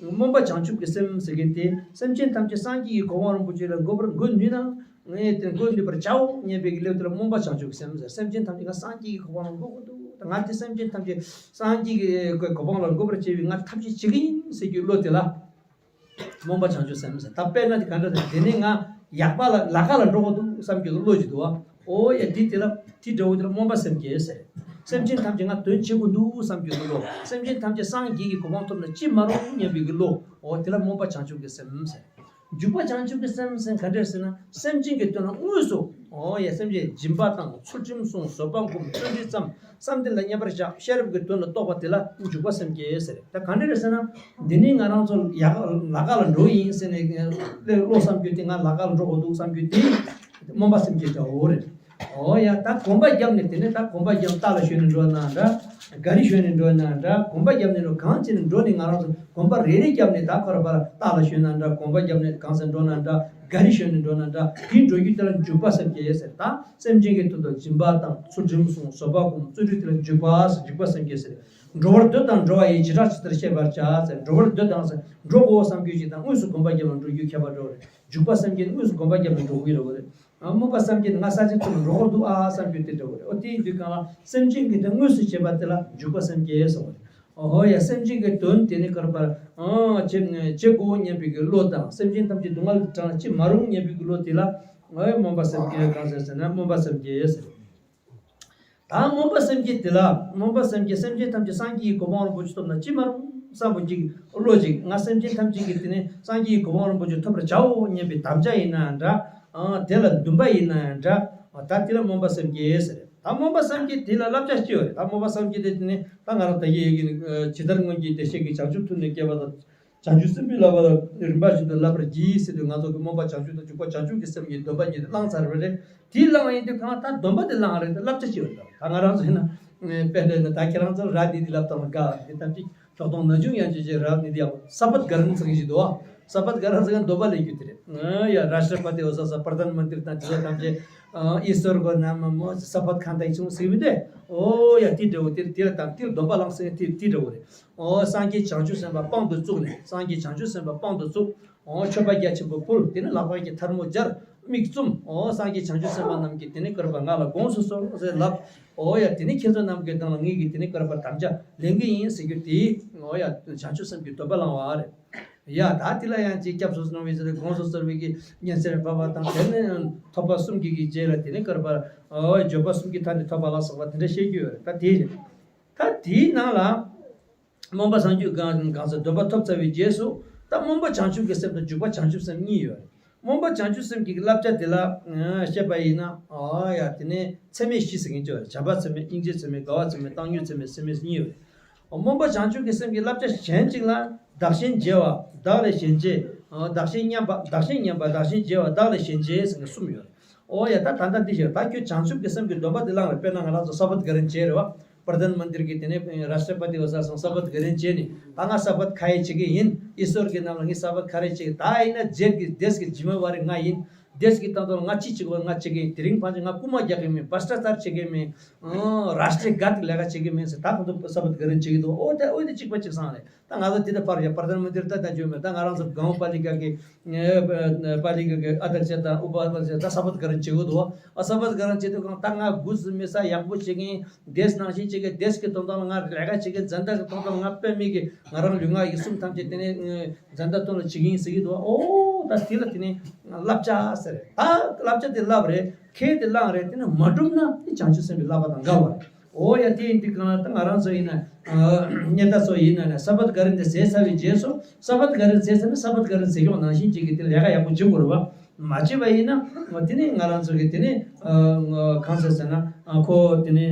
སྨོན་པ་བྱང་ཆུབ་ཀྱི་སེམས་ཟེར་མཁན་དེ་སེམས་ཅན་ཐམས་ཅད་སངས་རྒྱས་ཀྱི་གོ་འཕང་རིན་པོ་ཆེ་ལ་འགོད་པར་འགོད་ནུས་ན། ངས་དེ་འགོད་ནུས་པར་བྱའོ་སྙམ་པའི་སླད་དུ་ལ་སྨོན་པ་བྱང་ཆུབ་ཀྱི་སེམས་ཟེར། སེམས་ཅན་ཐམས་ཅད་ང་སངས་རྒྱས་ཀྱི་གོ་འཕང་ལ་འགོད་དགོས་འདུག་ད་ང་དེ་སེམས་ཅན་ཐམས་ཅད་སངས་རྒྱས་ཀྱི་གོ་འཕང་ལ་འགོད་པར་བྱེད་པའི་ང་ཐབས་ཤེས་བྱེད་ཀྱི་ཡིན་ཟེར་རྒྱུའི་བློ་དེ་ལ་སྨོན་པ་བྱང་ཆུབ་སེམས་ཟེར། ད་དཔེར་ན་དེ་ག་འདྲ་ཟེར། དེ་ནས་ང་ཡག་པ་ལ་ལ་ཁ་ལ་འགྲོ་དགོས་འདུག་བསམ་རྒྱུ་གི་བློ་ཅིག་འདུག་བ། ཨོ་ཡ་དེ་དེ་ལ་དེ་འདྲ་བོ་དེ་ལ་སྨོན་པ་སེམས་བསྐྱེད་ཟེར། སེམས་ཅན་ཐམས་ཅད་ང་དོན་བྱེད་དགོས་འདུག་བསམ་རྒྱུ་གི་བློ། སེམས་ཅན་ཐམས་ཅད་སངས་རྒྱས་ཀྱི་གོ་འཕང་ཐོབ་ན་ཅི་མ་རུང་སྙམ་པའི་གི་བློ། ཨོ་དེ་ལ་སྨོན་པ་བྱང་ཆུབ་ཀྱི་སེམས་ཟེར། འཇུག་པ་བྱང་ཆུབ་ཀྱི་སེམས་ཟེར་ག་འདྲ་ཟེར་ན། སེམས་ཅན་གྱི་དོན་ལ་དངོས་སུ་ཨོ་ཡ་སེམས་ཅན་སྦྱིན་པ་བཏང་། ཚུལ་ཁྲིམས་བསྲུང་། བཟོད་པ་སྒོམ། བརྩོན་འགྲུས་བརྩམས། བསམ་གཏན་ལ་མཉམ་པར་བཞག་ཤེས་རབ་ཀྱི་དོན་ལ་རྟོགས་པ་དེ་ལ་འཇུག་པ་སེམས་བསྐྱེད་ཟེར། ད་ག་འདྲ་རེད་ཟེར་ན། འདི་ནི་ང་རང་ཚོ་ཡག་ལ་ཁ་ལ་འགྲོ་ཡིན་ཟེར་ནས་བློ་བསམ་རྒྱུ་དེ། ང་ལ་ཁ་ལ་འགྲོ་དགོས་འདུག་བསམ་རྒྱུ་དེ་སྨོན་པ་སེམས་བསྐྱེད་འདྲ་བོ་རེད། ཨོ་ཡ། ད་གོམ་པ་བརྒྱབ་ནས། དེ་ནས་ད་གོམ་པ་བརྒྱབ། རྟ་ལ་ཞོན་ནས་འགྲོ་ན་འདྲ། ག་རི་ཞོན་ནས་འགྲོ་ན་འདྲ། གོམ་པ་བརྒྱབ་ནས་འགྲོ། གང་བྱས་ནས་འགྲོ་ནས། ང་རང་ཚོ་གོམ་པ་རེ་རེ་བརྒྱབ་ནས། ད་ཁོ་ར་ཕར་རྟ་ལ་ཞོན་ན་འདྲ། གོམ་པ་བརྒྱབ་ནས་གང་སར་འགྲོ་ན་འདྲ། ག་རི་ཞོན་ནས་འགྲོ་ན་འདྲ། དེ་འགྲོ་རྒྱུ་དེ་ལ་འཇུག་པ་སེམས་བསྐྱེད་ཟེར། ད་སེམས་ཅན་གྱི་དོན་དུ་སྦྱིན་པ་དང་། ཚུལ་ཁྲིམས་སྲུང་། བཟོད་པ་སྒོམ། བརྩོན་འགྲུས། དེ་ལ་འཇུག་པ་ཟེར། འཇུག་པ་སེམས་བསྐྱེད་ཟེར། འགྲོ་བར་འདོད་དང་འགྲོ་བ་ཡི། བྱེ་བྲག་ཇི་ལྟར་ཤེས་པར་བྱ་ཟེར། འགྲོ་བར་འདོད་དང་ཟེར། འགྲོ་དགོས་བསམ་རྒྱུ་ཅིག་དང་། དངོས་སུ་གོམ་པ་བརྒྱབ་ལ་འགྲོ་རྒྱུ་ཁྱད་པར་འགྲོ་རེད། འཇུག་པ་སེམས་བསྐྱེད་ནི་དངོས་སུ་གོམ་པ་བརྒྱབ་ནས་འགྲོ་གི་རེད་བ་རེད། ཨ། སྨོན་པ་སེམས་བསྐྱེད་ནི་ང་ས་ཆ་ཅིག་ཏུ་འགྲོ་དགོས་འདུག་ཨ་བསམ་རྒྱུ་དེ་འདྲ་བ་རེད། ཨོ་དེ་ཡིན་དུས་གང་ལ་སེམས་ཅན་གྱི་དོན་དངོས་སུ་བྱེད་པ་དེ་ལ་འཇུག་པ་སེམས་བསྐྱེད་ཟེར་བ་རེད། ཨོ་ཧོ་ཡ། སེམས་ཅན་གྱི་དོན་དེ་ནི་ག་རེ་བར་ཨ་བྱེད་བྱེད་དགོས་སྙམ་པའི་གི་བློ་དང་། སེམས་ཅན་ཐམས་ཅད་སྡུག་བསྔལ་དུ་བགྲང་ལ་ཅི་མ་རུང་སྙམ་པའི་གི་བློ་དེ་ལ། ཨོ་ཡ། སྨོན་པ་སེམས་བསྐྱེད། གང་ཟེར་ཟེར་ན་སྨོན་པ་སེམས་བསྐྱེད་ཟེར། ད་སྨོན་པ་སེམས་བསྐྱེད་དེ་ལ། སྨོན་པ་སེམས་བསྐྱེད། སེམས་ཅན་ཐམས་ཅད་སངས་རྒྱས་ཀྱི་གོ་འཕང་རིན་པོ་ཆེ་ཐོབ་ན་ཅི་མ་རུང་བསམ་པ་ཅིག་བློ་ཅིག་ང་སེམས་ཅན་ཐམས་ཅད་ཀྱིས་དེ་ནས་སངས་རྒྱས་ཀྱི་གོ་འཕང་རིན་པོ་ཆེ་ཐོབ་པར་བྱའོ་སྙམ་པའི་དམ་བཅའ་ཡིན་ན་ཡང་འདྲ། ཨ། དེ་ལ་འདུན་པ་ཡིན་ན་ཡང་འདྲ། ད་དེ་ལ་སྨོན་པ་སེམས་བསྐྱེད་ཟེར། ད་སྨོན་པ་སེམས་བསྐྱེད་དེ་ལ་བསླབ་བྱ་ཅི་ཡོད་རེད། ད་སྨོན་པ་སེམས་བསྐྱེད་དེ་དེ་ནས་ད་ང་རང་ད་གིན་ཡོད་ཀྱི་ནི། ཇི་ལྟར་སྔོན་གྱི་བདེ་གཤེགས་ཀྱིས། བྱང་ཆུབ་ཐུགས་ནི་བསྐྱེད་པ་དང་། བྱང་ཆུབ་སེམས་དཔའི་བསླབ་པ་ལ་རིམ་པ་བཞིན་དུ་བསླབ་པར་བགྱི་ཟེར་དུས། ང་ཚོ་གི་སྨོན་པ་བྱང་ཆུབ་དང་འཇུག་པ་བྱང་ཆུབ་ཀྱི་སེམས་ཀྱི་སྡོམ་པ་གཉིས་དེ་བླངས་ཚར་བ་རེད། དེ་བླངས་ཡིན་དུས་གང་ལ་ད་སྡོམ་པ་དེ་བླངས་རེད། ད་བསླབ་བྱ་ཅི་ཡོད་རེད། ད་ང་རང་ཚོ་ཡིན་ན་དཔེ་འདྲ་ན། ད་ཁྱེད་རང་ཚོ་ར་འདི་འདི་བསླབ་སྟངས་ལ་དགའ། འདི་ཐམས་ཅད་ཤོག་སྟོང་ན་ཆུང་ཡང་ཅི་ཅི་ར་འདི་འདི་ཡང་སབ་བད་ག་རན་ཟེར་གྱི་ཞིག་འདུག་ཨ། སབ་བད་ག་རན་ཟེར་གྱི་སྡོམ་པ་ལེན་རྒྱུ་དེ་རེད། ཨ་ཡ། རཱ་ཤྲ་པ་ཏི་འོ་ས་ས། པར་དྷཱན་མན་ཏྲི་དང་དེ་ཚོ་ཐམས་ཅད། ཨ། ཨི་སོར་གོ་ནམ་མོ་སབ་བད་ཁན་ཏ་ཡི་ཆུང་ཟེར་གྱི་མི་འདུག་ཨོ་ཡ། དེ་འདྲ་བོ་དེ་དེ་ལ་དང་དེ་ལ་སྡོམ་པ་བླངས་ཟེར་དེ་དེ་འདྲ་བོ་རེད། ཨོ་སངས་རྒྱས་བྱང་ཆུབ་སེམས་དཔའ་དཔང་དུ་བཙུགས་ནས། སངས་རྒྱས་བྱང་ཆུབ་སེམས་དཔའ་དཔང་དུ་བཙུགས། ཨོ་མཆོད་པ་རྒྱ་ཆེན་པོ་ཕུལ། དེ་ནས་ལག་པ་གི་ཐལ་མོ་སྦྱར། མིག་བཙུམ། ཨོ་སངས་རྒྱས་བྱང་ཆུབ་སེམས་དཔའ་རྣམས་ཀྱིས་དེ་ནས་ག་རེ་བར་ང་ལ་དགོངས་སུ་གསོལ་ཟེར་ལབ། ཨོ་ཡ། དེ་ནས་ཁྱེད་ཚོ་རྣམས་ཀྱི་དོན་ལ་ངེད་ཀྱིས་དེ་ནས་ག་རེ་བར་དམ་བཅའ་ལེན་གྱི་ཡིན་ཟེར་རྒྱུ་དེ། ཨོ་ཡ། བྱང་ཆུབ་སེམས་ཀྱི་སྡོམ་པ་བླངས་པ་རེད། ཡ། ད་དེ་ལ་ཡང་ཅིག་སྐྱབས་སུ་སོང་བའི་ཚེ་དགོངས་སུ་གསོལ་བའི་གི་སྙན་སེར་ཕབ་པ་དང་། དེ་ནས་ཐོབ་པ་གསུམ་གྱི་གི་རྗེས་ལ་དེ་ནས་ག་རེ་བར། ཨོ་བརྗོད་པ་གསུམ་གྱི་མཐའ་ནས་ཐོབ་པ་ལ་སོགས་པ་དེ་འདྲ་བཤད་རྒྱུ་ཡོད་རེད། ད་དེ་རེད། ད་དེའི་ནང་ལ། སྨོན་པ་སངས་རྒྱས་གང་གང་ཟག་སྡོམ་པ་ཐོབ་ཚར་བའི་རྗེས་སུ། ད་སྨོན་པ་བྱང་ཆུབ་ཀྱི་སེམས་དང་འཇུག་པ་བྱང་ཆུབ་སེམས་གཉིས་ཡོད་རེད། སྨོན་པ་བྱང་ཆུབ་སེམས་ཀྱི་བསླབ་བྱ་དེ་ལ་ཨ་བཤད་པ་ཡིན་ན། ཨ་ཡ། དེ་ནས་ཚད་མེད་བཞི་ཟེར་མཁན་ཅིག་ཡོད་རེད། བྱམས་པ་ཚད་མེད། སྙིང་རྗེ་ཚད་མེད། དགའ་བ་ཚད་མེད། བཏང་སྙོམས་ཚད་མེད། ཚད་མེད་གཉིས་ཡོད་རེད། སྨོན་པ་བྱང་ཆུབ་ཀྱི་སེམས་ཀྱི་བསླབ་བྱ་གཞན་གཅིག་ལ། བདག་གཞན་བརྗེ་བ། བདག་ལས་གཞན་བརྗེ། ཨ། བདག་གཞན་མཉམ་པ། བདག་གཞན་མཉམ་པ། བདག་གཞན་བརྗེ་བ། བདག་ལས་གཞན་བརྗེ་ཟེར་མཁན་གསུམ་ཡོད་རེད། ཨོ་ཡ། ད་ད་ལྟ་འདི་བཤད། ད་ཁྱོད་བྱང་ཆུབ་ཀྱི་སེམས་ཀྱི་སྡོམ་པ་དེ་བླངས་རེད། དཔེར་ན་ང་རང་ཚོ་སབ་བད་ག་རན་བྱས་རེད་བ། པར་དྷཱན་མན་ཏིར་གྱི་དེ་ནས་རཱ་ཤྲ་པ་ཏི་འོ་ས་སང་སབ་བད་ག་རན་བྱས་ནས། ད་ང་སབ་བད་ག་རེ་བྱེད་ཀྱི་ཡིན། ཨི་སོར་གྱི་རྣམས་ལ་ངས་སབ་བད་ག་རེ་བྱེད་ཀྱི། ད་ཡིན་ན་རྗེས་ཀྱི་དེས་ཀྱི་ཇི་མ་ཝ་རི་ང་ཡིན། དེས་ཀྱི་སྟེང་དུ་ང་ཅི་བྱེད་དགོས། ང་བྱེད་ཀྱི་ཡིན། དེ་རིང་ཕན་ཆད་ང་རྐུ་མ་རྒྱག་གི་མིན། བྷྲ་ཤ་ཊ་ཅཱར་བྱེད་ཀྱི་མིན། ཨང་། རཱ་ཤྲི་གྷཱཏ་ལས་ཀ་བྱེད་ཀྱི་མིན་ཟེར། ད་ཁོང་ཚོ་སབ་བད་ག་རན་བྱེད་ཀྱི་འདུག་ཨོ་དེ་ཨོ་དེ་གཅིག་པ་གཅིག་སང་རེད། ད་ང་ཚོ་དེ་ལྟར་པར་ཡ་པར་དྷཱན་མན་ཏིར་ད་ད་འཇོན་མེད། ད་ང་རང་ཚོ་གའོ་པ་ལི་ཀ་གི་པ་ལི་ཀ་གི་ཨ་དྷྱ་ཀྱ་དང་ཨུ་པ་དྷྱ་ཀྱ་ད་སབ་བད་ག་རན་བྱེད་དགོས་འདུག་ཨ་སབ་བད་ག་རན་བྱེད་དུས་གང་ད་ང་དགུ་ཟིན་མི་ས་ཡག་པོ་བྱེད་ཀྱིན། དེས་ནང་བཞིན་བྱེད་ཀྱིན། དེས་ཀྱི་དོན་དག་ལ་ང་ལས་ཀ་བྱེད་ཀྱིན། འཛིན་གྲྭ་གི་དོན་དག་ལ་ང་དཔེ་མེད་ཀྱི་ང་རང་ལུས་ངག་ཡིད་གསུམ་ཐམས་ཅད་དེ་ནས་འཛིན་གྲྭ་དོན་ལ་བྱེད་ཀྱིན་ཟེར་གྱི་འདུག་ཨོ་ད་དེ་ལ་དེ་ནས་བསླབ་བྱ་ཟེར། ད་བསླབ་བྱ་དེ་བསླབ་རེད། ཁས་དེ་བླངས་རེད། དེ་ནས་མ་བསྒྲུབས་ན་དེ་བྱང་ཆུབ་སེམས་ཀྱི་བསླབ་པ་དང་འགལ་བ་རེད། ཨོ་ཡ། དེ་ཡིན་དུས་གང་ལ་ད་ང་རང་ཚོ་ཡིན་ན། ཨ། གཉེན་དག་ཚོ་ཡིན་ན་ནི་སབ་བད་ག་རན་དེ་ཟས་ཚར་བའི་རྗེས་སུ། སབ་བད་ག་རན་ཟས་ཚར་ན་སབ་བད་ག་རན་ཟས་སྐྱོང་ནང་བཞིན་ཅིག་གི་དེ་ལས་ཀ་ཡག་པོ་བྱེད་དགོས་རེད་བ། མ་བྱེད་པ་ཡིན་ན་དེ་ནི་ང་རང་ཚོ་གི་དེ་ནི། ཨ། གང་ཟེར་ཟེར་ན། ཨ། ཁོ་དེ་ནི་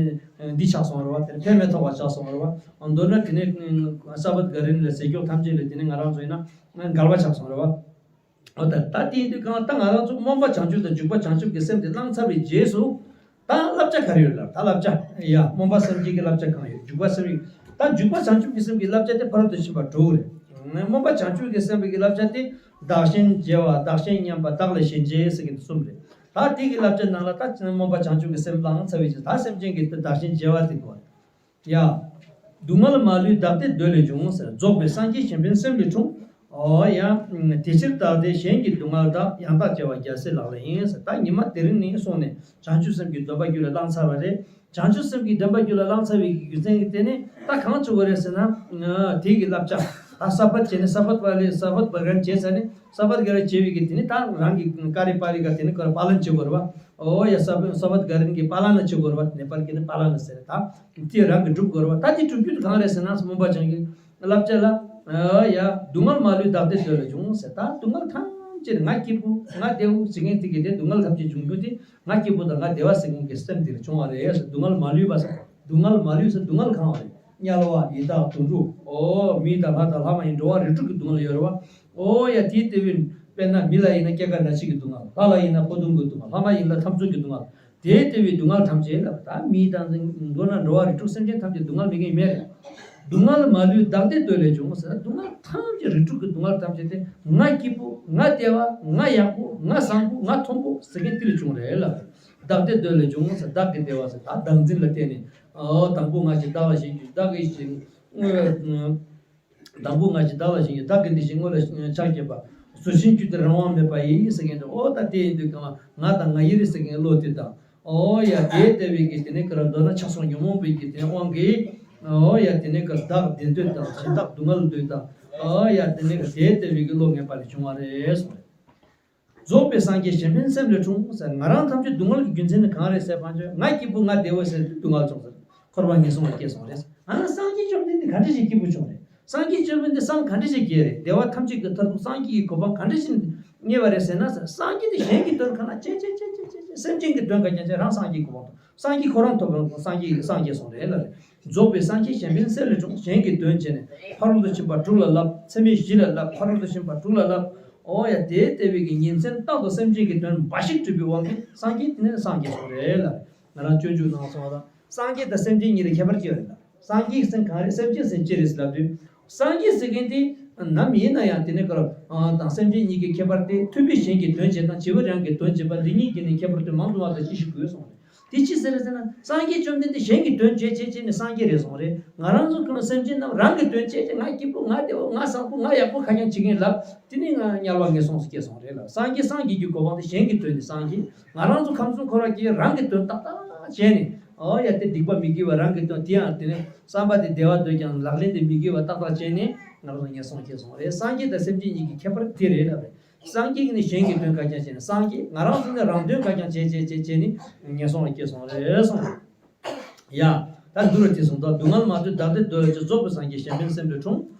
འདི་ཆགས་སོང་རེད་བ། དེ་ནི་ཕན་མི་ཐོགས་པ་ཆགས་སོང་རེད་བ། མདོར་ན་དེ་ནི་སབ་བད་ག་རན་ལ་ཟས་སྐྱོང་ཐམས་ཅད་ལ་དེ་ནི་ང་རང་ཚོ་ཡིན་ན་འགལ་བ་ཆགས་སོང་རེད་བ། འོ་ད་ད་དེ་ཡིན་དུས་གང་ལ་ད་ང་རང་ཚོ་སྨོན་པ་བྱང་ཆུབ་དང་འཇུག་པ་བྱང་ཆུབ་ཀྱི་སེམས་དེ་བླངས་ཚར་བའི་རྗེས་སུ། ད་བསླབ་བྱ་ག་རེ་ཡོད་ལབ། ད་བསླབ་བྱ། ཡ། སྨོན་པ་སེམས་བསྐྱེད་ཀྱི་བསླབ་བྱ་གང་ཡོད། འཇུག་པ་སེམས། ད་འཇུག་པ་བྱང་ཆུབ་ཀྱི་སེམས་ཀྱི་བསླབ་བྱ་དེ་ཕ་རོལ་ཏུ་ཕྱིན་པ་དྲུག་རེད། སྨོན་པ་བྱང་ཆུབ་ཀྱི་སེམས་ཀྱི་བསླབ་བྱ་དེ། བདག་གཞན་བརྗེ་བ། བདག་གཞན་མཉམ་པ། བདག་ལས་གཞན་བརྗེ་ཟེར་གྱི་གསུམ་རེད། ད་དེ་གི་བསླབ་བྱ་ནང་ལ་ད་སྨོན་པ་བྱང་ཆུབ་ཀྱི་སེམས་བླངས་ཚར་བའི་རྗེས། ད་སེམས་ཅན་གྱི་བདག་གཞན་བརྗེ་བ་དེ་དགོས་རེད། ཡ། སྡུག་བསྔལ་མ་ལུས་བདག་བདེ་འདོད་ལས་བྱུང་ཟེར། རྫོགས་པའི་སངས་རྒྱས་གཞན་ཕན་སེམས་ལས་འཁྲུངས། ཨོ་ཡ། དེ་ཕྱིར་བདག་བདེ་གཞན་གྱི་སྡུག་བསྔལ་དག །ཡང་དག་བརྗེ་བ་རྒྱལ་སྲས་ལག་ལེན་ཡིན་ཟེར། ད་ཉི་མ་དེ་རིང་ནས་བཟུང་ནས་བྱང་ཆུབ་སེམས་ཀྱི་སྡོམ་པ་རྒྱུད་ལ་བླངས་ཚར་བ་རེད། བྱང་ཆུབ་སེམས་ཀྱི་སྡོམ་པ་རྒྱུད་ལ་བླངས་ཚར་བའི་རྒྱུ་མཚན་གྱིས་དེ་ནས་ད་གང་བྱེད་དགོས་རེད་ཟེར་ན། དེ་གི་བསླབ་བྱ། ད་སབ་བད་བྱས་ནས་སབ་བད་པ་ལི་སབ་བད་པ་རན་བྱས་ཚར་ནས། སབ་བད་ག་རན་བྱས་པའི་གི་དེ་ནས་ད་རང་གི་ཀ་རི་པ་རི་ག་དེ་ནས་ཀ་ར་པ་ལན་བྱེད་དགོས་རེད་བ། ཨོ་ཡ། སབ་སབ་བད་ག་རན་གྱི་པ་ལ་ན་བྱེད་དགོས་རེད་བ། ནེ་པ་ལི་གི་ནི་པ་ལ་ན་ཟེར། ད་དེ་རང་གི་སྒྲུབ་དགོས་རེད་བ། ད་དེ་སྒྲུབ་རྒྱུ་དེ་གང་རེད་ཟེར་ན། སྨོན་པ་བྱང་གི་བསླབ་བྱ་ལ། ཨ་ཡ། སྡུག་བསྔལ་མ་ལུས་བདག་བདེ་འདོད་ལས་བྱུང་ཟེར། ད་སྡུག་བསྔལ་ཐམས་ཅད་ང་སྐྱིད་པོ་ང་བདེ་བོ་ཟེར་མཁན་དེ་གི་དེ་སྡུག་བསྔལ་ཐམས་ཅད་འབྱུང་རྒྱུ་དེ་ང་སྐྱིད་པོ་དང་ང་བདེ་བ་ཟེར་མཁན་གྱི་སེམས་དེ་ལས་བྱུང་བ་རེད་ཟེར། སྡུག་བསྔལ་མ་ལུས་པ་ཟེར། སྡུག་བསྔལ་མ་ལུས་ཟེར། སྡུག་བསྔལ་གང་བ་རེད། དམྱལ་བ་ཡི་དྭགས་དུད་འགྲོ། ཨོ་མི་དང་ལྷ་དང་ལྷ་མ་ཡིན་འགྲོ་བ་རིགས་དྲུག་གི་སྡུག་བསྔལ་ཡོད་རེད་བ། ཨོ་ཡ། དེའི་ལྟེ་བའི་དཔེར་ན་མི་ལ་ཡིན་ན་སྐྱེ་རྒ་ན་འཆི་གི་སྡུག་བསྔལ། ལྷ་ལ་ཡིན་ན་འཁོར་གདུང་གི་སྡུག་བསྔལ། ལྷ་མ་ཡིན་ན་འཐབ་རྩོད་ཀྱི་སྡུག་བསྔལ། དེས་བདེ་བའི་སྡུག་བསྔལ་ཐམས་ཅད་ལ། ད་མི་དང་མདོར་ན་འགྲོ་བ་རིགས་དྲུག་སེམས་ཅན་ཐམས་ཅད་སྡུག་བསྔལ་མེད་མཁན་མེད་རེད། སྡུག་བསྔལ་མ་ལུས་བདག་བདེ་འདོད་ལས་བྱུང་ཟེར། སྡུག་བསྔལ་ཐམས་ཅད་རིགས་དྲུག་གི་སྡུག་བསྔལ་ཐམས་ཅད་དེ་ང་སྐྱིད་པོ་ང་བདེ་བ་ང་ཡག་པོ་ང་བཟང་པོ་ང་མཐོན་པོ་ཟེར་མཁན་དེ་ལས་བྱུང་རེད་ལ། བདག་བདེ་འདོད་ལས་བྱུང་ཟེར། བདག་གི་བདེ་བ་ཟེར། ད་བདག་འཛིན་ལ་བརྟེན་ནས། ཨོ་དང་པོ་ང་ཞིག་བདག་ལ་ཞེན་གྱུར། བདག་གི་ཞེན། དང་པོ་ང་ཞིག་བདག་ལ་ཞེན་གྱུར། བདག་གི་འདི་བཞིན་དངོས་ལ་ཆགས་བསྐྱེད་པ། གཟུགས་ཅན་རྒྱུ་དེ་རང་དབང་མེད་པ་ཡིན་ཟེར་མཁན་དེ། ཨོ་ད་དེ་ཡིན་དུས་གང་ང་དང་ང་ཡི་རེད་ཟེར་མཁན་བློ་དེ་དང་། ཨོ་ཡ་དེ་ལྟ་བུའི་གི་དེ་ནས་ཀར་མདོར་ན་ཆགས་སོགས་ཉོན་མོངས་པའི་གི་དེ་དབང་གིས། ཨོ་ཡ་དེ་ནས་ཀར་བདག་བདེ་འདོད་དང་གཞན་དག་སྡུག་བསྔལ་འདོད་དང་། ཨོ་ཡ་དེ་ནས་ཀར་དེ་ལྟ་བུའི་གི་བློ་ངན་པ་ལས་བྱུང་བ་རེད་གསུངས། རྫོགས་པའི་སངས་རྒྱས་གཞན་ཕན་སེམས་ལས་འཁྲུངས་ཟེར། ང་རང་ཐམས་ཅད་སྡུག་བསྔལ་གྱི་རྒྱུ་མཚན་ནི་གང་རེད་ཟེར་བ་ཅིན། ང་སྐྱིད་པོ་ང་བདེ་བོ་ཟེར་དུས་སྡུག་བསྔལ་བྱུང་ཟེར། འཁོར་བ་ངན་སོང་ལ་སྐྱེས་སོང་རེད། ཨ་ནི་སངས་རྒྱས་བཅོམ་ལྡན་འདས་ག་འདྲ་ཞིག་སྐྱིད་པོ་བྱུང་རེད། སངས་རྒྱས་བཅོམ་ལྡན་འདས་སངས་ག་འདྲ་ཞིག་རྒྱས་རེད། བདེ་བ་ཐམས་ཅད་ཀྱི་མཐར་ཐུག་སངས་རྒྱས་ཀྱི་གོ་འཕང་ག་འདྲ་ཞིག་རྙེད་པ་རེད་ཟེར་ན་ཟེར། སངས་རྒྱས་དེ་གཞན་གྱི་དོན་ག་ན་བྱེད་བྱེད་བྱེད་བྱེད་བྱེད། སེམས་ཅན་གྱི་དོན་ག་རྐྱང་བྱས་རང་སངས་རྒྱས་ཀྱི་གོ་འཕང་ཐོབ། སངས་རྒྱས་ཁོ་རང་ཐོབ་རང་སངས་རྒྱས་སངས་རྒྱས་སོང་རེད་ལ་རེད། རྫོགས་པའི་སངས་རྒྱས་གཞན་ཕན་སེམས་ལས་འཁྲུངས། གཞན་གྱི་དོན་བྱས་ནས་ཕ་རོལ་ཏུ་ཕྱིན་པ་དྲུག་ལ་བསླབ། ཚད་མེད་བཞི་ལ་བསླབ། ཕ་རོལ་ཏུ་ཕྱིན་པ་དྲུག་ལ་བསླབ། ཨོ་ཡ་དེ་ལྟ་བུའི་གི་ཉིན་མཚན་རྟག་ཏུ་སེམས་ཅན་གྱི་དོན་འབའ་ཞིག་སྒྲུབ་པའི་དབང་གིས་སངས་རྒྱས་དེ་ནས་སངས་རྒྱས་སོང་རེད་ལ། ང་རང་སྤྱོད་འཇུག་ནང་སོང་བ་དང་། སངས་རྒྱས་དང་སེམས་ཅན་གཉིས་ལ་ཁྱད་པར་ཅི་ཡོད་རེད་ལ། སངས་རྒྱས་ཟེར་གང་རེད། སེམས་ཅན་ཟེར་ཅི་རེད་ལབ་དུས། སངས་རྒྱས་ཟེར་མཁན་དེ་ནམ་ཡིན་ན་ཡང་དེ་ནས་ཀར་དང་སེམས་ཅན་གཉིས་ཀྱི་ཁྱད་པར་དེ། ཐུབ་པས་གཞན་གྱི་དོན་བྱེད་དང་བྱས་པས་རང་གི་དོན་བྱེད་པ་འདི་གཉིས་ཀྱི་ནི་ཁྱད་པར་དེ་མང་དུ་མ་དག་ཅི་ཞིག་དགོས་སོང་རེད། དེ་ཅི་ཟེར་ཟེར་ན། སངས་རྒྱས་བཅོམ་ལྡན་འདས་གཞན་གྱི་དོན་བྱེད་བྱེད་བྱེད་ནས་སངས་རྒྱས་རེད་སོང་རེད། ང་རང་ཚོ་ཀུན་སེམས་ཅན་རྣམས་རང་གི་དོན་བྱེད་བྱེད། ང་སྐྱིད་པོ་ང་བདེ་བོ་ང་བཟང་པོ་ང་ཡག་པོ་ཁ་རྐྱང་བྱེད་མཁན་ལབ། དེ་ནི་ང་དམྱལ་བ་ངན་སོང་སུ་སྐྱེས་སོང་རེད་ལ། སངས་རྒྱས་སངས་རྒྱས་ཀྱི་གོ་འཕང་དེ་གཞན་གྱི་དོན་ནི་སངས་རྒྱས། ང་རང་ཚོ་ཁམས་གསུམ་འཁོར་བ་སྐྱེ་རང་གི་དོན་ཏག་ཏག་བྱས་ནས། ཨོ་ཡ་དེ་སྡིག་པ་མི་དགེ་བ་རང་གི་དོན་དེ་ཡང་དེ་ནས་བསམ་པ་དེ་བདེ་བ་འདོད་ཀྱང་ལག་ལེན་དེ་མི་དགེ་བ་ཏག་ཏག་བྱས་ནས་ང་རང་ཚོ་ངན་སོང་སྐྱེས་སོང་རེད། སངས་རྒྱས་དང་སེམས་ཅན་གཉིས་ཀྱི་ཁྱད་པར་དེ་རེད་ལབ་རེད། སངས་རྒྱས་ཀྱིས་ནི་གཞན་གྱི་དོན་ག་རྐྱང་བྱས་ནས་སངས་རྒྱས། ང་རང་ཚོ་ནི་རང་དོན་ག་རྐྱང་བྱས་བྱས་བྱས་བྱས་ནི་ངན་སོང་ལ་སྐྱེས་སོང་རེད་གསུངས། ཡ། ད་འདུལ་བ་དེ་གསུངས་དང་། སྡུག་བསྔལ་མ་ལུས་བདག་བདེ་འདོད་ལ་སྤྱོད། རྫོགས་པའི་སངས་རྒྱས་གཞན་ཕན་སེམས་ལས་འཁྲུངས།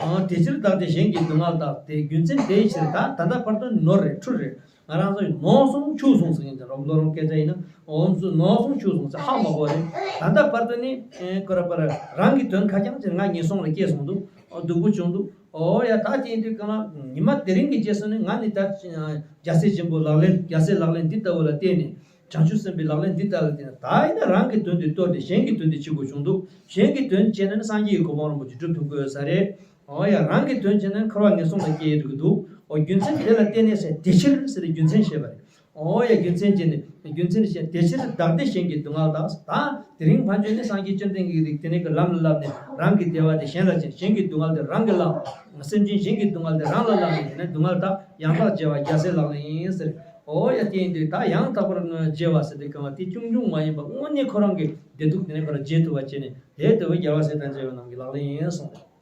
ཨང་། དེ་ཕྱིར་བདག་བདེ་གཞན་གྱི་སྡུག་བསྔལ་དག། དེ་རྒྱུ་མཚན་དེའི་ཕྱིར། ད་ད་ལྟ་བར་དུ་ནོར་རེད་འཁྲུལ་རེད། ང་རང་ཚོ་ནོར་སོང་འཁྲུལ་སོང་ཟེར་མཁན་དེ་རོམ་ལོ་རོམ་སྐད་ཆ་ཡིན་ན། འོ་ཚོ་ནོར་སོང་འཁྲུལ་སོང་ཟེར་ཧ་མ་གོ་རེད། ད་ལྟ་བར་དུ་ནི་ཨེ་ཀོ་ར་པ་ར་རང་གི་དོན་ཁ་རྐྱང་བྱས་ང་ངན་སོང་ལ་སྐྱེས་སོང་འདུག་ཨོ་སྡུག་པོ་བྱུང་འདུག་ཨོ་ཡ་ད་དེ་ཡིན་དུས་གང་ལ་ཉི་མ་དེ་རིང་གི་རྗེས་སུ་ནི་ང་ནི་ད་རྒྱལ་སྲས་ཆེན་པོ་ལག་ལེན་རྒྱལ་སྲས་ལག་ལེན་འདི་ལྟ་བུ་ལ་བརྟེན་ནས། བྱང་ཆུབ་སེམས་དཔའི་ལག་ལེན་འདི་ལྟ་ལ་བརྟེན་ནས། ད་ཡིན་ན་རང་གི་དོན་དེ་གཏོར་ཏེ་གཞན་གྱི་དོན་དེ་བྱེད་དགོས་བྱུང་འདུག་གཞན་གྱི་དོན་བྱས་ན་ནི་སངས་རྒྱས་ཀྱི་གོ་འཕང་རིན་པོ་ཆེ་སྒྲུབ་ཐུབ་དགོས་ས་རེད། འོ་ཡ་རང་གི་དོན་བྱས་ན་ནི་འཁོར་བ་ངན་སོང་ལ་སྐྱེ་ཡི་འགྲོ་གི་འདུག་འོ་རྒྱུ་མཚན་དེ་ལ་བརྟེན་ནས་ཟེར་དེ་ཕྱིར་ཟེར་ཏེ་རྒྱུ་མཚན་བཤད་པ་རེད། འོ་ཡ་རྒྱུ་མཚན་བྱས་ནས་རྒྱུ་མཚན་བཤད། དེ་ཕྱིར་བདག་བདེ་གཞན་གྱི་སྡུག་བསྔལ་དག་ད་དེ་རིང་ཕན་ཆད་ནི་སངས་རྒྱས་བཅོམ་ལྡན་འདས་ཀྱིས་དེ་ནས་ཀྱི་ལམ་ལ་བསླབ་ནས་རང་གི་བདེ་བ་དེ་གཞན་ལ་བྱིན། གཞན་གྱི་སྡུག་བསྔལ་དེ་རང་གིས་བླངས། སེམས་ཅན་གཞན་གྱི་སྡུག་བསྔལ་དེ་རང་ལ་བླངས་ནས་དེ་ནས་སྡུག་བསྔལ་དག་ཡང་དག་བརྗེ་བ་རྒྱལ་སྲས་ལག་ལེན་ཡིན་ཟེར། འོ་ཡ་དེ་ཡིན་དུས་ད་ཡང་དག་པར་བརྗེ་བ་ཟེར་དུས་གང་བ་དེ་ཆུང་ཆུང་མ་ཡིན་པ་དངོས་གནས་ཁོ་རང་གི་བདེ་སྡུག་དེ་ནས་ཁོ་རང་བརྗེ་ཐུབ་པ་བྱས་ནས་དེ་ལྟ་བུའི་རྒྱལ་བ་སྲས་དང་མཇལ་བའི་ནང་གི་ལག་ལེན་ཡིན་གསུངས།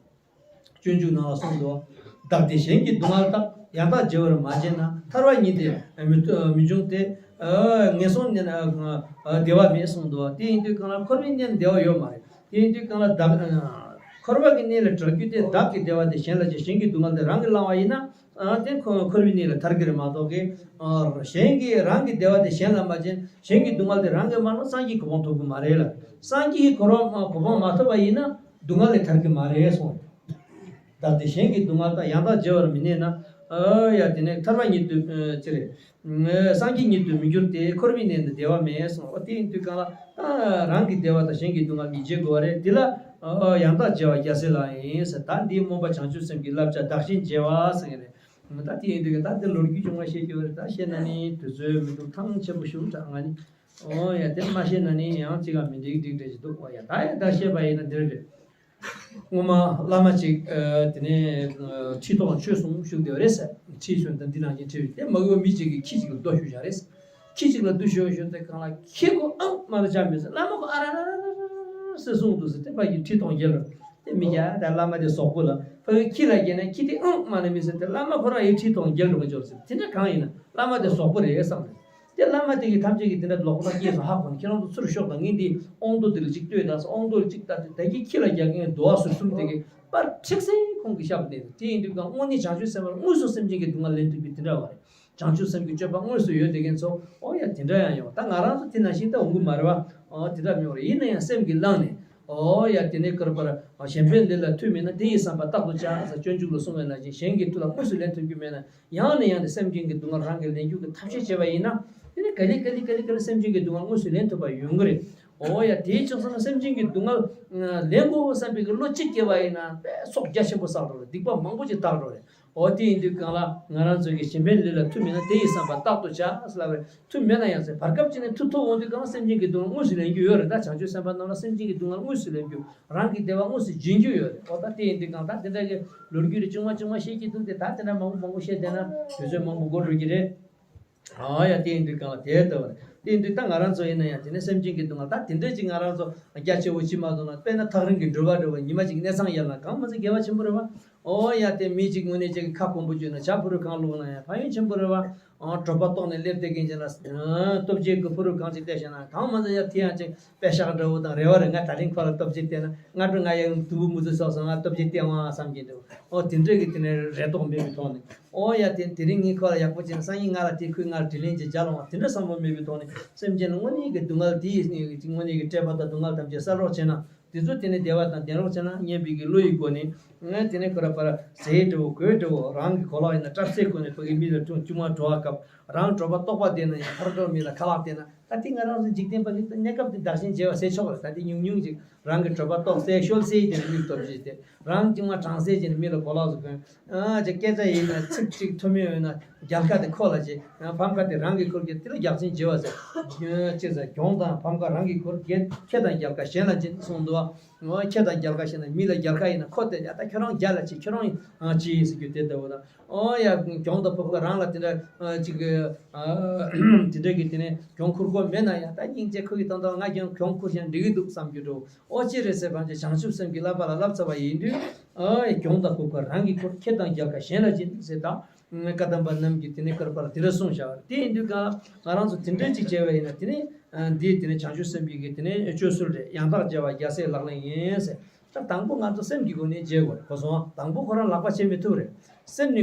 སྤྱོད་འཇུག་ནང་ལ་གསུངས་འདུག་བདག་བདེ་གཞན་གྱི་སྡུག་བསྔལ་དག་ཡང་དག་བརྗེ་བར་མ་བྱས་ན། ཐར་པ་ཉིད་དེ་མི་མི་འབྱུང་སྟེ། ངན་སོང་གནས་ན་བདེ་བ་མེད་གསུངས་འདུག་དེ་ཡིན་དུས་གང་ལ་འཁོར་བའི་གནས་ན་བདེ་བ་ཡོད་མ་རེད། དེ་ཡིན་དུས་གང་ལ་བདག་འཁོར་བ་གི་གནས་ལས་བྲལ་རྒྱུ་དེ། བདག་གི་བདེ་བ་དེ་གཞན་ལ་བྱིན། གཞན་གྱི་སྡུག་བསྔལ་དེ་རང་གིས་བླངས་པ་ཡིན་ན། དེ་འཁོར་བའི་གནས་ལས་ཐར་གྱི་རེད་མ་གཏོགས་ཀྱི། གཞན་གྱིས་རང་གི་བདེ་བ་དེ་གཞན་ལ་མ་བྱིན། གཞན་གྱི་སྡུག་བསྔལ་དེ་རང་གིས་མ་བླངས་སངས་རྒྱས་གོ་འཕང་ཐོབ་ཀྱི་མ་རེད་ལ། སངས་རྒྱས་ཀྱི་གོ་འཕང་གོ་འཕང་མ་ཐོབ་པ་ཡིན་ན། སྡུག་བསྔལ་ལས་ཐར་གྱི་མ་རེད་གསུངས། བདག་བདེ་གཞན་གྱི་སྡུག་བསྔལ་དག་ཡང་དག་བརྗེ་བར་མི་གནས་ན། ཨ་ཡ་དེ་ནས་ཐར་པ་ཉིད་དུ་ཅི་རེད། སངས་རྒྱས་ཉིད་དུ་མི་འགྱུར་ཏེ། འཁོར་བའི་གནས་ན་བདེ་བ་མེད་གསུངས། འོ་དེ་ཡིན་དུས་གང་ལ་ད་རང་གི་བདེ་བ་དང་གཞན་གྱི་སྡུག་བསྔལ་གཉིས་བརྗེ་དགོས་པ་རེད། དེ་ལ་ཡང་དག་བརྗེ་བ་རྒྱལ་སྲས་ལག་ལེན་ཡིན་ཟེར། ད་འདིའི་སྨོན་པ་བྱང་ཆུབ་སེམས་ཀྱི་བསླབ་བྱ་བདག་གཞན་བརྗེ་བ་ཟེར་གྱི་རེད། ད་དེ་ཡིན་དུས་ད་དེ་ལོ་རྒྱུས་ཆུང་བ་བཤད་རྒྱུ་རེད། ད་བཤད་ན་ནི་དུས་ཚོད་མི་འདུག་ཐང་ཆེན་པོ་ཞིག་དྲག་ང་ནི། ཨོ་ཡ་དེ་མ་བཤད་ན་ནི་ཡང་ཅིག་ག་མི་འགྲིག་འགྲིག་འདྲ་ཞིག་འདུག་ཨོ་ཡ་ད་ཡ་ད་བཤད་པ་ཡིན་ན་འདིར་རེད། སྔོན་མ་བླ་མ་ཅིག་དེ་ནས་ཁྲི་ཐོག་ཆོས་གསུང་བཞུགས་བསྡད་པ་རེད་ཟེར། ཁྲི་གསུང་དང་འདི་ནང་བཞིན་ཁྲི་བའི་དེ་མ་གོ་མི་ཅིག་གིས་ཁྱི་ཅིག་ལ་རྡོ་གཞུས་བཞག་རེད། ཁྱི་ཅིག་ལ་རྡོ་གཞུས་གཞུས་ཏེ་གང་ལ་ཁྱི་ཁོ་ཨང་མ་ལ་ཅང་མི་ཟེར། བླ་མ་ཁོ་ཨ་ར་ར་ར་ར་ཟེར་གསུངས་འདུག་ཟེར། དེ་ཕ་གི་ཁྲི་ཐོག་འགྱེལ་རོ། དེ་མི་རྒྱ་ད་བླ་མ་དེ་ཟོག་པོ་ལ་ཕ་གི་ཁྱི་ལ་རྒྱལ་ན་ཁྱི་དེ་ཨང་མ་ལ་མི་ཟེར། དེ་བླ་མ་ཁོ་རང་ཡི་ཁྲི་ཐོག་འགྱེལ་འགྲོ་གི་འཇོར་ཟེར། དེ་འདྲ་གང་ཡིན་ན་བླ་མ་དེ་ཟོག་པོ་རེད་བསམ་རེད། དེ་བླ་མ་དེ་གི་ཐམས་ཅད་ཀྱི་དེ་འདྲ་ལོག་པ་སྐྱེས་སོང་ཧ་གོ་ནས་ཁྱེད་རང་ཚོ་ཚུར་ཤོག་དང་། ངས་འདི་དབང་མདོ་དེ་ལ་གཅིག་ལྟོས་དང་། དབང་མདོ་ལ་གཅིག་ལྟ་དུས་ད་གི་ཁྱི་ལ་རྒྱག་མཁན་རྡོ་བ་ཟུར་གསུམ་དེ་གི་པར་ཁྲིག་སེ་ཁོང་གི་ཞབས་ནས། དེ་ཡིན་དུས་གང་དངོས་གནས་བྱང་ཆུབ་སེམས་དཔར་དངོས་སུ་སེམས་ཅན་གྱི་སྡུག་བསྔལ་ལེན་ཐུབ་པའི་དེ་འདྲ་བ་རེད། བྱང་ཆུབ་སེམས་ཀྱི་སྤྱོད་པ་དངོས་སུ་ཡོད་དེ་མཁན་ཚོ་ཨོ་ཡ་དེ་འདྲ་ཡང་ཡོང་། ད་ང་རང་ཚོ་དེ་ནང་བཞིན་ད་འོང་གི་མ་རེད་བ། ཨོ་དེ་འདྲ་མི་ཡོང་རེད། ཡིན་ན་ཡང་སེམས་ཀྱི་བླངས་ནས་ཨོ་ཡ་དེ་ནས་ཀར་པར་གཞན་ཕན་ལས་ལ་མཐུ་མེད་ན་དེ་ཡི་བསམ་པ་རྟག་ཏུ་བྱ་ཟེར། སྤྱོད་འཇུག་ལ་གསུངས་པའི་ནང་བཞིན་གཞན་གྱི་མཐུ་ལ་དངོས་སུ་ལེན་ཐུབ་ཀྱི་མེད་ན། ཡང་ནས་ཡང་དུ་སེམས་ཅན་གྱི་སྡུག་བསྔལ་རང་གིས་ལེན་རྒྱུ་གི་ཐབས་ཤེས་བྱས་པ་ཡིན་ན། དེ་ནས་ག་ལེ་ག་ལེ་ག་ལེ་ག་ལེ་སེམས་ཅན་གྱི་སྡུག་བསྔལ་དངོས་སུ་ལེན་ཐུབ་པ་ཡོང་གི་རེད། འོ་ཡ། དེའི་ཕྱོགས་སུ་ན་སེམས་ཅན་གྱི་སྡུག་བསྔལ་ལེན་དགོས་བསམ་པའི་གི་བློ་གཅིག་སྐྱེ་བ་ཡིན་ན་དཔེ་ཚོགས་རྒྱ་ཆེན་པོ་བསགས་འགྲོ་རེད། སྡིག་པ་མང་པོ་ཅིག་དག་འགྲོ་རེད། འོ་དེ་ཡིན་དུས་གང་ལ་ང་རང་ཚོ་གི་གཞན་ཕན་ལས་ལ་མཐུ་མེད་ན་དེ་ཡི་བསམ་པ་རྟག་ཏུ་བྱ་ཟེར་ལབ་རེད། མཐུ་མེད་ན་ཡང་ཟེར་བར་སྐབས་ཅིག་ནས་མཐུ་ཐོབ་འོང་དུས་གང་ལ་སེམས་ཅན་གྱི་སྡུག་བསྔལ་དངོས་སུ་ལེན་རྒྱུ་ཡོད་རེད། ད་བྱང་ཆུབ་སེམས་དཔའ་རྣམས་ལ་སེམས་ཅན་གྱི་སྡུག་བསྔལ་དངོས་སུ་ལེན་རྒྱུ། རང་གི་བདེ་བ་དངོས་སུ་སྦྱིན་རྒྱུ་ཡོད་རེད། འོ་ད་དེ་ཡིན་དུས་གང་ལྟར་དེ་འདྲ་གི་ལོ་རྒྱུས་རེ་ཆུང་མ་ཆུང་མ་བཤད་ཀྱི་འདུག་སྟེ། ད་དེ་འདྲ་མང་པོ་མང་པོ་བཤད་བསྡད་ན་དུས་ཚོད་མང་པོ་འགོར་འགྲོ་གི་རེད། ཨ་ཡ། དེ་ཡིན་དུས་གང་ལ་དེ་ལྟ་བ་རེད། དེ་ཡིན་དུས་ད་ང་རང་ཚོ་ཡིན་ན་ཡང་དེ་ནས་སེམས་ཅན་གྱི་སྡུག་བསྔལ་ད་དེ་འདྲ་ཅིག་ང་རང་ཚོ་རྒྱ་ཆེ་བོ་ཅིག་མ་བཟུང་ན། དཔེར་ན་ཐག་རིང་གི་འགྲུལ་པ་འགྲོ་བ་ཉི་མ་ཅིག་གནས་ཚང་ཡལ་ན་གང་མ་ཚད་དགེ་བ་ཆེན་པོ་རེད་བ། ཨོ་ཡ། དེ་མི་གཅིག་དངོས་གནས་ཅིག་གི་ཁ་སྐོམ་པོ་བྱུང་ན་ཇ་ཕོར་བ་གང་བླུགས་ན་ཡང་ཕན་ཡོན་ཆེན་པོ་རེད་བ། ཨོ། དྲོ་པ་ལྟོགས་ནས་སླེབས་བསྡད་མཁན་ཅིག་ལ་ཨ་ལྟོ་བརྗེ་གི་ཕོར་བ་གང་ཅིག་སྟེར་བཞག་ན་གང་མ་ཚད་ཡ་དེ་ཡང་ཅིག་པད་ཤག་འདྲ་བོ་དང་རེ་བ་རེ་ང་ད་རིང་ཁོ་ལ་ལྟོ་བརྗེ་སྟེར་ན་སྔ་དྲོ་ང་ཡང་དུམ་བུ་མུ་ཚུགས་སོགས་སོང་ང་ལྟོ་བརྗེ་སྟེར་འོང་བསམ་གྱི་འདུག་ཨོ་དེ་འདྲ་གི་དེ་ནས་རེ་དོགས་མེད་པའི་ཐོག་ནས། ཨོ་ཡ། དེ་དེ་རིང་ངས་ཁོ་ལ་ཡག་པོ་བྱས་ན་སང་ཉིན་ང་ལ་དེ་ཁོས་ང་ལ་དྲིན་ལན་ཅིག་འཇལ་འོང་བ་དེ་འདྲ་བསམ་བློ་མེད་པའི་ཐོག་ནས། སེམས་ཅན་ལ་དངོས་གནས་ཀྱི་སྡུག་བསྔལ་དེ་ཡི་དངོས་གནས་ཀྱི་སྤྲད་པ་དང་སྡུག་བསྔལ་ཐམས་ཅད་བསལ་རོགས་བྱས་ན། དེ་ཚོ་དེ་ནས་བདེ་བ་དང་ལྡན་རོགས་བྱས་ན་སྙམ་པའི་གི་བློ་ཡི་སྒོ་ནས། ང་དེ་ནས་ཁོ་ར་པར་ཟས་འདྲ་བོ་གོས་འདྲ་བོ་རང་གི་གོ་ལག་ཡིན་ན་སྐྲ་སེ་གོན་ནས་ཕ་གི་མི་ལ་ཅུང་ཅུང་མ་འགྲོ་བ་སྐབས། རང་དྲོ་པ་ལྟོགས་པ་བསྡད་ན་ཡང་ཕར་འགྲོ་མི་ལ་ཁ་ལག་སྟེར་ན། ད་དེ་ང་རང་ཚོ་འཇིག་རྟེན་པ་གི་གནས་སྐབས་དེ་བདག་གཞན་བརྗེ་བ་ཟེར་ཆོག་གི་རེད། ད་དེ་ཉུང་ཉུང་ཅིག་རང་གི་དྲོ་པ་ལྟོགས་སེ་ཤོལ་སེ་དེ་ནས་མི་ལ་ལྟོ་བརྗེ་སྟེར། རང་ཅུང་མ་གྲང་སེ་བྱས་ནས་མི་ལ་གོ་ལག་ཟིག་གོན། ཨ་ཅེ་སྐད་ཆ་ཡིན་ན་ཚིག་གཅིག་ཐོན་མི་ཡོད་ན་རྒྱལ་ཁ་དེ་ཁོ་ལ་བྱེད། ཕམ་ཁ་དེ་རང་གི་འཁོར་གྱི་དེ་ལ་རྒྱལ་ཆེན་བྱེད་པ་ཟེར། ཅེས་ཟེར། གྱོང་དང་ཕམ་ཁ་རང་གི་འཁོར་གྱི། ཁེ་དང་རྒྱལ་ཁ་གཞན་ལ་སྦྱིན་གསུངས་འདུག་བ། ཁེ་དང་རྒྱལ་ཁ་ཞེ་ན་མི་ལ་རྒྱལ་ཁ་ཡིན་ན་ཁོ་དེ་ཡ་ད་ཁྱོད་རང་རྒྱལ་ལ་བྱེད། ཁྱོད་རང་ཅི་ཡིན་ཟེར་རྒྱུ་དེ་ལྟ་བུ་དང་། ཨོ་ཡ། གྱོང་དང་ཕམ་ཁ་རང་ལ་དེ་འདྲ་ཅིག་དེ་འདྲ་གི་དེ་ནས་གྱོང་ཁུར་དགོས་མེད་ན་ཡང་ད་སྙིང་རྗེ་ཁོ་གི་དོན་དག་ང་གྱོང་ཁུར་ཞེ་ན་འགྲིག་གི་འདུག་བསམ་རྒྱུ་འདྲ་བོ། ཨོ་ཅི་རེད་ཟེར་བ་ཅིག་བྱང་ཆུབ་སེམས་ཀྱི་བསླབ་པ་ལ་བསླབ་ཚར་བ་ཡིན་དུས། ཨ་གྱོང་དང་ཕམ་ཁ་རང་གི་འཁོར། ཁེ་དང་རྒྱལ་ཁ་གཞན་ལ་སྦྱིན་ཟེར་ད། བཀའ་གདམས་པ་རྣམས་ཀྱིས་དེ་ནས་བཀའ་པར་དེ་འདྲ་གསུངས་བཞག་པ་རེད། དེ་ཡིན་དུས་གང་ང་རང་ཚོ་དེ་འདྲ་ཅིག་བྱས་པ་ཡིན་ན་དེ་ནས་འདི་དེ་ནས་བྱང་ཆུབ་སེམས་ཀྱི་གི་དེ་ནས་སྤྱོད་སྲོལ་རེད། ཡང་དག་བྱ་བ་རྒྱལ་སྲས་ལག་ལེན་ཡིན་ཟེར། ད་དང་པོ་ང་ཚོ་སེམས་ཀྱི་སྒོ་ནས་བྱེད་དགོས་རེད། གོ་སོང་ང་། དང་པོ་ཁོ་རང་ལག་པ་བྱེད་མི་ཐུབ་རེད། སེམས་ནི།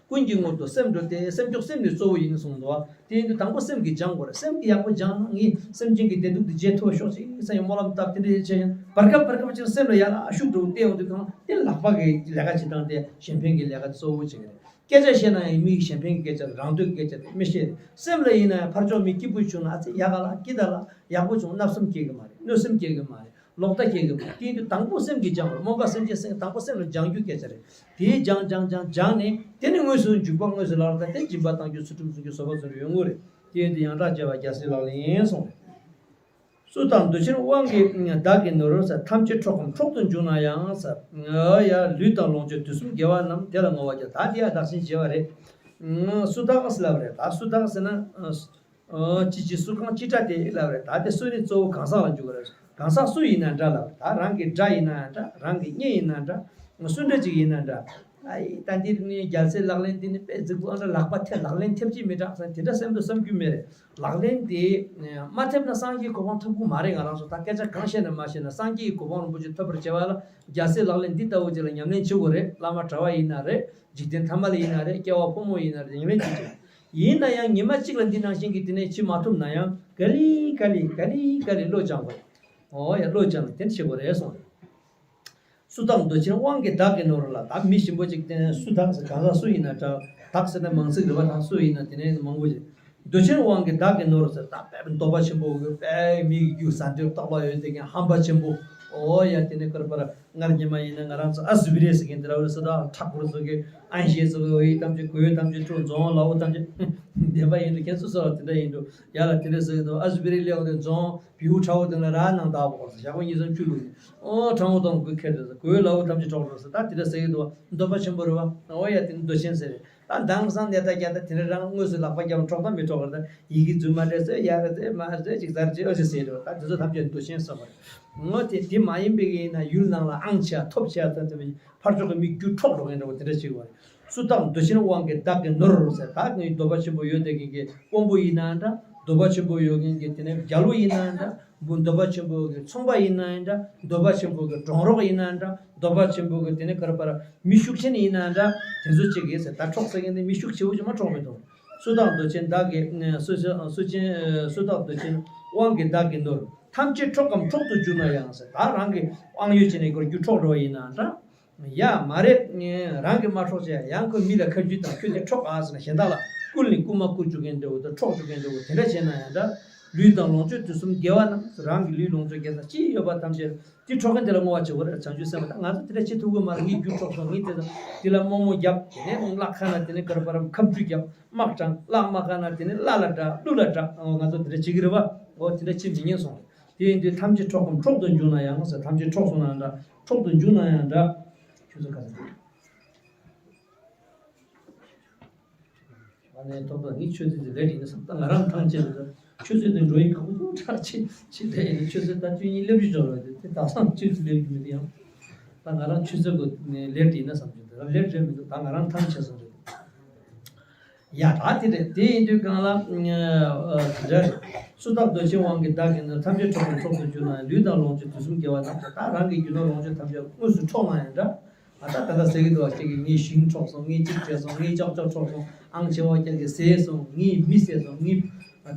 ཀུན་གྱི་དངོས་པོ་སེམས་འགྲོ་སྟེ། སེམས་མཆོག་སེམས་ནི་གཙོ་བོ་ཡིན་གསུངས་འདུག་བ། དེ་ཡིན་དུས་དང་པོ་སེམས་ཀྱིས་སྦྱང་དགོས་རེད། སེམས་ཀྱིས་ཡག་པོ་སྦྱངས་ན་ངས་སེམས་ཅན་གྱི་བདེ་སྡུག་འདི་བརྗེད་ཐུབ་ཤོག་ཅིག་སེམས་ཀྱི་སྨོན་ལམ་བཏབ་དེ་འདྲ་བྱས་ཀྱང་བར་སྐབས་བར་སྐབས་ཅིག་སེམས་ལ་ཡར་ལ་ཤུགས་འགྲོ་བལྟས་ཡོང་དུས་གང་དེ་ལག་པ་གི་ལས་ཀ་བྱེད་སྟངས་དེ་གཞན་ཕན་གྱི་ལས་ཀ་དེ་གཙོ་བོ་བྱེད་ཀྱི་རེད། སྐད་ཆ་བཤད་ན་ཡང་མི་ཡི་གཞན་ཕན་གྱི་སྐད་ཆ་རེད། རང་འདོད་ཀྱི་སྐད་ཆ་དེ་མི་བཤད་རེད། སེམས་ལ་ཡིན་ན་ཡང་ཕར་ཕྱོགས་མི་སྐྱིད་པོ་བྱུང་ན་ཨ་ཙི་ཡག་ག་ལ་སྐྱིད་ད་ལ་ཡག་པོ་བྱུང་བརྣབ་སེམས་སྐྱེ་གི་མ་རེད། གནོད་སེམས་སྐྱེ་གི་མ་རེད། ལོག་ལྟ་སྐྱེ་གི་མ་རེད། དེ་ཡིན་དུས་དང་པོ་སེམས་ཀྱིས་སྦྱང་དགོས། རྨོངས་པ་སེམས་ཅན་སེམས་དང་པོ་སེམས་ལ་སྦྱང་རྒྱུའི་སྐད་ཆ་རེད། དེའི་སྦྱང་སྦྱང་སྦྱང་སྦྱང་ནས་དེ་ནི་དངོས་སུ་འཇུག་པ་དངོས་སུ་ལག་ལ་བསྟར་ཏེ་སྦྱིན་པ་གཏང་རྒྱུ་ཚུལ་ཁྲིམས་སྲུང་རྒྱུ་བཟོད་པ་བཟུང་རྒྱུ་ཡོང་གི་རེད། དེ་ཡིན་དུས་ཡང་དག་བྱ་བ་རྒྱལ་སྲས་ལག་ལེན་ཡིན་གསུངས་རེད། སུ་དག་འདོད་ཆེན་དབང་གིས་བདག་གི་ནོར་ཟེར། ཐམས་ཅད་འཕྲོག་གམ་འཕྲོག་ཏུ་འཇུག་ན་ཡང་ཟེར། ཡ་ལུས་དང་ལོངས་སྤྱོད་དུས་གསུམ་དགེ་བ་རྣམས། དེ་ལ་བསྔོ་བ་རྒྱ། ད་དེ་ཡང་བདག་གཞན་བརྗེ་བ་རེད། སུ་དག་ཟེར་ལབ་རེད། ད་སུ་དག་ཟེར་ན། ཅི་ཅི་སུ་གང་ཅི་འདྲ་དེ་ལབ་རེད། ད་དེ་སུ་ནི་གཙོ་བོ་གང་ཟག་ལ་འཇུག་གི་རེད། གང་ཟག་སུ་ཡིན་ན་འདྲ་ལབ་རེད། ད་རང་གི་དགྲ་ཡིན་ན་འདྲ། རང་གི་གཉེན་ཡིན་ན་འདྲ། སུ་འདྲ་ཅིག་ཡིན་ན་འདྲ། ཨ་ཡི་ད་འདིར་ནི་རྒྱལ་སྲས་ལག་ལེན་འདི་ནི་དཔེ་རྫིག་པོ་ཨ་འདྲ་ལག་པ་ཐེབས་ལག་ལེན་ཐེབས་ཀྱི་མི་འདྲ་ཟེར་དེ་འདྲ་སེམས་དུ་བསམ་རྒྱུ་མེད་རེད། ལག་ལེན་དེ་མ་ཐེབས་ན་སངས་རྒྱས་གོ་འཕང་ཐོབ་གི་མ་རེད། ང་རང་ཚོ་ད་སྐད་ཆ་གང་བཤད་ན་མ་བཤད་ན་སངས་རྒྱས་ཀྱི་གོ་འཕང་རིན་པོ་ཆེ་ཐོབ་པར་བྱ་བ་ལ་རྒྱལ་སྲས་ལག་ལེན་འདི་ལྟ་བུ་ཅིག་ལ་ཉམས་ལེན་བྱེད་དགོས་རེད། བླ་མ་གྲྭ་བ་ཡིན་ན་རེད། འཇིག་རྟེན་ཐ་མ་ལ་ཡིན་ན་རེད། སྐྱེ་བ་ཕོ་མོ་ཡིན་ན་རེད། ཉམས་ལེན་བྱེད་ཀྱི་རེད། ཡིན་ན་ཡང་ཉི་མ་གཅིག་ལ་འདི་ནང་བཞིན་གྱི་དེ་ནས་བྱེད་མ་ཐུབ་ན་ཡང་ག་ལེ་ག་ལེ་ག་ལེ་ག་ལེ་བློ་སྦྱང་དགོས། ཨོ་ཡ་བློ་སྦྱང་ལ་དེ་འདྲ་བྱེད་དགོས་རེད་གསུངས་རེད། སུ་དག་འདོད་ཆེན་དབང་གིས་བདག་གི་ནོར་ལ། ད་མི་ཞིམ་པོ་ཅིག་དེ་ནས་སུ་དག་ཟེར་གང་ཟག་སུ་ཡིན་ན་འདྲ། བདག་ཟེར་ན་མང་ཚིག་རེད་པ། ད་སུ་ཡིན་ན་དེ་ནས་མང་པོ་ཅིག་འདོད་ཆེན་དབང་གིས་བདག་གི་ནོར་ཟེར། ད་དཔེ་འདོད་པ་ཆེན་པོ་གི་དཔེ་མི་གི་རྒྱུ་ཟ་འདོད་རྟག་པ་ཡོད་དེ་གི་ཧམ་པ་ཆེན་པོ། ཨོ་ཡ་དེ་ནས་ཀར་པར་སྔར་ཉི་མ་ཡིན་ན་ང་རང་ཚོ་ཨ་ཟི་བི་རེ་ཟེར་མཁན་དེ་ར་བོ་རེ་ས་ད་ཁྲག་པོ་རེ་ཟེར་གི་ཨན་ཤེས་ཟེར་གི་ཨོ་ཡི་ཐམས་ཅད་གོས་ཐམས་ཅད་ཁྲོ་རྫོང་ལ་འོ་ཐམས་ཅད་བདེན་པ་ཡིན་འགྲོ། ཁྱེད་ཚོ་སོ་ལ་དེ་འདྲ་ཡིན་འགྲོ། ཡ་ལ་དེ་འདྲ་ཟེར་གི་འདུག་ཨ་ཟི་བི་རེ་སླེབས་འོང་དེ་རྫོང་བེའུ་ཁྲ་བོ་དེ་ལ་ར་ནང་བདག་པོ་ཟེར་ཞག་པོ་གཉིས་གསུམ་ཆུ་བླུགས་ནས་ཨོ་ཁྲ་བོ་དང་གོས་ཁྱེར་ཟེར་གོས་ལ་འོ་ཐམས་ཅད་ཁྲོ་རེ་ཟེར། ད་དེ་འདྲ་ཟེར་གི་འདུག་འདོད་པ་ཆེན་པོ་རེད་བ། ཨོ་ཡ་དེ་འདོད་ཆེན་ཟེར་རེད། ད་མདང་སང་ནས་ད་རྒྱ་ད་དེ་འདྲ་རང་དངོས་སུ་ལག་པ་བརྒྱབ་འཕྲོག་དང་མི་འཕྲོག་གི་རེད། ད་ཡི་གེ་རྫུན་མ་རེད་ཟེར་ཡ་རེད་ཟེར་མ་རེད་ཟེར་ཅིག་ཟེར་ཅིག་ཨོ་ཅིག་ཟེར་རེད། ད་དེ་ཚོ་ཐམས་ཅད་འདོད་ཆེན་བསམ་པ་རེད། ངོ་དེ་དེ་མ་ཡིན་པའི་གི་ཡིན་ན་ཡུལ་ནང་ལ་ཨང་ཆེ་ཐོབ་ཆེ་ད་དེ་ཕར་ཕྱོགས་ཀྱི་མི་རྒྱུ་འཕྲོག་འགྲོ་མཁན་འདྲ་བོ་དེ་འདྲ་ཅིག་བ་རེད། སུ་དག་འདོད་ཆེན་དབང་གིས་བདག་གི་ནོར་ཟེར། ད་ངའི་འདོད་པ་ཆེན་པོ་ཡོད་དེ་གི་གི་དཔོན་པོ་ཡིན་ན་འདྲ། འདོད་པ་ཆེན་པོ་ཡོད་མཁན་གྱི་དེ་ནས་རྒྱལ་པོ་ཡིན་ན་འདྲ། འདོད་པ་ཆེན་པོ་གི་ཚོང་པ་ཡིན་ན་འདྲ། འདོད་པ་ཆེན་པོ་གི་གྲོང་རོགས་ཡིན་ན་འདྲ། འདོད་པ་ཆེན་པོ་གི་དེ་ནས་ག་རེ་པར་མི་ཤུགས་ཆེན་ཡིན་ན་འདྲ། དེ་ཚོ་གཅིག་གིས་ཟེར། ད་འཕྲོག་ཟེར་མཁན་དེ་མི་ཤུགས་ཆེ་བོ་ཅིག་མ་འཕྲོག་མི་འདུག་སུ་དག་འདོད་ཆེན་བདག་གི་སུ་སུ་སུ་ཆེན་སུ་དག་འདོད་ཆེན་དབང་གིས་བདག་གི་ནོར། ཐམས་ཅད་འཕྲོག་གམ་འཕྲོག་ཏུ་འཇུག་ན་ཡང་ཟེར། ད་རང་གི་དབང་ཡོད་ཅིག་ནས་ཁོ་རྒྱུ་འཕྲོག་འགྲོ་བ་ཡིན་ན་འདྲ། ཡ་མ་རེད། རང་གིས་མ་འཕྲོག་ཅེས་ཡང་ཁོས་མི་ལ་ཁ་རྒྱུ་དང་ཁྱོད་ཀྱིས་འཕྲོག་ཨ་ཟེར་ན་གཞན་དག་ལ་ བསྐུལ་ནས་བསྐུལ་མ་བསྐུལ་བཅུག་མཁན་འདྲ་བོ་དང་འཕྲོག་བཅུག་མཁན་འདྲ་བོ་དེ་འདྲ་བྱས་ན་ཡང་འདྲ། ལུས་དང་ལོངས་སྤྱོད་དུས་གསུམ་དགེ་བ་རྣམས། རང་གི་ལུས་ལོངས་སྤྱོད་དགེ་རྩ་ཅི་ཡོད་པ་ཐམས་ཅད་དེ་འཕྲོག་མཁན་དེ་ལ་བསྔོ་བ་བྱེད་དགོས་རེད། བྱང་ཆུབ་སེམས་དཔའ་དང་། ང་ཚོ་དེ་འདྲ་བྱེད་ཐུབ་ཀྱི་མ་རེད། ངའི་རྒྱུ་འཕྲོག་སོང་། ངའི་དེ་དང་དེ་ལ་རྨོ་མོ་བརྒྱབ། དེ་ནས་ལག་ཁ་ན་དེ་ནས་གར་པར་ཁབ་ཆུ་བརྒྱབ། དམག་དྲངས། ལག་དམག་ཁ་ན་དེ་ནས་བླ་ལ་དགྲ་ཀླུ་ལ་དགྲ། ཨོ་ང་ཚོ་དེ་འདྲ་བྱེད་ཀྱི་རེད་བ། ཨོ་དེ་འདྲ་བྱེད་མི་ཉན་སོང་རེད། དེ་ཡིན་དུས་ཐམས་ཅད་འཕྲོག་གམ་འཕྲོག་ཏུ་འཇུག་ན་ཡང་ཟེར། ཐམས་ཅད་འཕྲོག་སོང་ན་འདྲ། འཕྲོག་ཏུ་འཇུག་ན་ཡང་འདྲ། ཁྱོད་ཚོ་ག་ཚོད། ཨ་ནེ་ཐོབ་ཐང་ངས་ཆུ་ཚོད་དེ་ལས་བྲིས་ན་བསམ། ད་ང་རང་ཐང་ཆད་རེད། ཆུ་ཚོད་དེ་འགྲོ་ཡི་གང་པོ་ཁྲག་ཆེ་ཆེ་ལས་ཡིན། ཆུ་ཚོད་ད་བཅུ་གཉིས་སླེབས་ཀྱི་འཇོག་རེད། དེ་ད་སང་ཆུ་ཚོད་སླེབས་ཀྱི་མི་འདུག་ཡང་། ད་ང་རང་ཆུ་ཚོད་གོ་ནས་ལས་བྲིས་ན་བསམ་གྱི་འདུག་ལས་བྲིས་མི་འདུག་ད་ང་རང་ཐང་ཆད་སོང་རེད། ཡ་ད་དེ་རེད། དེ་ཡིན་དུས་གང་ལ་དེ་འདྲ་རེད། སུ་དག་འདོད་ཆེན་དབང་གིས་བདག་གི་ནོར། ཐམས་ཅད་འཕྲོག་པར་འཕྲོག་ཏུ་འཇུག་ན་ཡང་། ལུས་དང་ལོངས་སྤྱོད་དུས་གསུམ་དགེ་བ་རྣམས། ད་རང་གི་རྒྱུ་ནོར་ལོངས་སྤྱོད་ཐམས་ཅད་དངོས་སུ་འཕྲོག་ན་ཡང་འདྲ། ཨ་ད་ད་ལྟ་ཟེར་གྱི་འདུག་བ། ཁྱེད་ཀྱིས་ངའི་ཞིང་འཕྲོག་སོང་། ངའི་གཅིག་བྲེས་སོང་། ངའི་ལྕགས་ལྕགས་འཕྲོག་སོང་། ཨང་ཆེ་བ་ཁྱེད་ཀྱིས་བཟས་སོང་། ངའི་མི་བཟས་སོང་། ངའི་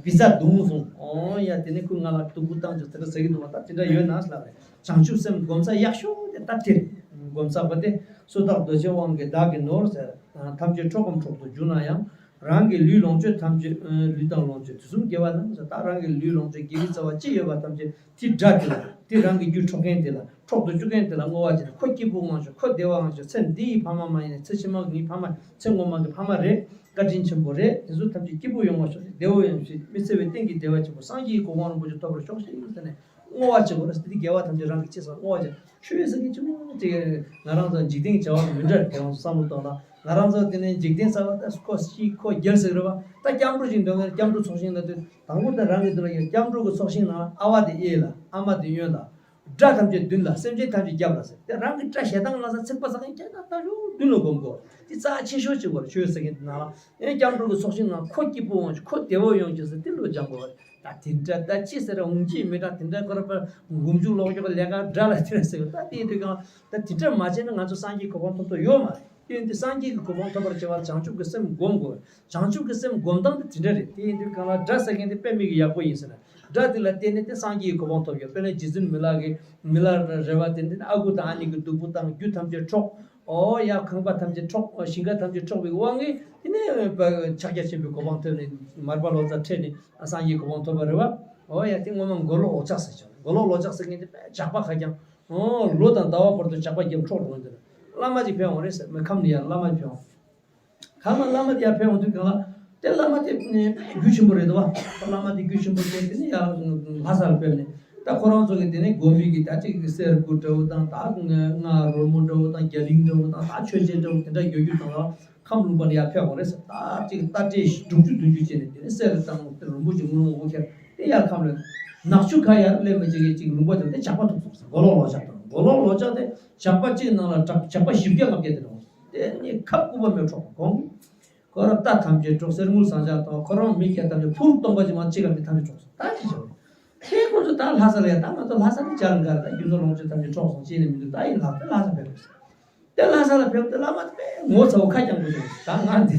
བི་ཛ་བརྡུངས་སོང་། ཨོ་ཡ་དེ་ནས་ཁོས་ང་ལ་སྡུག་པོ་བཏང་བྱུང་། དེ་འདྲ་ཟེར་གྱི་འདུག་བ། ད་དེ་འདྲ་ཡོད་ན་ལབ་རེད། བྱང་ཆུབ་སེམས་སྒོམ་ས་ཡག་ཤོས་དེ་ད་དེ་རེད། སྒོམ་ས་པ་དེ། སུ་དག་འདོད་ཆེན་དབང་གིས་བདག་གི་ནོར་ཟེར། ཐམས་ཅད་འཕྲོག་གམ་འཕྲོག་ཏུ་འཇུག་ན་ཡང་། རང་གི་ལུས་ལོངས་སྤྱོད་ཐམས་ཅད། ལུས་དང་ལོངས་སྤྱོད་དུས་གསུམ་དགེ་བ་རྣམས་ཟེར། ད་རང་གི་ལུས་ལོངས་སྤྱོད་དགེ་བའི་རྩ་བ་ཅི་ཡོད་པ་ཐམས་ཅད་དེ་དགྲ་དེ་ལ། དེ་རང་གི་རྒྱུ་འཕྲོག་མཁན་དེ་ལ། འཕྲོག་ཏུ་བཅུག་མཁན་དེ་ལ་བསྔོ་བ་བྱས་ནས། ཁོ་སྐྱིད་པོ་ངང་བཞུགས། ཁོ་བདེ་བ་ངང་བཞུགས། ཚེ་འདིའི་ཕ་མ་མ་ཡིན་ནས་ཚེ་ཕྱི་མ་ངའི་ཕ་མ། ཚེ་སྔོན་མ་གི་ཕ་མ་རེད། བཀའ་དྲིན་ཆེན་པོ་རེད། དེ་ཚོ་ཐམས་ཅད་སྐྱིད་པོ་ཡོང་བར་ཤོག་ཤིག་བདེ་བོ་ཡོང་ཤིག་མི་འཚེ་བའི་གཏན་གྱི་བདེ་བ་ཆེན་པོ། སངས་རྒྱས་ཀྱི་གོ་འཕང་རིན་པོ་ཆེ་ཐོབ་པར་ཤོག་ཤིག་ཟེར་ནས་བསྔོ་བ་བྱེད་དགོས་རེད། དེ་དགེ་བ་ཐམས་ཅད་རང་གིས་བྱས་ཙང་བསྔོ་བ་བྱེད། ཆོས་ཟེར་མཁན་ཆུང་ངུ་ཅིག་ང་རང་ཚོ་འཇིག་རྟེན་བྱ་བ་མི་འདྲ་རེད། དེ་རང་ཚོ་བསམ་བློ་གཏོང་ན། ང་རང་ཚོ་དེ་ནས་འཇིག་རྟེན་ས་བ་ད་ཁོ་ཤི་ཁོ་རྒྱལ་ཟེར་རེད་བ། ད་སྐྱབས་འགྲོ་ཞིག་འདོན་མཁན། སྐྱབས་འགྲོ་ཚོགས་ཞིང་ལ་དུས་དང་པོ་ད་རང་གི་དུས་ལ་ཡོད། སྐྱབས་འགྲོ་གི་ཚོགས་ཞིང་ནང་ལ་ཨ་བ་དེ་གཡས་ལ། ཨ་མ་དེ་གཡོན་ལ། དགྲ་ཐམས་ཅད་མདུན་ལ། སེམས་ཅན་ཐམས་ཅད་རྒྱབ་ལ་ཟེར། དེ་རང་གི་དགྲ་ཞེ་སྡང་ལ་སོགས་ཚེག་པ་ཟ་མཁན་ཁྱེད་རང་ད་ཞུ་མདུན་ལ་སྒོམ་དགོས། དེ་རྩ་ཆེ་ཤོས་ཅིག་བར་ཆོས་ཟེར་མཁན་དེ་ནང་ལ། ཡང་སྐྱབས་འགྲོ་གི་ཚོགས་ཞིང་ནང་ཁོ་སྐྱིད་པོ་ཡོང་ཞིག་ཁོ་བདེ་བོ་ཡོང་ཞིག་ཟེར་དེ་བློ་སྦྱང་དགོས། ད་དེ་འདྲ་ད་ཅི་ཟེར་འོང་ཅི་མི་འདྲ། དེ་འདྲ་ཁོ་ར་པར་མགོ་མཇུག་ལོག་ཀྱོག་ལས་ཀ་དགྲ་ལ་དེ་ར་ཟེར། ད་དེ་དུས་གང་ད་དེ་འདྲ་མ་བྱས་ན་ང་ཚོ་སངས་རྒྱས་གོ་འཕང་ཐོབ་ཐབས་ཡོད་མ་རེད། དེ་ཡིན་དུས་སངས་རྒྱས་ཀྱི་གོ་འཕང་ཐོབ་པར་བྱ་བར་བྱང་ཆུབ་ཀྱི་སེམས་སྒོམ་དགོས། བྱང་ཆུབ་ཀྱི་སེམས་སྒོམ་སྟངས་དེ་དེ་འདྲ་རེད། དེ་ཡིན་དུས་གང་ལ་དགྲ་ཟེར་མཁན་དེ་དཔེ་མི་གི་ཡག་པོ་ཡིན་ཟེར་ན། དགྲ་དེ་ལ་བརྟེན་ནས་དེ་སངས་རྒྱས་ཀྱི་གོ་འཕང་ཐོབ་ཡོད། དཔེར་ན་རྗེ་བཙུན་མི་ལ་གི་མི་ལ་རས་པ་དེ་འདི་ཨ་ཁུ་དང་ཨ་ནེ་གི་སྡུག་པོ་བཏང་། རྒྱུ་ཐམས་ཅད་འཕྲོག་ཨོ་ཡ་ཁང་པ་ཐམས་ཅད་འཕྲོག་ཞིང་ཁ་ཐམས་ཅད་འཕྲོག་པའི་དབང་གིས་དེ་ནས་ཕྱག་རྒྱ་ཆེན་པོའི་གོ་འཕང་ཐོབ་ནས་མར་པ་ལོ་ཙཱ་ཁྲིད་ནས་སངས་རྒྱས་གོ་འཕང་ཐོབ་པ་རེད་བ། ཨོ་ཡ་དེ་སྔོན་མ་མགོ་ལོག་ལོ་ལྕགས་ཟེར་ཅིག་མགོ་ལོག་ལོ་ལྕགས་ཟེར་མཁན་དེ་དཔེ་ཇག་པ་ཁ་རྐྱང་། ཨོ་ལོ་དང་ཟླ་བ་བར་དུ་ཇག་པ་རྒྱབ་འཕྲོག་འགྲོ་མཁན་དེ་ལ་བླ་མ་ཅིག་ཕེབས་འོང་རེད་ཟེར། མི་ཁམས་ནས་ཡར་བླ་མ་ཅིག་ཕེབས་འོང་། ཁ་མ་བླ་མ་དེ་ཡར་ཕེབས་འོང་དུས་གང་ལ། དེ་བླ་མ་དེ་ནི་རྒྱུ་ཆེན་པོ་རེད་དོ། བླ་མ་དེ་རྒྱུ་ཆེན་པོ་བྱས་དེ་ནི་ཡར་ལྷ་ས་ལ་ཕེབས་ནས། ད་ཁོ་རང་ཚོ་གི་དེ་ནས་དགོན་པའི་གི་ད་ཅིག་གི་གསེར་སྐུ་འདྲ་བོ་དང་། ད་སྔགས་རོལ་མོ་འདྲ་བོ་དང་། རྒྱ་གླིང་འདྲ་བོ་དང་། ད་མཆོད་ཆས་འདྲ་བོ་དེ་འདྲ་ཡོད་རྒྱུ་དང་ལ། ཁམས་ལུང་པ་ནས་ཡར་ཕེབས་འོང་རེད་ཟེར། ད་ཅིག་རྟ་དྲེལ་དྲུག་ཅུ་བདུན་ཅུ་བྱས་ནས་དེ་ནས་གསེར་དང་དེ་རིན་པོ་ཆེ་དངུལ་སྨུག་པོ་ཁྱེར་དེ་ཡར་ཁམས་ལ། ནག་ཆུ་ཁ་ཡར་སླེབས་མ་ཅིག་གི་ཅིག་ལུང་པ་དེ་དེ་ཇག་པ་ཐུག་སོང་ཟེར། མགོ་ལོག་ལོ་ལྕགས་དང་། མགོ་ལོག་ལོ་ལྕགས་དེ་ཇག་པ་གཅིག་ནང་ལ་ཇག་ཇག་པ་བཞི་བརྒྱ་ལྔ་བརྒྱ་དེ་འདྲ་འོང་། དེ་ནི་ཁབ་སྐུད་པ་མེད་འཕྲོག་གོང་། ཁོ་རང་རྟ་ཐམས་ཅད་འཕྲོག་གསེར་དངུལ་ཟངས་ལྕགས་འཕྲོག་ཁོ་རང་མི་སྐྱ་ཐམས་ཅད་ཕུར་སྟོང་པ་ཅིག་མ་གཅིག་ལ་མི་ཐམས་ཅད་འཕྲོག་སོང་། ད་ཅི་བྱ་བ། དེ་ཁོ་ཚོ་ད་ལྷ་ས་ལ་ཡ། ད་ང་ཚོ་ལྷ་ས་ནས་བྱ་ལ་འགར། ད་རྒྱུ་ནོར་ལོངས་སྤྱོད་ཐམས་ཅད་འཕྲོག་སོང་ཅེས་ནས་མི་འདུག་ད་ཡིན་ལགས། དེ་ལྷ་ས་ཕེབས་རེད། དེ་ལྷ་ས་ལ་ཕེབས་དེ་བླ་མ་དེ་དཔེ་ངོ་ཚ་བོ་ཁ་རྐྱང་པོ་བྱུང་། ད་ང་འདི་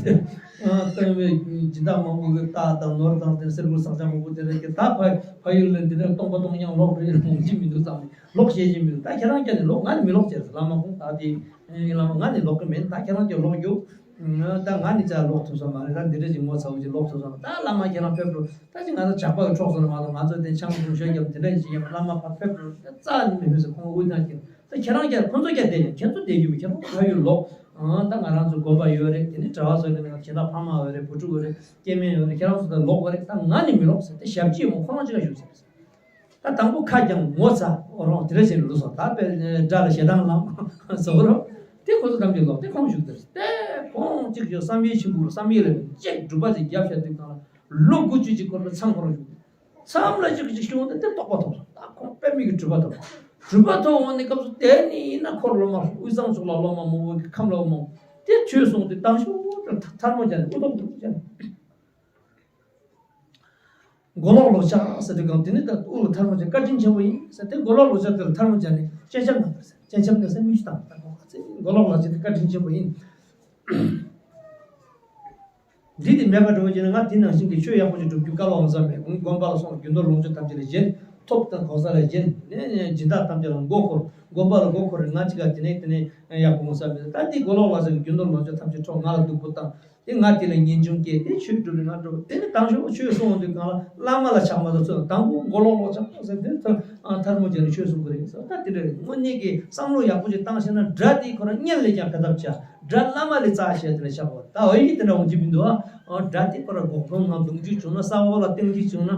སྟོན་པའི་སྦྱིན་བདག་མང་པོ་གི་རྟ་དང་ནོར་དང་དེ་གསེར་དངུལ་ཟངས་ལྕགས་མང་པོ་དེ་རེད་ཀྱི། ད་ཕ་ཕ་ཡུལ་ལ་འདི་འདྲ་སྟོང་པ་སྟོང་རྐྱང་ལོག་རེད་ལོག་གི་མི་འདུག་བསམ་ནས་ལོག་བཤད་ཀྱི་མི་འདུག་ད་ཁྱེད་རང་སྐྱ་ནས་ལོག་ང་ནི་མི་ལོག་ཟེར། བླ་མ་ཁོང་ད་དེ་ཡིན་ལ་ང་ནི་ལོག་གི་མིན། ད་ཁྱེད་རང་སྐྱ་ལོག་རྒྱུ། ད་ང་ནི་ཅག་ལོག་ཐུབ་ས་མ་རེད། ད་འདི་འདྲ་ཅིག་ངོ་ཚ་བོ་ཅིག་ལོག་ཐུབ་ས་མ། ད་བླ་མ་ཁྱེད་རང་ཕེབས་འགྲོ། ད་ཅིག་ང་ཚོ་ཇག་པ་གི་འཕྲོག་སོང་ནས་མ་གཏོགས་ང་ཚོ་དེ་ཆང་འཐུང་ཞོ་རྒྱབ་དེ་འདྲ་ཅིག་ཡང་བླ་མ་ཕར་ཕེབས་འགྲོ། རྩ་ནི་མི་ཕེབས་ཟེར་ཁོང་དབུས་ཐང་ཅིག་ད་ཁྱེད་རང་སྐྱ་ཁོང་ཚོ་སྐྱ་བསྡད་ཀྱང་ཁྱེད་ཚོ་བསྡད་རྒྱུ་མེད། ཁྱེད་རང་ཕ་ཡུལ་ལོག་ཨང་། ད་ང་རང་ཚོ་དགོན་པ་ཡོད་རེད། དེ་ནི་གྲྭ་བ་ཚོ་གི་ནང་ཁྱེད་ད་ཕ་མ་ཡོད་རེད། བུ་ཕྲུག་ཡོད་རེད། སྐྱེ་དམན་ཡོད་རེད། ཁྱེད་རང་ཚོ་ད་ལོག་དགོས་རེད། ད་ང་ནི་མི་ལོག་ཟེར། དེ་ཞབས་ཕྱི་མོ་ཁོ་རང་ཅིག་ག་བཞུགས་ཟེར། ད་དང་པོ་ཁ་རྐྱང་ངོ་ཚ། འོ་རང་དེ་འདྲ་བྱས་ནས་ལུས་སོང་། ད་དཔེ་དགྲ་ལ་ཞེ་སྡང་ལངས་བཟོ་རོ། དེ་ཁོ་ཚོ་ཐམས་ཅད་ལོག་དེ་ཁོང་བཞུགས་དེར། དེ་ཁོང་གཅིག་བཞུགས་བསམ་ཡས་མཆིམས་ཕུ་ལ་བསམ་ཡས་ལ་ཅེག་སྒྲུབ་པ་ཅིག་བརྒྱབ་བྱས་དུས་གང་ལ་ལོ་དགུ་བཅུ་ཅིག་འཁོར་བའི་མཚམས་ཁོ་རང་བཞུགས། མཚམས་ལ་ཅིག་ཅིག་བྱུང་སྟེ་དེ་རྟོགས་པ་ཐོབ་སོང་། ད་ཁོང་དཔེ་མི་སྲིད་གྲུབ་པ་ཐོབ། གྲུབ་པ་ཐོབ་འོང་ནས་སྐབས་སུ་དེ་ནི་ཡིན་ན་འཁོར་ལོ་མ་དབུས་གཙང་ཕྱོགས་ལ་སློབ་མ་མང་པོ་གི་ཁམས་ལ་མང་པོ་དེ་བྱོལ་སོང་སྟེ་དང་ཤོག་ཐལ་མོ་སྦྱར་ནས་དབུ་ཐོག་ཐལ་མོ་སྦྱར་ནས། མགོ་ལོག་ལོ་ལྕགས་ཟེར་དུས་གང་དེ་ནི་ད་དབུ་ལ་ཐལ་མོ་སྦྱར། བཀའ་དྲིན་ཆེན་པོ་ཡིན་ཟེར་དེ་མགོ་ལོག་ལོ་ལྕགས་དེ་ལ་ཐལ་མོ་སྦྱར་ནས་སྤྱན་ཆབ་གནང་བ་ཟེར། སྤྱན་ཆབ་གནང་ཟེར་མིག་ཆུ་བཏང་བ། ད་ཁོང་ཁ་ཚེ་མགོ་ལོག་ལོ་ལྕགས་དེ་བཀའ་དྲིན་ཆེན་པོ་ཡིན། འདི་དེ་མེད་པ་འགྲོ་བ་ཡིན་ན་ང་དེ་ནང་བཞིན་གྱི་ཆོས་ཡག་པོ་ཅིག་སྒྲུབ་རྒྱུ་སྐལ་བ་འོང་ས་མེད། དགོན་པ་ལ་སོང་རྒྱུ་ནོར་ལོངས་སྤྱོད་ཐམས་ཅད་ལ་བཞེས། ཐོབ་དང་གོ་ས་ལ་སྦྱིན་ནས་སྦྱིན་བདག་ཐམས་ཅད་ལ་མགོ་འཁོར། དགོན་པ་ལ་མགོ་འཁོར་རེ་ང་གཅིག་ག་དེ་ནས་དེ་ནས་ཡག་པོ་ངོ་ས་མེད། ད་འདི་མགོ་ལོག་ལོག་ས་གི་རྒྱུ་ནོར་ལོངས་སྤྱོད་ཐམས་ཅད་འཕྲོག་ང་ལ་སྡུག་པོ་བཏང་། དེ་ང་དེ་ལ་ངེས་འབྱུང་སྐྱེས་ཏེ་ཆོས་སྒྲུབ་ནས་ང་འགྲོ། དེ་ནས་དང་ཤོག་ཆོས་གསུང་འོང་དུས་གང་ལ་བླ་མ་ལ་ཆགས་མ་ཐག་ཚོད་དང་པོ་མགོ་ལོག་ལོག་ཆགས་ཟེར། དེ་ཐར་ཨ་ཐལ་མོ་སྦྱར་ནས་ཆོས་གསུང་གི་རེད་ཟེར། ད་དེ་འདྲ་རེད། དངོས་གནས་ཀྱི་བསམ་བློ་ཡག་པོ་ཅིག་བཏང་ཤེས་ན་དགྲ་དེ་ཁོ་རང་གཉེན་ལས་ཀྱང་འཕེལ་ཐབས་བྱ། དགྲ་བླ་མ་ལས་རྩ་ཆེ་དེ་ལས་ཆགས་པ། ད་འོ་ཡིག་དེ་འདྲ་འོང་གི་མི་འདུག་ཨ། དགྲ་དེ་ཁོ་རང་སྒོ་ཁང་ནང་རྡུང་རྒྱུ་བྱུང་ན། ས་འོག་ལ་བཏིང་རྒྱུ་བྱུང་ན།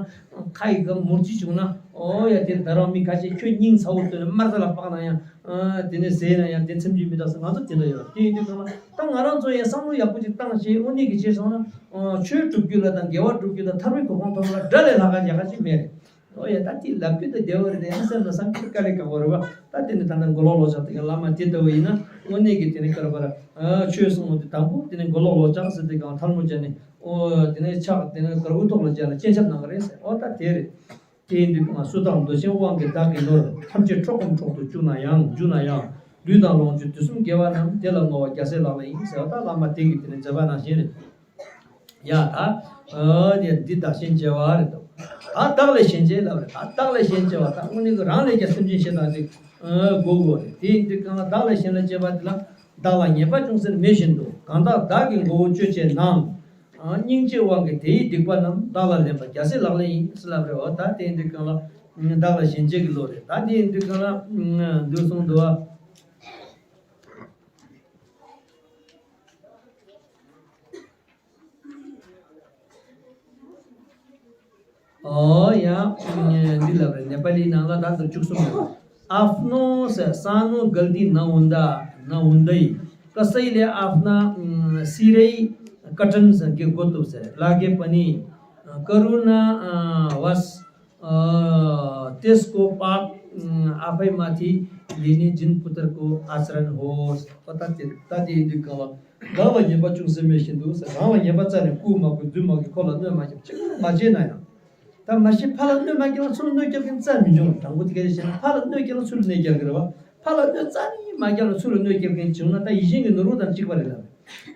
ཁ་ཡི་ག་མུར་རྒྱུ་བྱུང་ན། འོ་ཡ། དེ་ད་རང་མི་ཁ་ཤས་ཁྱོད་སྙིང་ཚ་བོ་བཏོན་ནས་དམར་ས་ལ་སྤག་ན་ཡང་། ཨ། དེ་ནས་ཟས་ན་ཡང་དེ་ཚིམ་གྱི་མི་འདུག་ཟེར། ང་ཚོ་དེ་འདྲ་ཡོད། དེ་ཡིན་དུས་ཙང་ད་ང་རང་ཚོ་ཡང་བསམ་བློ་ཡག་པོ་ཅིག་བཏང་བྱས་དངོས་གནས་ཀྱི་བྱས་སོང་ན། ཨ། ཆོས་སྒྲུབ་རྒྱུ་ལ་དང་དགེ་བ་སྒྲུབ་རྒྱུ་དང་ཐར་པའི་གོ་འཕང་ཐོབ་ལ་དགྲ་ལས་ལྷག་ག་རྒྱལ་ཁ་ཅིག་མེད་རེད། འོ་ཡ། ད་དེ་ལབ་རྒྱུ་དང་བདེ་བ་རེད་དེ་ཡང་སེམས་ལ་བསམ་རྒྱུ་དཀའ་ལས་ཁག་པོ་རེད་པ། ད་དེ་ནས་ད་ལྟ་མགོ་ལོག་ལོག་ཆགས་དེ་ག་བླ་མ་དེ་ལྟ་བུ་ཡིན་ན་དངོས་གནས་ཀྱི་དེ་ནས་ཀར་པར། ཨ། ཆོས་གསུང་བ་དེ་དང་པོ་དེ་ནས་མགོ་ལོག་ལོག་ཆགས་ཟེར་དེ་གང་ཐལ་མོ་སྦྱར་ནས། འོ། དེ་ནས་ཕྱག་དེ་ནས་ཀར་དབུ་ཐོག་ལ་སྦྱར་ནས་སྤྱན་ཆབ་གནང་གི་རེད་ཟེར། འོ་ད་དེ་རེད། དེ་ཡིན་དུས་སུ་དང་མདོ་ཆེན་དབང་གིས་བདག་གི་ནོར་ཐམས་ཅད་འཕྲོག་གམ་འཕྲོག་ཏུ་བཅུག་ན་ཡང་། བཅུག་ན་ཡང་། ལུས་དང་ལོངས་སྤྱོད་དུས་གསུམ་དགེ་བ་རྣམས། དེ་ལ་བསྔོ་བ་རྒྱལ་སྲས་ལག་ལེན་ཡིན་ཟེར་བ་ད་བླ་མ་དེ་གིས་དེ་ནས་མཛད་པ་ནང་བཞིན་རེད། ཡ་ད། ཨ་ནི་འདི་བདག་གཞན་བརྗེ་བ་རེད་དོ། ད་བདག་ལས་གཞན་བརྗེ་ལབ་རེད། ད་བདག་ལས་གཞན་བརྗེ་བ་ད་དངོས་གནས་ཀྱི་རང་ལས་ཀྱང་སེམས་ཅན་གཞན་དག་ཅིག་ཨ་དགོས་དགོས་རེད། དེ་ཡིན་དུས་གང་ལ་བདག་ལས་གཞན་ལ་བརྗེ་བ་དེ་ལ། བདག་ལ་ཉེས་པ་ཅུང་ཟད་མེད་བཞིན་དུ། གང་དག་བདག་གི་མགོ་བོ་གཅོད་བྱེད་ན། ཨ། སྙིང་རྗེའི་དབང་གིས་དེ་ཡི་སྡིག་པ་རྣམས། བདག་ལ་ལེན་པ་རྒྱལ་སྲས་ལག་ལེན་ཡིན་ཟེར་ལབ་རེད་བ། ད་དེ་འདི་གང་ལ་བདག་ལ་ཞེན་བྱེད་ཀྱི་བློ་རེད། ད་དེ་འདི་གང་ལ་འདུག་གསུངས་འདུག་བ། ཨོ་ཡ། འདི་ལབ་རེད། ནེ་པ་ལི་ནང་ལ་ད་དུ་བཅུ་གསུམ་རེད། ཨ་ཕ་ནོ་ཟེར། ས་ནོ་གལ་ཏི་ན་འུན་ད་ན་འུན་ད་ཡི། ཀ་སའི་ལེ་ཨ་ཕ་ན་སི་རེ་ཀ་ཏན་ཟེར་གི་གོ་ཏུབ་ཟེར། ལ་གེ་པ་ནི་ཀ་རུ་ན་ཝས། ཨ་ཏེས་ཀོ་པག་ཨ་ཕའི་མ་ཐི་ལི་ནི་ཇིན་པུ་ཏར་ཀོ་ཨ་ཙ་རན་ཧོ། ཨོ་ད་དེ་ད་དེ་ཡིན་དུས་གང་ལ། བདག་ལ་ཉེས་པ་ཅུང་ཟད་མེད་བཞིན་དུ་ཟེར། རང་ལ་ཉེས་པ་རྩ་ནས་བཀུག་མ་དགོས། རྫུན་མ་གིས་ཁོ་ལ་གནོད་མ་བརྒྱབ། ཅི་མ་བྱས་ན་ཡང་། ད་མ་གཞི་ཕ་ལ་གནོད་མ་བརྒྱབ་ན་ཚུར་གནོད་རྒྱབ་མཁན་རྩ་མི་འབྱུང་། དྲང་པོ་དེ་ག་རེ་བཤད་ན་ཕ་ལ་གནོད་བརྒྱབ་ན་ཚུར་གནོད་རྒྱག་གི་རེད་བ། ཕ་ལ་གནོད་རྩ་ནས་མ་བརྒྱབ་ན་ཚུར་གནོད་རྒྱབ་མཁན་བྱུང་ན་ད་ཡིད་བཞིན་གྱི་ནོར་བུ་དང་གཅིག་པ་རེད་ལ།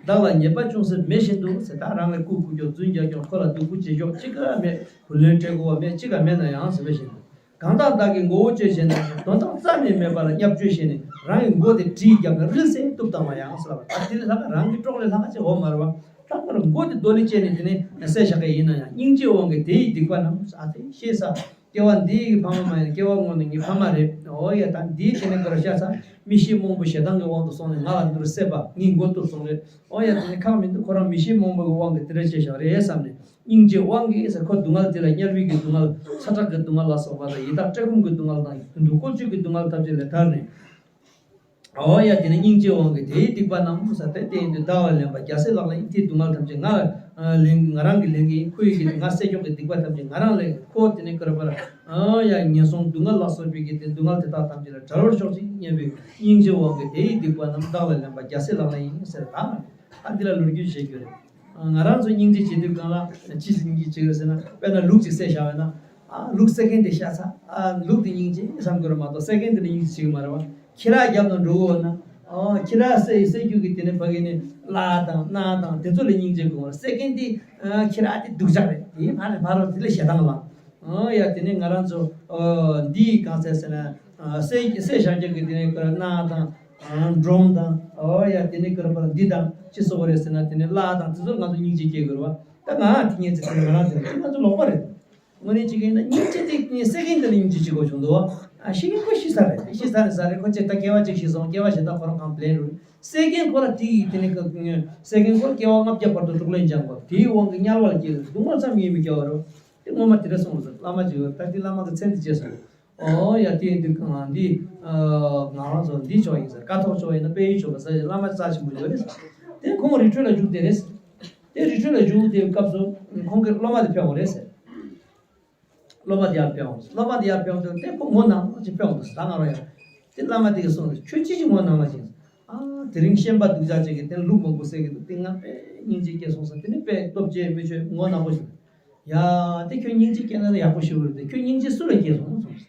བདག་ལ་ཉེས་པ་ཅུང་ཟད་མེད་བཞིན་དུ་ཟེར། ད་རང་ལ་བཀུག་བཀུག་རྒྱོག་རྫུན་རྒྱག་རྒྱོག་ཁོ་ལ་སྡུག་པོ་བྱེད་རྒྱོག་ཅི་ག་མེད། བུ་ལོན་སྤྲད་དགོས་པ་མེད། ཅི་ག་མེད་ན་ཡང་ཟེར་བ་བཞིན་དུ། གང་དག་བདག་གི་མགོ་བོ་གཅོད་བྱེད་ན། དོན་དག་རྩ་ནས་མེད་པ་ལ་བརྙས་བཅོས་བྱས་ནས་རང་གི་མགོ་དེ་གྲི་བརྒྱབ་ནས་རིལ་སེ་གཏུབ་བཏང་བ་ཡང་ཟེར་བ། ད་དེ་ལས་ལྷག་ག་རང་གི་སྲོག་ལས་ལྷག་ག་ཅིག་འོང་མ་རེད་བ། ད་ཁོ་རང་མགོ་དེ་རྡོ་ལ་བཅད་ནས་དེ་ནས་བསད་བཞག་གི་ཡིན་ན་ཡང་སྙིང་རྗེའི་དབང་གིས་དེ་ཡི་སྡིག་པ་རྣམས་ཨ་ཙི་ཤེས་ས། སྐྱེ་བ་འདི་ཡི་ཕ་མ་མ་ཡིན། སྐྱེ་བ་སྔོན་ནས་ངའི་ཕ་མ་རེད། འོ་ཡ། ད་འདིའི་དེ་ནས་ག་རེ་ཤ་ཚ་མི་ཤེས་རྨོངས་པ་ཞེ་སྡང་གི་དབང་དུ་སོང་ནས་ང་ལ་འདི་རུ་བསད་པ། ངའི་མགོ་གཏུབ་སོང་རེད། འོ་ཡ། དེ་ནས་ཁག་མི་འདུག་ཁོ་རང་མི་ཤེས་རྨོངས་པ་གི་དབང་གིས་དེ་འདྲ་བྱས་བཞག་རེད་བསམ་ནས། སྙིང་རྗེའི་དབང་གིས་ཟེར། ཁོ་སྡུག་བསྔལ་དེ་ལ་དམྱལ་བའི་གི་སྡུག་བསྔལ། ཚ་གྲང་གི་སྡུག་བསྔལ་ལ་སོགས་པ་དང་། ཡི་དྭགས་བཀྲེས་སྐོམ་གྱི་སྡུག་བསྔལ་དང་། དུད་འགྲོ་བཀོལ་སྤྱོད་ཀྱི་སྡུག་བསྔལ་ཐམས་ཅད་ལས་ཐར་ནས། འོ་ཡ། དེ་ནས་སྙིང་རྗེའི་དབང་གིས་དེའི་སྡིག་པ་རྣམས་ཟེར་ཏེ། དེ་ཡིན་དུས་བདག་ལ་ལེན་པ་རྒྱལ་སྲས་ལག་ལེན་ཡིན། དེའི་སྡུག་བསྔལ་ཐམས་ཅད་ང་ལ་ལེན། ང་རང་གིས་ལེན་གྱི་ཡིན། ཁོ་ཡི་གི་ང་བསད་རྒྱུ་གི་སྡིག་པ་ཐམས་ཅད་ང་རང་ལེན། ཁོ་དེ་ནས་ག་རེ་བར། འོ་ཡ། ངན་སོང་སྡུག་བསྔལ་ལ་སོགས་པའི་གི་དེ་སྡུག་བསྔལ་དེ་དག་ཐམས་ཅད་ལས་བྲལ་བར་ཤོག་ཅིག་སྙམ་པའི་སྙིང་རྗེའི་དབང་གིས་དེའི་སྡིག་པ་རྣམས་བདག་ལ་ལེན་པ་རྒྱལ་སྲས་ལག་ལེན་ཡིན་ཟེར། ད་ཨ་འདི་ལ་ལོ་རྒྱུས་བཤད་རྒྱུ་རེད། ང་རང་ཚོ་སྙིང་རྗེ་བྱེད་དུས་གང་ལ་ཅི་ཞིག་སྙིང་རྗེ་བྱེད་དགོས་ཟེར་ན། དཔེར་ན་ལུག་ཅིག་བསད་བཞག་པ་ཡིན་ན། ཨ་ལུག་བསད་མཁན་དེ་ཤ་ཚ། ཨ་ལུག་དེ་སྙིང་རྗེ་བསམ་དགོས་རེད་མ་གཏོགས་བསད་མཁན་དེ་ལ་སྙིང་རྗེ་བྱེད་ཀྱི་མ་རེད་བ། ཁྱི་ར་བརྒྱབ་ན་འགྲོ་གི་འོ་ན། ཨ་ཁྱི་ར་བསད་བསད་རྒྱུ་གི་དེ་ནས་ཕ་གི་ནས་བླ་དང་སྣ་དང་དེ་ཚོ་ལ་སྙིང་རྗེ་དགོས་རེད། བསད་མཁན་དེ་ཨ་ཁྱི་ར་དེ་སྡུག་ཅག་རེད། དེ་ཕ་རེད་ཕ་རོ་དེ་ལ་ཞེ་སྡང་ལངས། ཨོ་ཡ། དེ་ནས་ང་རང་ཚོ་ཨོ་འདི་གང་ཟེར་ཟེར་ན། ཨ་བསད་བསད་བཞག་རྒྱུ་གི་དེ་ནས་ཁོ་ར་སྣ་དང་ཨ་འབྲོང་དང་། ཨོ་ཡ། དེ་ནས་ཁོ་ར་པར་འདི་དང་ཅི་སོགས་རེད་ཟེར་ན། དེ་ནས་བླ་དང་དེ་ཚོར་ང་ཚོ་སྙིང་རྗེ་སྐྱེ་དགོས་རེད་བ། ད་ང་དེ་ངས་ཚེ་དེ་ང་རང་དེ་ང་ཚོ་ལོག་པ་རེད། དངོས་གནས་གཅིག་ཡིན་ན་སྙིང་རྗེ་དེ་བསད་མཁན་དེ་ལ་སྙིང་རྗེ་བྱེད་དགོས་བྱུང་འདུག་ཨ་ཤི་མཁན་ཁོ་ཤི་ས་རེད། ཤི་ས་རེད་ས་རེད། ཁོ་ཅིག་ད་སྐྱེ་བ་གཅིག་ཤི་སོང་། སྐྱེ་བ་གཞན་དག་ཁོ་རང་གང་ལེན་རུང་། བསད་མཁན་ཁོ་ལ་དེ་ཡིས་དེ་ནས་བསད་མཁན་ཁོ་ལ་སྐྱེ་བ་ལྔ་བརྒྱ་བར་དུ་དྲུག་ལན་འཇམ་དགོས། དེའི་དབང་གིས་དམྱལ་བ་ལ་སྐྱེ་དགོས། སྡུག་བསྔལ་ཙམ་ཡིན་མི་སྐྱེ་བ་རེད། དེ་སྔོན་མ་དེ་འདྲ་གསུངས་ཟེར། བླ་མ་ཅིག་ཡོད། ད་དེ་བླ་མ་གི་མཚན་དེ་བརྗེད་སོང་། ཨོ་ཡ། དེ་ཡིན་དུས་གང་ལ་འདི་ཨ་ང་རང་ཚོ་འདི་ཕྱོགས་ཡིན་ཟེར། ཀཿཐོག་ཕྱོགས་ཡིན་ན་དཔལ་ཡུལ་ཕྱོགས་ལ་ཟེར། བླ་མ་རྩ་ཆེན་པོ་ཡོད་རེད་ཟེར། དེ་ཁོང་རི་ཁྲོད་ལ་བཞུགས་དེ་རེད་ཟེར། དེ་རི་ཁྲོད་ལ་བཞུགས་དེ་སྐབས་སུ་ཁོང་གི་སློབ་མ་དེ་ཕེབས་འོང་རེད་ཟེར། སློབ་མ་དེ་ཡར་ཕེབས་འོང་། སློབ་མ་དེ་ཡར་ཕེབས་འོང་དུས་དེ་ཁོ་ངོ་ནང་ཅིག་ཕེབས་འོང་དུས་ད་ང་རང་ཡང་དེ་བླ་མ་དེ་གིས་གསུངས་ཟེར། ཁྱོད་ཅི་ཞིག་ངོ་ནང་ལ་ཞིག་ཨ་དེ་རིང་ཤན་པ་སྡུག་ཅག་ཅིག་གིས་དེ་ལུག་མང་པོ་བསད་ཀྱི་འདུག་དེ་ང་དཔེ་སྙིང་རྗེ་སྐྱེས་སོང་ཟེར། དེ་ནས་དཔེ་སྟོབས་ཆེ་མི་ཆོས་ངོ་ནག་པོ་ཞིག་ཡ་དེ་ཁྱོད་སྙིང་རྗེ་སྐྱེས་ན་ཡག་པོ་ཞིག་རེད་དེ། ཁྱོད་སྙིང་རྗེ་སུ་ལ་སྐྱེས་སོང་གསུངས།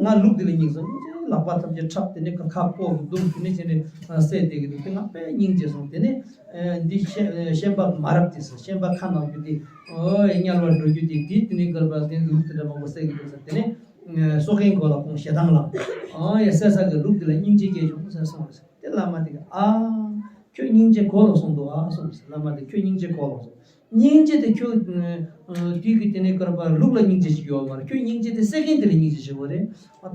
ཨ་ང་ལུག་དེ་ལ་སྙིང་སོང་། ལག་པ་ཐམས་ཅད་འཁྲབ། དེ་ནས་ཁ་ཁ་སྤོ་གི་འདུག་དེ་ནས་ཁྱེད་ནས་བསད་བསྡད་ཀྱི་འདུག་དེ་ང་དཔེ་སྙིང་རྗེ་སོང་། དེ་ནས་འདི་ཤན་པ་མ་རབས་དེ་ཟེར། ཤན་པ་ཁ་ནག་རྒྱུ་དེ་ཨོ་དམྱལ་བར་འགྲོ་རྒྱུ་དེ་དེ་དེ་ནས་གར་པ་དེ་ལུག་དེ་འདྲ་མང་པོ་བསད་ཀྱི་འདུག་ཟེར། དེ་ནས་ སོ་མཁན་གོ་ལ་ཁོང་ཞེ་སྡང་ལ། ཨ་ཡ་སད་ས་གི་ལུག་དེ་ལ་སྙིང་རྗེ་སྐྱེས་བྱུང་ཟེར་གསུངས་པ་རེད། དེ་བླ་མ་དེ་གིས་ཨ། ཁྱོད་སྙིང་རྗེ་གོ་ལ་སོང་འདུག་ཨ་གསུངས་པ་རེད། བླ་མ་དེ་ཁྱོད་སྙིང་རྗེ་གོ་ལ་སོང་། སྙིང་རྗེ་དེ་ཁྱོད། དུས་ཀྱི་དེ་ནས་བསྐལ་པ་ལུག་ལ་སྙིང་རྗེ་ཞིག་ཡོད་མ་རེད། ཁྱོད་སྙིང་རྗེ་དེ་སད་མཁན་དེ་ལ་སྙིང་རྗེ་ཞིག་ཡོད་རེད།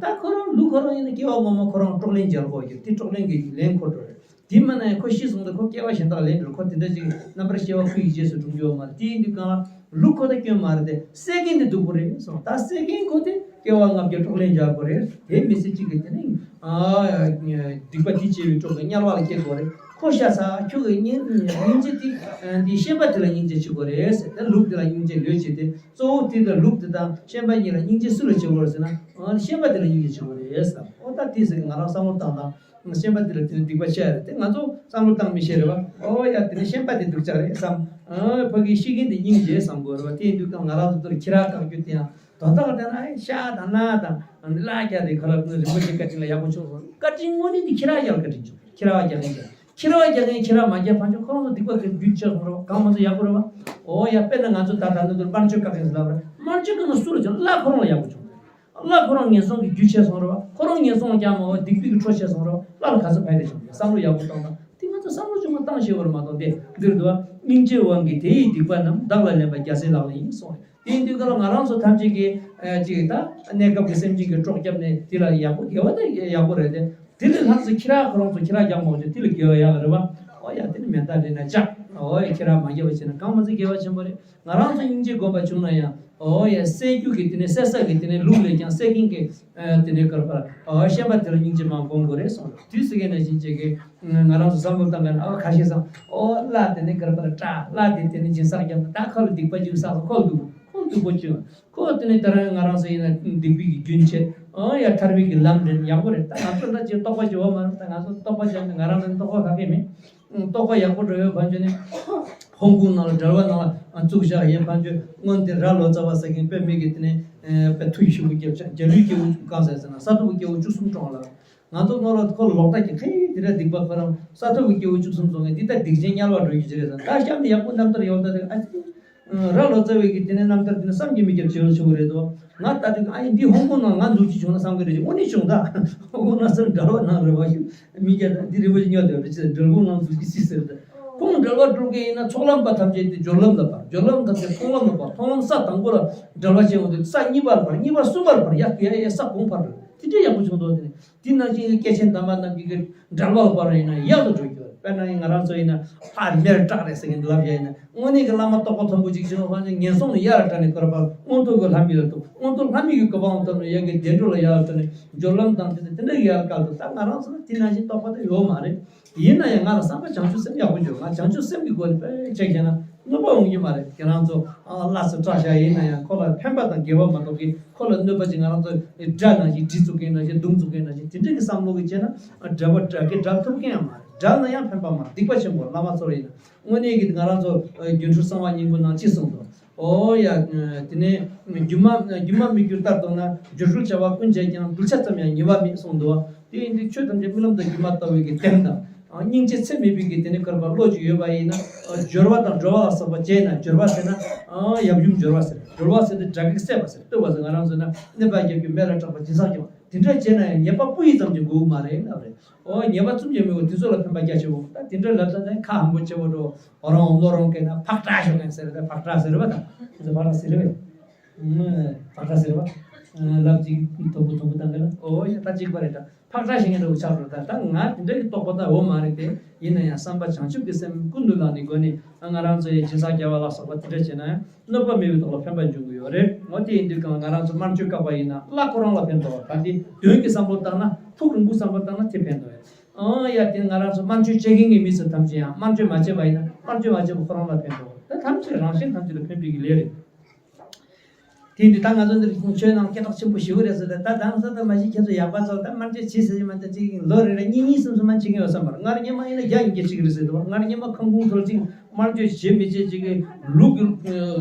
ད་ཁོ་རང་ལུག་ཁོ་རང་ཡིན་ན་སྐྱེ་བ་སྔོན་མ་ཁོ་རང་གྲོགས་ལན་འཇལ་དགོས་ཀྱི་དེ་གྲོགས་ལན་གྱི་ལན་འཁོར་འགྲོ་རེད། དེ་མ་ན་ཡང་ཁོ་ཤི་སོང་ད་ཁོ་སྐྱེ་བ་གཞན་དག་ལེན་འགྲོ། ཁོ་དེ་འདྲ་ཅིག་རྣམ་པར་ཤེས་པ་ཁོ་ཡི་རྗེས་སུ་འགྲོ་རྒྱུ་ཡོད་མ་རེད། དེ་ཡིན་དུས་གང་ལ་ལུག་ཁོ་ད་སྐྱོན་མ་རེད་དེ་སད་མཁན་དེ་སྡུག་པོ་རེད་གསུངས། ད་སད་མཁན་ཁོ་དེ་སྐྱེ་བ་ལྔ་བརྒྱ་གྲོགས་ལན་འཇལ་དགོས་རེད། དེ་མི་སྲིད་ཅིག་གི་དེ་ནི་སྡིག་པ་དེ་བྱས་པའི་གྲོགས་ཀྱི་དམྱལ་བ་ལ་སྐྱེ་དགོས་རེད། ཁོ་ཤ་ཚ་ཁྱོད་ཀྱི་སྙིང་སྙིང་རྗེ་དེ་འདི་ཤན་པ་དེ་ལ་སྙིང་རྗེ་བྱེད་དགོས་རེད་ཟེར། ད་ལུག་དེ་ལ་སྙིང་རྗེ་ལོས་བྱེད་དེ་གཙོ་བོ་དེ་དང་ལུག་དེ་དང་ཤན་པ་གཉིས་ལ་སྙིང་རྗེ་སུ་ལ་བྱེད་དགོས་རེད་ཟེར་ན་ཤན་པ་དེ་ལ་སྙིང་རྗེ་བྱེད་དགོས་རེད་ཟེར། ཨོ་ད་དེ་ཟེར་གི་ང་རང་བསམ་བློ་བཏང་དང་། ཤན་པ་དེ་ལ་དེ་ནི་སྡིག་པ་བཤད་རེད་དེ་ང་ཚོ་བསམ་བློ་བཏང་མི་ཤེས་རེད་བ། ཨོ་ཡ་དེ་ནི་ཤན་པ་དེ་སྡུག་ཅག་རེད་བསམ། ཨོ་ཕ་གི་ཤི་མཁན་དེ་སྙིང་རྗེ་བསམ་དགོས་རེད་བ། དེ་ཡིན་དུས་ཀྱང་ང་རང་ཚོ་ཚོར་ཁྱི་ར་བཀག་རྒྱུ་དེ་ཡང་དོན་དག་དེ་ན་ཨེ་ཤ་དང་ན་དང་གླ་རྒྱག་རེད། ཁ་ལག་རིན་པོ་ཆེ་བཀའ་དྲིན་ལ་ཡག་པོ་བྱུང་སོང་། བཀའ་དྲིན་དངོས་གནས་དེ་ཁྱི་ར་རྒྱག་བཀའ་དྲིན་བྱུང་། ཁྱི་ར་རྒྱག་མཁན་རྒྱག་ཁྱི་ར་རྒྱག་མཁན་ཁྱི་ར་མ་རྒྱག་ཕན་ཆོད་ཁོ་རང་ཚོ་སྡིག་པ་གི་རྒྱུ་ཆེ་སོང་རེད་བ། གང་མ་ཚོ་ཡག་པོ་རེད་བ། ཨོ་ཡ་དཔེར་ན་ང་ཚོ་ད་ད་ནི་དུ་དམར་མཆོད་བཀག་མཁན་ཟེར་ལབ་རེད། དམར་མཆོད་བཀག་ན་སུ་ལ་བྱུང་། གླ་ཁོ་རང་ལ་ཡག་པོ་བྱུང་། གླ་ཁོ་རང་ངན་སོང་གི་རྒྱུ་ཆེ་སོང་རེད་བ། ཁོ་རང་ངན་སོང་རྒྱག་མ་བ་སྡིག་སྡིག་གི་འཕྲོ་ཆེ་སོང་རེད་བ། གླ་ལ་ག་ཚོད་ཕན་ཐོགས་བྱུང་། བསམ་བློ་ཡག་པོ་བཏང་དང་དེ་ང་ཚོ་བསམ་བློ་ཆུང་མ་བཏང་ཤེས་པར་མ་གཏོགས་དེ་འདིར་འདུག་བ། སྙིང་རྗེའི་དབང་གིས་དེ་ཡི་སྡིག་པ་རྣམས་བདག་ལ་ལན་པ་རྒྱལ་སྲས་ལག་ལེན་ཡིན་གསུངས་རེད། དེ་ཡིན་དུས་ག་ལ་ང་རང་ཚོ་ཐམས་ཅད་ཀྱིས་ཅིག་ད་གནས་སྐབས་ཀྱི་སེམས་ཅན་གྱི་གྲོགས་བརྒྱབ་ནས་དེ་ལ་ཡག་པོ་དགེ་བ་དང་ཡག་པོ་རེད་དེ། དེ་ལས་ལྷག་ཙམ་ཁྱི་ར་ཁོ་རང་ཚོ་ཁྱི་ར་རྒྱག་མ་འོང་ཅིག་དེ་ལ་དགེ་བ་ཡག་རེད་བ། ཨོ་ཡ་དེ་ནི་མེ་མདའ་འདྲེན་ན་ལྕགས། ཨོ་ཡ་ཁྱི་ར་མ་རྒྱབ་པ་བྱས་ན་གང་མ་ཚད་དགེ་བ་ཆེན་པོ་རེད། ང་རང་ཚོ་སྙིང་རྗེ་སྒོམ་པ་བྱུང་ན་ཡང་ཨོ་ཡ་སད་རྒྱུ་གི་དེ་ནས་སད་ས་གི་དེ་ནས་ལུག་ལས་ཀྱང་སད་མཁན་གྱི་དེ་ནས་གར་པར་ཨོ་ཤན་པ་དེ་ལ་སྙིང་རྗེ་མ་སྒོམ་དགོས་རེད་གསུངས། དུས་སི་གེ་ནས་བཞིན་བྱེད་ཀྱི་ང་རང་ཚོ་བསམ་བློ་བཏང་ག་ན་ཨོ་ཁ་ཤས་སང་ཨོ་གླ་དེ་ནས་གར་པར་སྐྲག་གླ་དེ་དེ་ནས་སྦྱིན་སྲེག་བརྒྱབ་ན་ད་ཁ་ལ་སྡིག་པ་སྦྱིན་སྲེག་ཁོ་ལ་སྡུག་ཁོ་སྡུག་པོ་བྱུང་། ཁོ་དེ་ནས་ད་རང་ང་རང་ཚོ་ཡིན་ན་སྡིག་པའི་གི་རྒྱུན་ཆད། ཨོ་ཡ་ཐར་པའི་གི་ལམ་འདྲེན་ཡག་པོ་རེད། ད་ང་ཚོ་འདྲ་ཅིག་རྟོགས་པ་ཅིག་ཡོད་མ་རེད། ད་ང་ཚོ་རྟོགས་པ་ཅིག་ང་རང་ཚོ་རྟོགས་པ་ག་གེ་མེད། རྟོགས་པ་ཡག་པོ་འགྲོ་ཡོད་བ་བྱས་ནས། ཧོང་ཀོང་ནང་ལ་འགྲུལ་པ་ནང་ལ་བཙུགས་བཞག་ཡིན་བ་བྱས་སྔོན་དེ་ར་ལོ་ཙཱ་བ་ཟེར་མཁན་དཔེ་མི་གི་དེ་ནས་དཔེ་མཐུ་ཞུ་བ་རྒྱབ་ཆ་རྒྱ་ལུས་སྐྱེ་བོ་གང་ཟེར་ཟེར་ན་ས་ཐོབ་སྐྱེ་བོ་བཅུ་གསུམ་གྲོངས་ལ། ང་ཚོ་སྔོན་ལ་ཁོ་ལོག་ལྟ་གི་ཁེ་དེ་འདྲ་སྡིག་པ་ཁོ་རང་ས་ཐོབ་ཀྱི་སྐྱེ་བོ་བཅུ་གསུམ་སོང་ངས་འདི་ལྟར་སྡིག་ཅན་དམྱལ་བར་འགྲོ་རྒྱུ་ཅི་རེད་ཟེར། ད་གཤམ་ནས་ཡག་པོ་རྣམ་ཐར་ཡོང་ད་དེ་ཨ་ཙི། ར་ལོ་ཙཱ་བའི་གི་དེ་ནས་རྣམ་ཐར་དེ་ནི་བསམ་གྱིས་མི་ཁྱབ་ཆེ་བོ་ཆེ་བོ་རེད་དོ། ང་ད་དེ་ཨ་ཡིན་འདི་ཧོང་ཀོང་ནང་ང་འཛུགས་ཀྱི་བྱུང་ན་བསམ་གི་རེད། དངོས་གནས་བྱུང་ད། ཧོང་ཀོང་ནང་སར་འགྲུལ་པ་ནང་རེད་བ་ཞུ། མི་སྐྱ་དང་འདི་རིན་པོ་ཆེ་ཉོ་དེ་རེད་ཅེས་འགྲུལ་པ་ནང་འཛུགས་ཀྱི་སྲིད་ཟེར་ད། ཁོང་འགྲུལ་པ་འགྲོ་མཁན་ཡིན་ན་ཚོགས་ལམ་པ་ཐམས་ཅད་དེ་སྦྱོར་ལམ་ལ་སྤར། སྦྱོར་ལམ་ཐམས་ཅད་མཐོང་ལམ་ལ་སྤར། མཐོང་ལམ་ས་དང་པོ་ལ་འགྲུལ་པ་བྱེད་འོང་དུས་ས་གཉིས་པར་སྤར། གཉིས་པ་གསུམ་པར་སྤར། ཡ་ཡ་ཡ་ས་གོང་འཕར་འགྲོ། དེ་འདྲ་ཡག་པོ་བྱུང་འདུག་དེ་ནས། དེ་ནང་བཞིན་གྱི་སྐྱེས་ཆེན་དམ་པ་རྣམས་ཀྱི་གི་འགྲེལ་པ་ལ་པར་ཡིན་ན་ཡག་ཏུ་འགྲོ་རྒྱུ་རེད། དཔེར་ན་ང་རང་ཚོ་ཡིན་ན་ཕར་མེར་སྐྲག་རེད་ཟེར་མཁན་ལབ་ཡ་ཡིན་ན་དངོས་གནས་ཀྱི་བླ་མ་རྟོགས་པ་མཐོན་པོ་ཅིག་བྱུང་བ་ནི་ངན་སོང་ནས་ཡར་དྲངས་ནས་བསྐོར་པ་མངོན་མཐོ་གི་ལྷ་མི་ལ་ཐུག་མངོན་མཐོ་ལྷ་མི་གི་གོ་འཕང་ཐོབ་ནས་ཡ་གི་བདེ་འགྲོ་ལ་ཡར་ཐོན་ནས་སྦྱོར་ལམ་དང་དེ་དེ་འདྲ་གི་ཡར་བཀལ་འདུག་ད་ང་རང་ཚོ་ལ་དེ་ནང་བཞིན་རྟོགས་པ་དེ་ཡོད་མ་རེད། ཡིན་ན་ཡང་ང་ལ་བསམ་པ་བྱང་ཆུབ་སེམས་ཡག་པོ་འཇོག་ང་བྱང་ཆུབ་སེམས་ཀྱི་སྒོ་ནས་དཔེ་ཆ་བཞག་ན་གནོད་པ་འོང་གི་མ་རེད། ཁྱེད་རང་ཚོ་ཨ་ལགས་སུ་སྐྲག་བཞག་ཡིན་ན་ཡང་ཁོ་ལ་ཕན་པ་དང་དགེ་བ་མ་གཏོགས་ཀྱི་ཁོ་ལ་གནོད་པ་ཅིག་ང་རང་ཚོ་དགྲ་ནང་བཞིན་གྲི་བཙུགས་མཁན་ནང་བཞིན་མདུང་བཙུགས་མཁན་ནང་བཞིན་དེ་འདྲ་གི་བསམ་བློ་གི་བྱས་ན་དགྲ་པོ་དགྲ་བགེགས་བསྒྲལ་ཐུབ་མཁན་ཡང་མ་རེད། བསྒྲལ་ན་ཡང་ཕན་པ་མ་རེད། སྡིག་པ་ཆེན་པོ། བླ་མ་ཚོར་ཡིན་ན་དངོས་གནས་ཀྱི་ང་རང་ཚོ་སྒྱུ་འཕྲུལ་གསང་བ་སྙིང་པོ་ནང་ཅི་གསུངས་འདུག་ཨོ་ཡ། དེ་ནས་སྒྱུ་མ་སྒྱུ་མ་མི་འགྱུར་ལྟར་མཐོང་ན། སྒྱུ་འཕྲུལ་བྱ་བ་ཀུན་བྱས་ཀྱང་། གདུལ་བྱ་ཙམ་ཡང་ཉེས་པ་མེད་གསུངས་འདུག་དེ་ཡིན་དུས་ཆོས་ཐམས་ཅད་རྨི་ལམ་དང་སྒྱུ་མ་ལྟ་བུའི་གི་བདེན་དང་། སྙིང་རྗེ་ཚད་མེད་པའི་གི་དེ་ནས་བསྐལ་པ་བློ་ཅིག་ཡོད་པ་ཡིན་ན། སྦྱོར་བ་དང་སྒྲོལ་བ་ལ་སོགས་པ་བྱས་ན། སྦྱོར་བ་ཟེར་ན་ཡབ་ཡུམ་སྦྱོར་བ་ཟེར། སྒྲོལ་བ་ཟེར་ཏེ་དགྲ་བགེགས་བསད་པ་ཟེར། བསྟོད་པ་ཟེར་ང་རང་ཚོ་ན་གནོད་པ་རྒྱབ་རྒྱུ་མེ་ལ་སྐྲག་པ་སྦྱིན་སྲེག་རྒྱབ་པ་དེ་འདྲ་བྱས་ན་ཡང་ཉེས་པ་སྤུ་ཡི་ཙམ་གྱི་འགོག་མ་རེད་ལབ་རེད། ཨོ་ཉེས་པ་གསུམ་གྱི་མི་འོ་དེ་ཚོ་ལ་ཕན་པ་རྒྱ་ཆེ་བོ། ད་དེ་འདྲ་ལབ་ད་ནས་ཁ་ཧམ་པོ་ཆེ་བོ་འགྲོ། ཨོ་རང་ཨོ་ལོ་རང་སྐད་ན་ཕག་ཁྲག་ཤོག་ཀན་ཟེར་ད་ཕག་ཁྲག་ཟེར་བ་དང་དེ་ཚོ་ཕག་ཁྲག་ཟེར་བས། ཕག་ཁྲག་ཟེར་བ། ལབ་ཅིག་དོ་པོ་དོ་པོ་དང་ག་ལ་ཨོ་ཡ་ད་ཅིག་པ་རེད་ད། ཕག་ཁྲག་ཤེས་མཁན་འདྲ་བོ་ཆགས་འགྲོ། ད་ད་ང་དེ་འདྲ་གི་རྟོགས་པ་ད་འོ་མ་རེད་དེ། ཡིན་ན་ཡང་བསམ་པ་བྱང་ཆུབ་ཀྱི་སེམས་ཀུན་ཏུ་བླངས་ནས་སྒོ་ནས་ང་རང་ཚོ་ཡི་སྦྱིན་སྲེག་རྒྱབ་པ་ལ་སོགས་པ་དེ་འདྲ་བྱས་ན་ཡང་གནོད་པ་མེད་པའི་ཐོག་ལ་ཕན་པ་འབྱུང་གི་ཡོད་རེད། འོ་དེ་ཡིན་དུས་གང་ང་རང་ཚོ་དམར་མཆོད་བཀག་པ་ཡིན་ན་གླ་ཁོ་རང་ལ་ཕན་ཐོགས། ད་དེ་དོན་གྱི་བསམ་བློ་བཏང་ན་ཕུགས་རིང་པོ་བསམ་བློ་བཏང་ན་དེ་ཕན་ཐོགས་ཡོད། ཨང་ཡ་དེ་ང་རང་ཚོ་དམར་མཆོད་བྱེད་མཁན་གྱི་མི་ཚོ་ཐམས་ཅད་ཡང་དམར་མཆོད་མ་བྱས་པ་ཡིན་ན་དམར་མཆོད་མ་བྱས་པ་ཁོ་རང་ལ་ཕན་ཐོགས། ད་ཐམས་ཅད་རང་གཞན་ཐམས་ཅད་ལ་ཕན་པའི་གི་ལས་རེད། དེ་ཡིན་དུས་ད་ང་ཚོ་འདིར་ཆོས་ནང་སྐད་གྲགས་ཆེན་པོ་ཞེ་པོ་རེད་ཟེར། ད་ད་ང་ཚོ་ད་མ་གཞི་ཁྱེད་ཚོ་ཡག་པ་ཚོ་ད་དམར་མཆོད་བྱེད་ཟེར་གྱི་མ་ད་ཅིག་ལོ་རེ་རེ་གཉིས་གཉིས་གསུམ་གསུམ་མ་བྱེད་མཁན་ཡོད་ས་མ་རེད། སྔར་སྔོན་མ་ཡིན་ན་བརྒྱ་ཡིན་བརྒྱ་བྱེད་ཀྱི་རེད་ཟེར་འདུག་སྔར་སྔོན་མ་ཁང་ཁུང་ཚོར་ཅིག་དམར་མཆོད་བྱེད་མི་བྱེད་ཅིག་གི་ལུག་གི་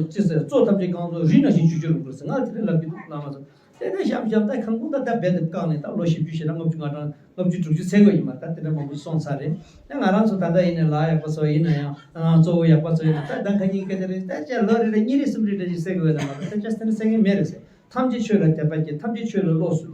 ཅི་ཟེར་གཙོ་ཐམས་ཅད་གང་ཚོ་རི་ནང་བཞིན་བཅུ་བཅུ་རུ་འགྲོ་ཟེར་ང་དེ་འདྲ་ལབ་ཀྱི་འདུག་བླ་མ་ཚོ། དེ་ནས་གཤམ་གཤམ་ད་ཁང་ཁུང་ད་ད་རྦད་དེ་བཀག་ནས་ད་ལོ་བཞི་བཅུ་ཞེ་ལྔ་བཅུ་ང་གྲངས་ལྔ་བཅུ་དྲུག་ཅུ་ཚེ་འགོ་ཡིན་མ་ད་དེ་འདྲ་མང་པོ་སོང་ཚར་རེད། ད་ང་རང་ཚོ་ད་ལྟ་ཡིན་ན་ལག་ཡག་པ་ཚོ་ཡིན་ན་ཡང་ཨ་གཙོ་བོ་ཡག་པ་ཚོ་ཡིན་ན་ད་ད་ཁ་ཉིན་སྐད་ཆ་རེད། ད་ཅག་ལོ་རེ་རེ་གཉིས་རེ་གསུམ་རེ་འདྲ་ཞིག་ཟེར་དགོས་ན་མ་གཏོགས་ད་ཅག་སེམས་ན་ཟེར་མཁན་མེད་རེད་ཟེར། ཐམས་ཅད་ཆོས་ལ་དད་པ་སྐྱེ། ཐམས་ཅད་ཆོས་ལ་བློ་སུ་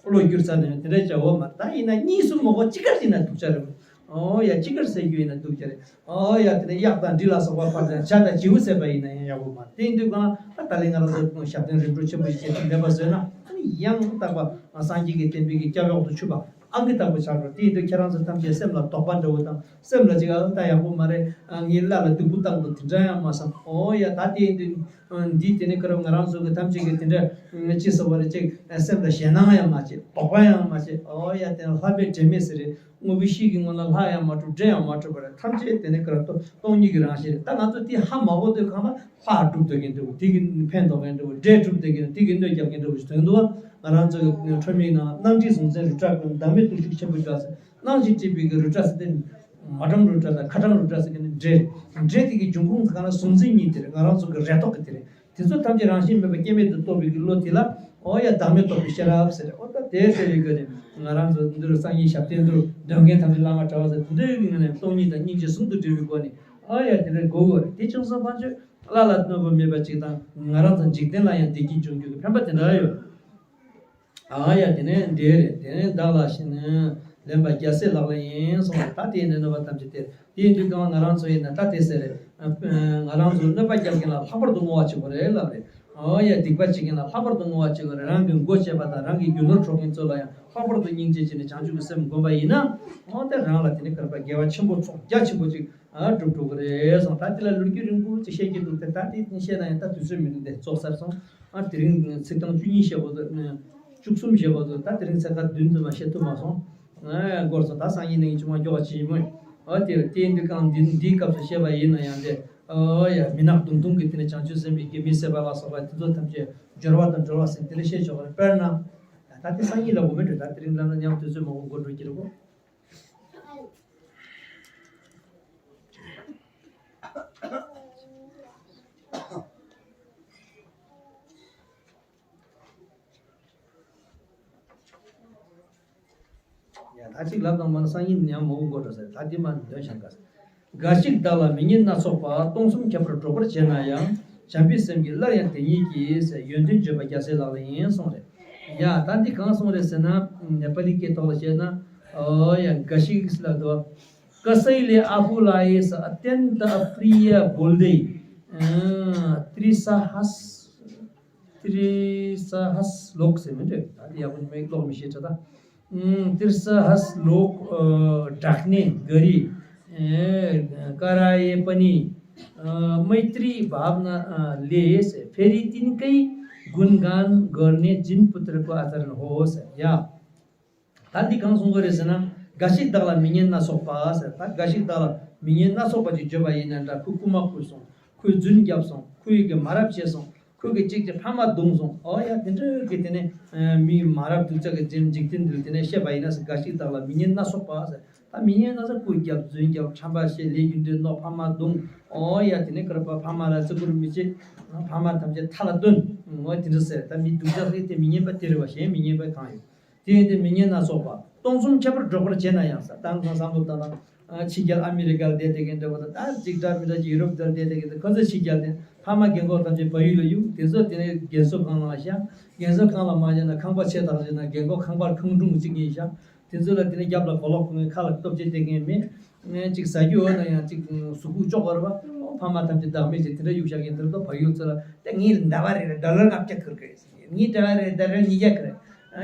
བློ་བསྒྱུར་ཚར་ནས་དེ་འདྲ་བྱ་འོ་མ། ད་ཡིན་ན་གཉིས་སུ་མ་གོ་ཅི་དགར་ཡིན་ན་སྡུག་ཅག་རེད། ཨོ་ཡ་ཅི་དགར་ཟེར་རྒྱུ་ཡིན་ན་སྡུག་ཅག་རེད། ཨོ་ཡ་དེ་ནས་གཡག་དང་འབྲི་ལ་སོགས་པ་ཕར་ཚུར་བྱ་དང་བྱིའུ་ཟེར་བ་ཡིན་ན་ཡང་ཡག་པོ་མ་རེད། དེ་ཡིན་དུས་གང་ལ་ད་ལྟ་ལས་ང་རང་ཚོ་ཞབས་བརྟན་རིམ་གྲོ་ཆེན་པོ་ཞིག་བྱེད་ཐུབ་མེད་པ་བཟོས་ན་ཨ་ནི་ཡང་དག་པ་སངས་རྒྱས་ཀྱི་བསྟན་པའི་གི་སྐྱབས་འོག་ཏུ་ཆུད་པ་ཨང་ཀི་ལྟ་བུ་ཆགས་འགྲོ། དེ་ཡིན་དུས་ཁྱེད་རང་ཚོ་ཐམས་ཅད་སེམས་ལ་དོགས་པ་འདྲ་བོ་དང་སེམས་ལ་ཅིག་ཨ་ད་ཡག་པོ་མ་རེད། ཨ་ངའི་བླ་ལ་སྡུག་པོ་བཏང་འདུག་དེ་འདྲ་ཡང་མ་བསམ། ཨོ་ཡ་ད་དེ་ཡིན་དུས་འདི་དེ་ནས་ཁོ་རང་ང་རང་ཚོ་གི་ཐམས་ཅད་ཀྱི་དེ་འདྲ་ཅི་ཟེར་བ་རེད། ཅིག་སེམས་ལ་ཞེད་སྣང་ཡང་མ་བྱེད། དོགས་པ་ཡང་མ་བྱེད། ཨོ་ཡ་དེ་ལྷག་པའི་དྲན་མེད་ཟེར་རེད། དངོས་པོའི་གཤིས་ཀྱི་ངོ་ན་ལྷག་ཡང་མ་གྲུབ་འདྲེ་ཡང་མ་གྲུབ་པར་ཐམས་ཅད་དེ་ནི་ཀ་ར་སྟོང་ཉིད་ཀྱི་རང་བཞིན་རེད། ད་ང་ཚོ་དེ་ཧ་མ་གོ་དུས་གང་ལ་ལྷག་གྲུབ་སྡོད་མཁན་འདྲ་བོ། དེ་གི་ཕན་ཐོགས་མཁན་འདྲ་བོ། འདྲེ་གྲུབ་སྡོད་མཁན་དེ་གི་གནོད་རྒྱབ་མཁན་འདྲ་བོ་ཞིག་དོན་དུ་བ། ང་རང་ཚོ་གི་ཁྲོ་མིག་ནང་སྣང་སྒྲིབ་གཟུང་འཛིན་རི་བྲག་ཀུན། བདག་མེད་རྟོགས་ཤུགས་ཆེན་པོའི་བྲག་ཟེར། སྣང་ཞིང་སྒྲིབ་པའི་གི་རི་བྲག་ཟེར་དེ། མ་བཀྲམ་རི་བྲག་དང་ཁ་བཀྲམ་རི་བྲག་ཟེར་གི་ནི་འདྲེ་རེད། འདྲེ་དེ་གི་འབྱུང་ཁུངས་གང་ལ་གཟུང་འཛིན་གཉིས་དེ་རེད། ང་རང་ཚོ་གི་རེ་དོགས་ཀྱི་དེ་རེད། དེ་ཚོ་ཐམས་ཅད་རང་བཞིན་མེད་པ་སྐྱེ་མེད་དུ་རྟོགས་པའི་གི་བློ་དེ་ལ་ཨོ་ཡ་བདག་མེད་རྟོགས་པའི་ཤེས་རབ་ཟེར། ཨོ་ད་དེ་ཟེར་བའི་སྒོ་ནས་ང་རང་ཚོ་འདིར་སངས་རྒྱས་ཞབས་བརྟན་དུ་འདོན་མཁན་ཐམས་ཅད་བླ་མ་གྲྭ་པ་ཟེར་དེ་འདྲའི་གི་ངོས་ནས་སྟོང་ཉིད་དང་སྙིང་རྗེ་ཟུང་དུ་འབྲེལ་བའི་སྒོ་ནས་ཨོ་ཡ་དེ་འདྲའི་གོ་དགོས་རེད། དེ་བྱུང་སོང་ཙང་ཁྱོད་བླ་ལ་གནོད་པ་མེད་པ་ཅིག་དང་ང་རང་ཚོ་འཇིག་རྟེན་ལ་ཡང་བདེ་སྐྱིད་འབྱུང་རྒྱུ་གི་ཕན་པ་དེ་འདྲ་ཡོད། ཨ་ཡ་དེ་ནས་འདྲེ་རེད། དེ་ནས་བདག་ལ་ཞེན་ལེན་པ་རྒྱལ་སྲས་ལག་ལེན་ཡིན་གསུངས་པ་རེད། ད་དེ་ཡིན་ན་གནོད་པ་ཐམས་ཅད་སྟེར། དེ་ཡིན་དུས་གང་ང་རང་ཚོ་ཡིན་ན་ད་དེ་ཟེར་རེད། ང་རང་ཚོ་གནོད་པ་རྒྱག་མཁན་ལ་ལྷག་པར་དུ་བསྔོ་བ་བྱེད་དགོས་རེད་ལབ་རེད། ཨོ་ཡ་སྡིག་པ་བྱེད་མཁན་ལ་ལྷག་པར་དུ་བསྔོ་བ་བྱེད་དགོས་རེད། རང་གི་མགོ་བཅད་པ་དང་རང་གི་རྒྱུ་ནོར་འཕྲོག་མཁན་ཚོ་ལ་ཡང་ལྷག་པར་དུ་སྙིང་རྗེ་བྱས་ནས་བྱང་ཆུབ་ཀྱི་སེམས་བསྒོམ་པ་ཡིན་ན་ཨོ་དེ་རང་ལ་དེ་ནི་དགེ་བ་ཆེན་པོ་ཚོགས་རྒྱ་ཆེན་པོ་ཅིག་ཨ་སྒྲུབ་ཐུབ་ཀྱི་རེད་གསུངས། ད་དེ་ལ་ལོ་རྒྱུས་རིང་པོ་ཅིག་བཤད་ཀྱི་འདུག་སྟེ་ད་དེ་བཤད་ན་ཡང་ད་དུས་ཚོད་མི་འདུག་སྟེ་རྫོགས་ཚར་སོང་། ཨ་དེ་རིང་ཚིག་རྐང་བཅུ་གཉིས་བཤད་དགོས་འདུག་བཅུ་གསུམ་བཤད་དགོས་འདུག་ད་དེ་རིང་ཚིག་རྐང་བདུན་ཙམ་མ་བཤད་ཐུབ་མ་སོང་། ཨ་འགོར་སོང་། ད་སང་ཉིན་གནངས་ཉིན་ཆུང་མ་མགྱོགས་པ་བྱེད་ཡིན་མོད། ཨ་དེ་དེ་འདི་རྐང་འདི་འདིའི་སྐབས་སུ་བཤད་པ་ཡིན་ན་ཡང་དེ་ཨ་ཡ་མི་ནག་མདུང་ཐུང་གི་དེ་ནས་བྱང་ཆུབ་སེམས་དཔའི་དགེ་མི་སྲིད་པ་ལ་སོགས་པ་དེ་ཚོ་ཐམས་ཅད་སྦྱོར་བ་དང་གྲོལ་བ་ཟེར་དེ་འདྲ་བཤད་ཆོག་གི་རེད། དཔེར་ན་ད་དེ་སང་ཉིན་ལ་འོ་མེད་འགྲོ། ད་དེ་རིང་ལབ་ན་ཉམས་དུས་ཚོད་མང་པོ་འགོར་འགྲོ་གི་རེད་གོ། ཡ་ད་ཅིག་ལབ་དང་མ་ན་སང་ཉིན་ཉམས་མང་པོ་འགོར་འགྲོ་ཟེར། ད་འདི་མ་འདོན་ཤང་ག་ཟེར། འགའ་ཞིག་བདག་ལ་མི་སྙན་སྣ་ཚོགས་པ། སྟོང་གསུམ་ཁྱབ་པར་སྒྲོག་པར་བྱེད་ན་ཡང་། བྱམས་པའི་སེམས་ཀྱིས་སླར་ཡང་དེ་ཉིད་ཀྱིས་ཟེར། ཡོན་ཏན་བརྗོད་པ་རྒྱལ་སྲས་ལག་ལེན་ཡིན་གསུངས་རེད། ཡ་ད་འདི་གང་གསུངས་རེད་ཟེར་ན་ནེ་པ་ལི་སྐད་ཐོག་ལ་བཤད་ན་ཨོ་ཡ་འགའ་ཞིག་ལ་དོ། कसैले आफूलाई अत्यन्त प्रिय बोल्दै, अँ, त्रिसाहस, त्रिसाहस श्लोक ཟེར་མི་འདྲ། ད་དེ་ཡག་པོ་མི་ཀློག་མི་ཤེས་ད། अँ, त्रिसाहस श्लोक, अँ, ढाक्ने गरी, अँ, कराए पनि, अँ, मैत्री भावना, अँ, ले फेरि तिनकै गुणगान गर्ने जिन पुत्रको आचरण होस्। या ད་འདི་གང་གསུང་གི་རེད་ཟེར་ན། འགའ་ཞིག་བདག་ལ་མི་སྙན་སྣ་ཚོགས་པ་ཟེར། ད་འགའ་ཞིག་བདག་ལ་མི་སྙན་སྣ་ཚོགས་པ་ཅིག་བརྗོད་པ་ཡིན་ན་འདྲ། ཁོས་རྐུ་མ་རྐུས་སོང་། ཁོས་རྫུན་བརྒྱབ་སོང་། ཁོས་གི་མ་རབས་བྱས་སོང་། ཁོས་གི་ཅིག་ཅིག་ཕ་མ་བརྡུངས་སོང་། ཨོ་ཡ་དེ་འདྲ་གི་དེ་ནས་མི་མ་རབས་སྡུག་ཅག་གི་འཇིག་རྟེན་འདིར་དེ་ནས་བཤད་པ་ཡིན་ན་ཟེར། འགའ་ཞིག་བདག་ལ་མི་སྙན་སྣ་ཚོགས་པ་ཟེར། ད་མི་སྙན་སྣ་ཚོགས། རྐུ་བརྒྱབ། རྫུན་བརྒྱབ། ཁྲམ་པ་བྱས། ལས་རྒྱུ་འབྲས་གནོད། ཕ་མ་བརྡུངས། ཨོ་ཡ་དེ་ནས་ཀར་པ་ཕ་མ་ལ་བརྩི་བཀུར་མི་བྱེད། ཕ་མ་ཐམས་ཅད་མཐའ་ལ་བཏོན། ཨོ་དེ་འདྲ་ཟེར། ད་མི་སྡུག་ཅག་ཟེར་དེ་མི་སྙན་པ་དེ་རེད་པ། གཞན་མི་སྙན་པ་གང་ཡོད། དེ་ཡིན་དུས་མི་སྙན་སྣ་ཚོགས་པ། སྟོང་གསུམ་ཁྱབ་པར་སྒྲོག་པར་བྱེད་ན་ཡང་ཟེར། ད་ང་བསམ་བློ་བཏང་ན། ཕྱི་རྒྱལ་ཨ་མི་རི་ཀར་བསྡད་བསྡད་མཁན་འདྲ་བོ་དང་། ད་འཇིགས་སྐྲག་མི་འདྲ་ཅིག་ཡུ་རོབ་དེར་བསྡད་བསྡད་མཁན་འདྲ། ཁོ་ཚོ་ཕྱི་རྒྱལ་དེ་ཕ་མ་རྒན་གོག་ཐམས་ཅད་བལ་ཡུལ་ལ་གཡུགས། དེ་ཚོ་དེ་ནས་རྒན་གསོ་ཁང་ནང་ལ་བཞག། རྒན་གསོ་ཁང་ལ་མ་བཞག་ན་ཁང་པ་ཆེ་ཐག་ཆོད་ན་རྒན་གོག་ཁང་པར་ཁང་སྒྲུང་གཅིག་གཉིས་བཞག། དེ་ཚོ་ལ་དེ་ནས་རྒྱབ་ལ་གོ་ལོག་གོན་མཁན། ཁ་ལ་སྟོབས་ཆེ་སྟེར་མཁན་མེད། ཅིག་ཟ་རྒྱུ་ཡོད་ན་ཡང་ཅིག་གཟུགས་པོ་ཅོག་ག་རེད་པ། ཕ་མ་ཐམས་ཅད་བདག་མེད་བྱས་དེ་འདྲ་གཡུགས་བཞག་མཁན་དེ་ཚོ་བལ་ཡུལ་ཚོ་ལ། དེ་ངའི་ཟླ་བ་རེ་རེ་ཌོ་ལར་ལྔ་བརྒྱ་ཁུར་གི་ཡིན། ངའི་ཟླ་བ་རེ་རེ་ཌོ་ལར་ཉིས་བརྒྱ་ཁུར།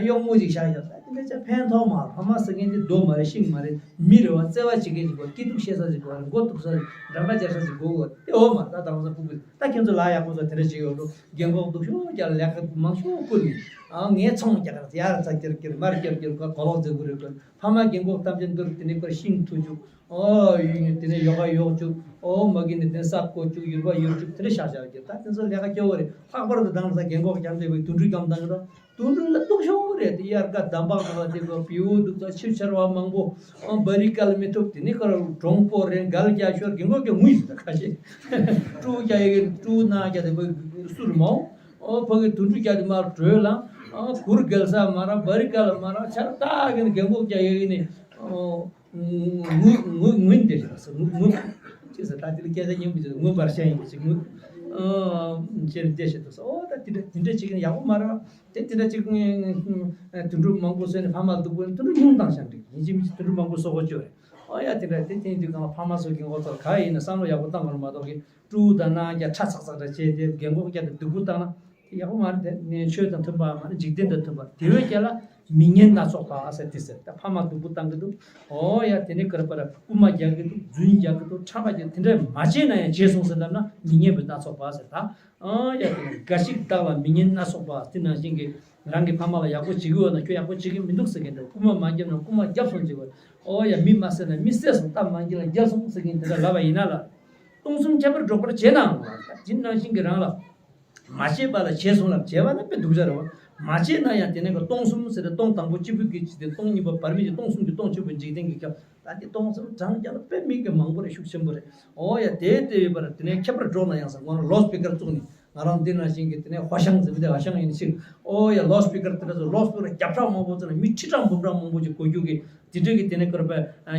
གཡོག་མོ་ཅིག་བཞག་བཞག་ས་དེ་འདྲ་ཅིག་ཕན་ཐོགས་མ། ཕ་མ་ཟེར་མཁན་དེ་རྡོ་མ་རེད། ཤིང་མ་རེད། མི་རེད་པ། བརྩེ་བ་བྱེད་མཁན་ཅིག་དགོས། སྐྱིད་སྡུག་བཤད་ས་ཅིག་དགོས། མགོ་གཏུག་ས་འགྲམ་པ་སྦྱར་ས་ཅིག་དགོས་གོ། དེ་འོ་མ་ད་དང་ས་ཕུག་པོ་ད་ཁྱེད་ཚོ་ལ་ཡག་པོ་ཚོ་དེ་འདྲ་ཅིག་ཡོད་འགྲོ། རྒན་གོག་སྡུག་ཤོས་རྒྱག་ལས་ཀ་མང་ཤོས་བསྐུར་ནས། ཨ་ངས་ཚོང་རྒྱག་ག་ཡར་ཚ་ཁྱེར་ཁྱེར་མར་ཁྱེར་ཁྱེར་གོ་ལོག་འཛེག་དགོས་རེད་གོ། ཕ་མ་རྒན་གོག་ཐམས་ཅད་འདུར། དེ་ནས་ཁོར་ཤིང་འཐུ་བཅུག། ཨོ་ཡུལ་དེ་ནས་ཡོ་ག་གཡོག་བཅུག། ཨོ་མ་གི་ནས་དེ་ས་བརྐོ་བཅུག། ཡུར་བ་ཡུར་བཅུག། དེ་འདྲ་བཞག་བཞག་གི། ད་དེ་ཚོ་ལས་ཀ་སྐྱོ་བོ་རེད། ལྷག་པར་དུ་དང་ས་རྒན་གོག་རྒྱག་འདོད་པའི་དུད་འགྲོའི་སྐམ་ཐང་གི་ད། དུད་འགྲོ་ལ་སྡུག་ཤོས་རེད་དེ། དབྱར་ཁ་འདམ་བག་ནང་ལ་དེ་གོ་བེའུ་འདུག་ད་ཕྱི་ཆར་བ་མང་པོ། ཨོ་བ་རི་བཀལ་མི་ཐུབ། དེ་ནས་ཁོ་ར་གྲོང་པོ་རེད། འགལ་རྒྱག་ཤོར། རྒན་གོག་གི་ངུས་ད་ཁ་ཤས། ཀྲུའུ་རྒྱག་ཡ་གི་ཀྲུའུ་ནང་རྒྱག་དེ་གོ་སུར་མོ། ཨོ་ཕ་གི་དུད་འགྲོ་རྒྱག་དེ་མར་བྲོས་ལ། ཨོ་གུར་བཀལ་ས་མ་ར་བ་རི་བཀལ་མ་ར་ཆར་ད་གི་ནས་རྒན་གོག་རྒྱག་ཡ་གི་ནས། ཨོ། ངུ་ངུ་ངུ་འདི་རེད་ཟེར། ངུ་ངུ་ཅི་ཟེར། ད་དེ་ལ་སྐད་ཆ་སྙན་པོ་ཅིག་ངུ་བར་ཤ་ཡིན་པ་ཅིག་ངུ། ཨོ་ཅེས་བདེ་ཞིག་འདུག་ཟེར། ཨོ་ད་དེ་འདྲ་དེ་འདྲ་བྱེད་མཁན་ཡག་པོ་མ་རེད་བ། དེ་དེ་འདྲ་བྱེད་མཁན་དུད་འགྲོ་མང་པོ་གསོས་ནས་ཕ་མ་སྡུག་པོ་དུད་འགྲོ་ཉུང་བཏང་ཤག་འགྲིག་ཡིན་གཅིག་མིན་གཅིག་དུད་འགྲོ་མང་པོ་གསོ་དགོས་ཀྱི་རེད། ཨོ་ཡ་དེ་འདྲ་དེ་དེང་དུས་གང་ལ་ཕ་མ་གསོ་མཁན་ཁོ་ཚོར་ག་ཡིན་ན་བསམ་བློ་ཡག་པོ་བཏང་དགོས་རེད་མ་གཏོགས་ཀྱི་སྤྲུག་དང་གནང་རྒྱ་ཁྲ་ཚག་ཚག་འདྲ་བྱས་ཏེ་རྒན་གོག་རྒྱ་དེ་སྡུག་པོ་བཏང་ན་དེ་ཡག་པོ་མ་རེད། དེ་ནས་ཆོས་དང་མཐུན་པ་མ་རེད། འཇིག་རྟེན་དང་མཐུན་པ་དེ་བས་རྒྱ་ལ། མི་ངན་སྣ་ཚོགས་པ་ཟེར་དེ་ཟེར། ད་ཕ་མ་སྡུག་པོ་བཏང་གི་འདུག་ཨོ་ཡ་དེ་ནས་ཀར་པར་རྐུ་མ་རྒྱག་གི་འདུག་རྫུན་རྒྱག་གི་འདུག་ཁྲམ་པ་རྒྱག་དེ་འདྲ་མ་བྱས་ན་ཡང་བྱས་སོང་ཟེར་ལབ་ན་མི་ངན་པའི་སྣ་ཚོགས་པ་ཟེར། ད་ཨོ་ཡ་དེ་ནས་འགའ་ཞིག་བདག་ལ་མི་ངན་སྣ་ཚོགས་པ། དེ་ནང་བཞིན་གྱི་རང་གི་ཕ་མ་ལ་ཡག་པོ་བྱེད་ཀྱི་ཡོད་ན་ཁྱོད་ཡག་པོ་བྱེད་ཀྱི་མི་འདུག་ཟེར་མཁན་འདུག་རྐུ་མ་མ་བརྒྱབ་ན་རྐུ་མ་བརྒྱབ་སོང་ཟེར་བ། ཨོ་ཡ་མི་མ་བསད་ན་མི་བསད་སོང་། རྟ་མ་འགྱེལ་ན་འགྱེལ་སོང་ཟེར་མཁན་དེ་འདྲ་ལབ་པ་ཡིན་ན་ལ། སྟོང་གསུམ་ཁྱད་པར་འགྲོགས་པར་བྱས་ནའང་ལ། དེ་ནང་བཞིན་གྱི་རང་ལ། མ་བྱས་པ་ལ་བྱས་སོང་ལབ་བྱས་པ་ན་དཔེ་སྡུག་ཅག་རེད་བ། མ་བྱས་ན་ཡང་དེ་ནས་ཀ་སྟོང་གསུམ་ཟེར་ཏེ་སྟོང་དང་པོ་སྤྱི་ཕུད་ཀྱི་སྤྱི་དེ་སྟོང་གཉིས་པ་བར་མི་གྱི་སྟོང་གསུམ་གྱི་སྟོང་ཆེན་པོ་འཇིག་རྟེན་གྱི་ཁྱབ། ད་དེ་སྟོང་གསུམ་གྲངས་ཀྱང་དཔེ་མི་གི་མང་པོ་རེད། ཤུགས་ཆེན་པོ་རེད། ཨོ་ཡ་དེ་ལྟ་བུའི་བར་དེ་ནས་ཁྱད་པར་འགྲོགས་ན་ཡང་ཟེར་ངོ་ན་ལའོ་སི་སྤི་ཀར་བཙུགས་ནས་ང་རང་འདི་ནང་བཞིན་གྱི་དེ་ནས་ཧོ་ཤང་ཟེར་མི་དེ་ཧོ་ཤང་ཡིན་ཕྱིར་ཨོ་ཡ་ལའོ་སི་སྤི་ཀར་དེ་འདྲ་ཚོ་ལའོ་སི་སྤི་ཀར་བརྒྱ་ཕྲག་མང་པོ་བཙུགས་ན་མི་ཁྲི་ཕྲག་འབུམ་ཕྲག་མང་པོ་ཅིག་གོ་རྒྱུ་གི་དེ་འདྲ་གི་དེ་ནས་ཀར་པ་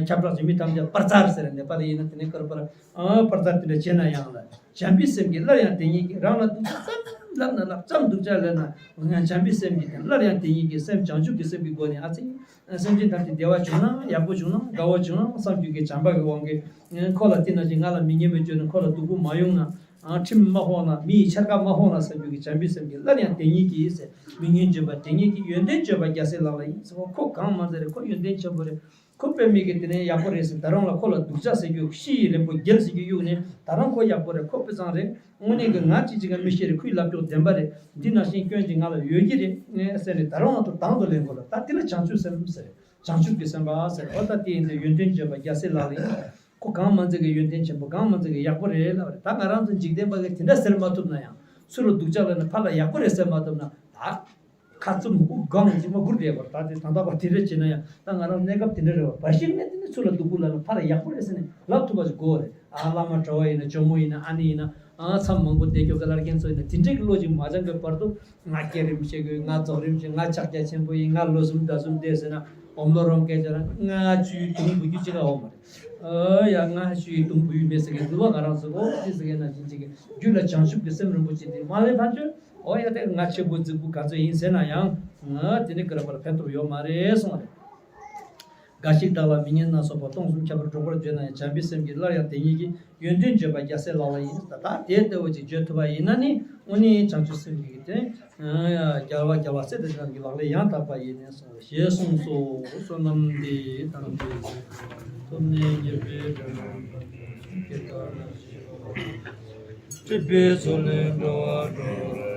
ཁྱབ་བསྒྲགས་ཀྱི་མི་ཐམས་ཅད་པར་ཙར་ཟེར་ནས་པར་ཡིན་ན་དེ་ནས་ཀར་པར། ཨ་པར་ཙར་དེ་འདྲ་བྱས་ན་ཡང་ལ། བྱམས་པའི་སེམས་ཀྱིས་སླར་ཡང་དེ་ཉིད་ཀྱི་རང་ལ་སྡུག་ཅག་ཙམ་ལབ་ན་ལབ་ཙམ་སྡུག་ཅག་ལབ་ན་ང་བྱམས་པའི་སེམས་ཀྱིས་དེ་སླར་ཡང་དེ་ཉིད་ཀྱི་སེམས་བྱང་ཆུབ་ཀྱི་སེམས་ཀྱི་སྒོ་ནས་ཨ་ཙི། སེམས་ཅན་ཐམས་ཅད་བདེ་བ་བྱུང་ན་ཡག་པོ་བྱུང་ན་དགའ་བོ་བྱུང་ན་བསམ་རྒྱུ་གི་བྱམས་པ་གི་དབང་གིས་ཁོ་ལ་དེ་ནང་བཞིན་ང་ལ་མི་ཉན་པའི་བརྗོད་ནས་ཁོ་ལ་སྡུག་པོ་མ་ཡོང་ན་ཨ་ཁྲིམས་མ་ཕོག་ན་མི་ཡི་འཆར་ཀ་མ་ཕོག་ན་བསམ་རྒྱུ་གི་བྱམས་པའི་སེམས་ཀྱིས་སླར་ཡང་དེ་ཉིད་ཀྱི་ཟེར་མི་ངན་བརྗོད་པ་དེ་ཉིད་ཀྱི་ཡོན་ཏན་བརྗོད་པ་རྒྱལ་སྲས་ལག་ལེན་ཡིན་ཟེར་བ་ཁོ་གང་མ་ཟེར་རེད། ཁོ་ཡོན་ཏན་ཆེན་པོ་རེད། ཁོ་དཔེ་མི་གི་དེ་ནས་ཡག་པོ་རེད་ཟེར་ད་རུང་ལ་ཁོ་ལ་སྡུག་ཅག་ཟེར་རྒྱུ་ཤི་ཡི་རེད་པོ་རྒྱལ་ཟེར་རྒྱུ་གཡུག་ནས་ད་རུང་ཁོ་ཡག་པོ་རེད། ཁོ་དཔེ་བཟང་རེད། དངོས་གནས་ཀྱི་ང་ཅི་ཅི་ག་མི་ཤེས་རེད། ཁོའི་ལབ་ཀྱོག་བདེན་པ་རེད། འདི་ནང་བཞིན་སྐྱོན་ཅིག་ང་ལ་ཡོད་ཀྱི་རེད་ཟེར་ནས་ད་རུང་ང་ཚོ་དང་དུ་ལེན་དགོས་ལ། ད་འདི་ལ་བྱང་ཆུབ་སེམས་ཟེར། བྱང་ཆུབ་ཀྱི་སེམས་པ་ཟེར། འོ་ད་དེ་ཡིན་དུས་ཡོན་ཏན་བརྗོད་པ་རྒྱལ་སྲས་ལག་ལེན་ཡིན། ཁོ་གང་མ་ཚད་ཀྱི་ཡོན་ཏན་ཆེན་པོ་གང་མ་ཚད་ཀྱི་ཡག་པོ་རེད་ལབ་རེད། ད་ང་རང་ཚོ་འཇིག་རྟེན་པ་གིས་དེ་འདྲ་ཟེར་མ་ཐུབ་ན་ཡང་ཚུར་ལ་སྡུག་ཅག་ལབ་ན་ཕར་ལ་ཡག་པོ་རེད་ཟེར་མ་ཐུབ་ན་ད། ཁ་བཙུམ་སྒུག་སྒང་ཅིག་མ་སྒུར་བསྡད་པར་ད་དེ་ད་ལྟ་བ་དེ་འདྲ་བྱེད་ན་ཡང་ད་ང་རང་གནས་སྐབས་དེ་འདྲ་རེད་བ། བ་ཞིག་ནས་དེ་ནས་ཚུར་ལ་སྡུག་པོ་ལབ་ན་ཕར་ཡག་པོ་རེད་ཟེར་ནས་ལབ་ཐུབ་པ་ཞིག་དགོས་རེད། ཨ་བླ་མ་གྲྭ་བ་ཡིན་ན་ཇོ་མོ་ཡིན་ན་ཨ་ནེ་ཡིན་ན་ཨ་མཚམས་མང་པོ་བསྡད་རྒྱུ་གི་བླ་རྒན་ཚོ་ཡིན་ན་དེ་འདྲའི་གི་བློ་ཅིག་མ་སྦྱང་གི་བར་དུ་ང་སྐྱེ་རིམ་ཤེས་དགོས། ང་རྫོགས་རིམ་ཤེས། ང་ཕྱག་རྒྱ་ཆེན་པོ་ཡིན། ང་ལོ་གསུམ་ཟླ་གསུམ་བསྡད་ཟེར་ན་འོམ་ལོ་རོང་སྐད་ཆ་རང་ང་ཆུའི་དུང་འབུ་རྒྱུ་ཅི་ག་འོ་མ་རེད། ཨ་ཡ་ང་ཆུའི་དུང་འབུ་ཡུལ་མེད་ཟེར་གི་འདུག་བ། ང་རང་ཚོ་ཨོ་ཅི་ཟེར་གི་ན་ཅིན་ཅིག་གི་རྒྱུད་ལ་བྱང་ཆུབ་ཀྱི་སེམས་རིན་པོ་ཆེ་དེ་མ་ལས་ཕན་ཆོད། ཨོ་ཡ་དེ་ང་ཆེ་བོ་རྫིག་པོ་ག་ཚོད་ཡིན་ཟེར་ན་ཡང་ང་དེ་ནི་ག་རེ་བར་ཕན་ཐོགས་ཡོད་མ་རེད་གསུངས་པ་རེད། འགའ་ཞིག་བདག་ལ་མི་ངན་སྣ་ཚོགས་པ། སྟོང་གསུམ་ཁྱད་པར་སྒྲོགས་པར་བརྗོད་ན་ཡང་། བྱམས་པའི་སེམས་ཀྱིས་སླར་ཡང་དེ་ཉིད་ཀྱི་ཡོན་ཏན་བརྗོད་པ་རྒྱལ་སྲས་ལག་ལེན་ཡིན། ད་ལྟ་དེ་ལྟ་བུ་ཅིག་བརྗོད་ཐུབ་པ་ཡིན་ན་ནི་དངོས་གནས་བྱང་ཆུབ་སེམས་ཀྱི་དོན་རྒྱལ་བ་རྒྱལ་བ་སྲས་དང་བཅས་རྣམས་ཀྱི་ལག་ལེན་ཡང་དག་པ་ཡིན་ནས་གསུངས་པ་ཞེས་གསུངས་སོ། བསོད་ནམས་འདི་ཡིས་ཐམས་ཅད་གཟིགས་པ་ཐོབ་ནས་ཉེས་པའི་དགྲ་རྣམས་ཕམ་བྱས་ཏེ། སྐྱེ་རྒ་ན་འཆིའི་རྦ་ཀློང་དུ་སྲིད་པའི་མཚོ་ལས་འགྲོ་བ་སྒྲོལ་བར།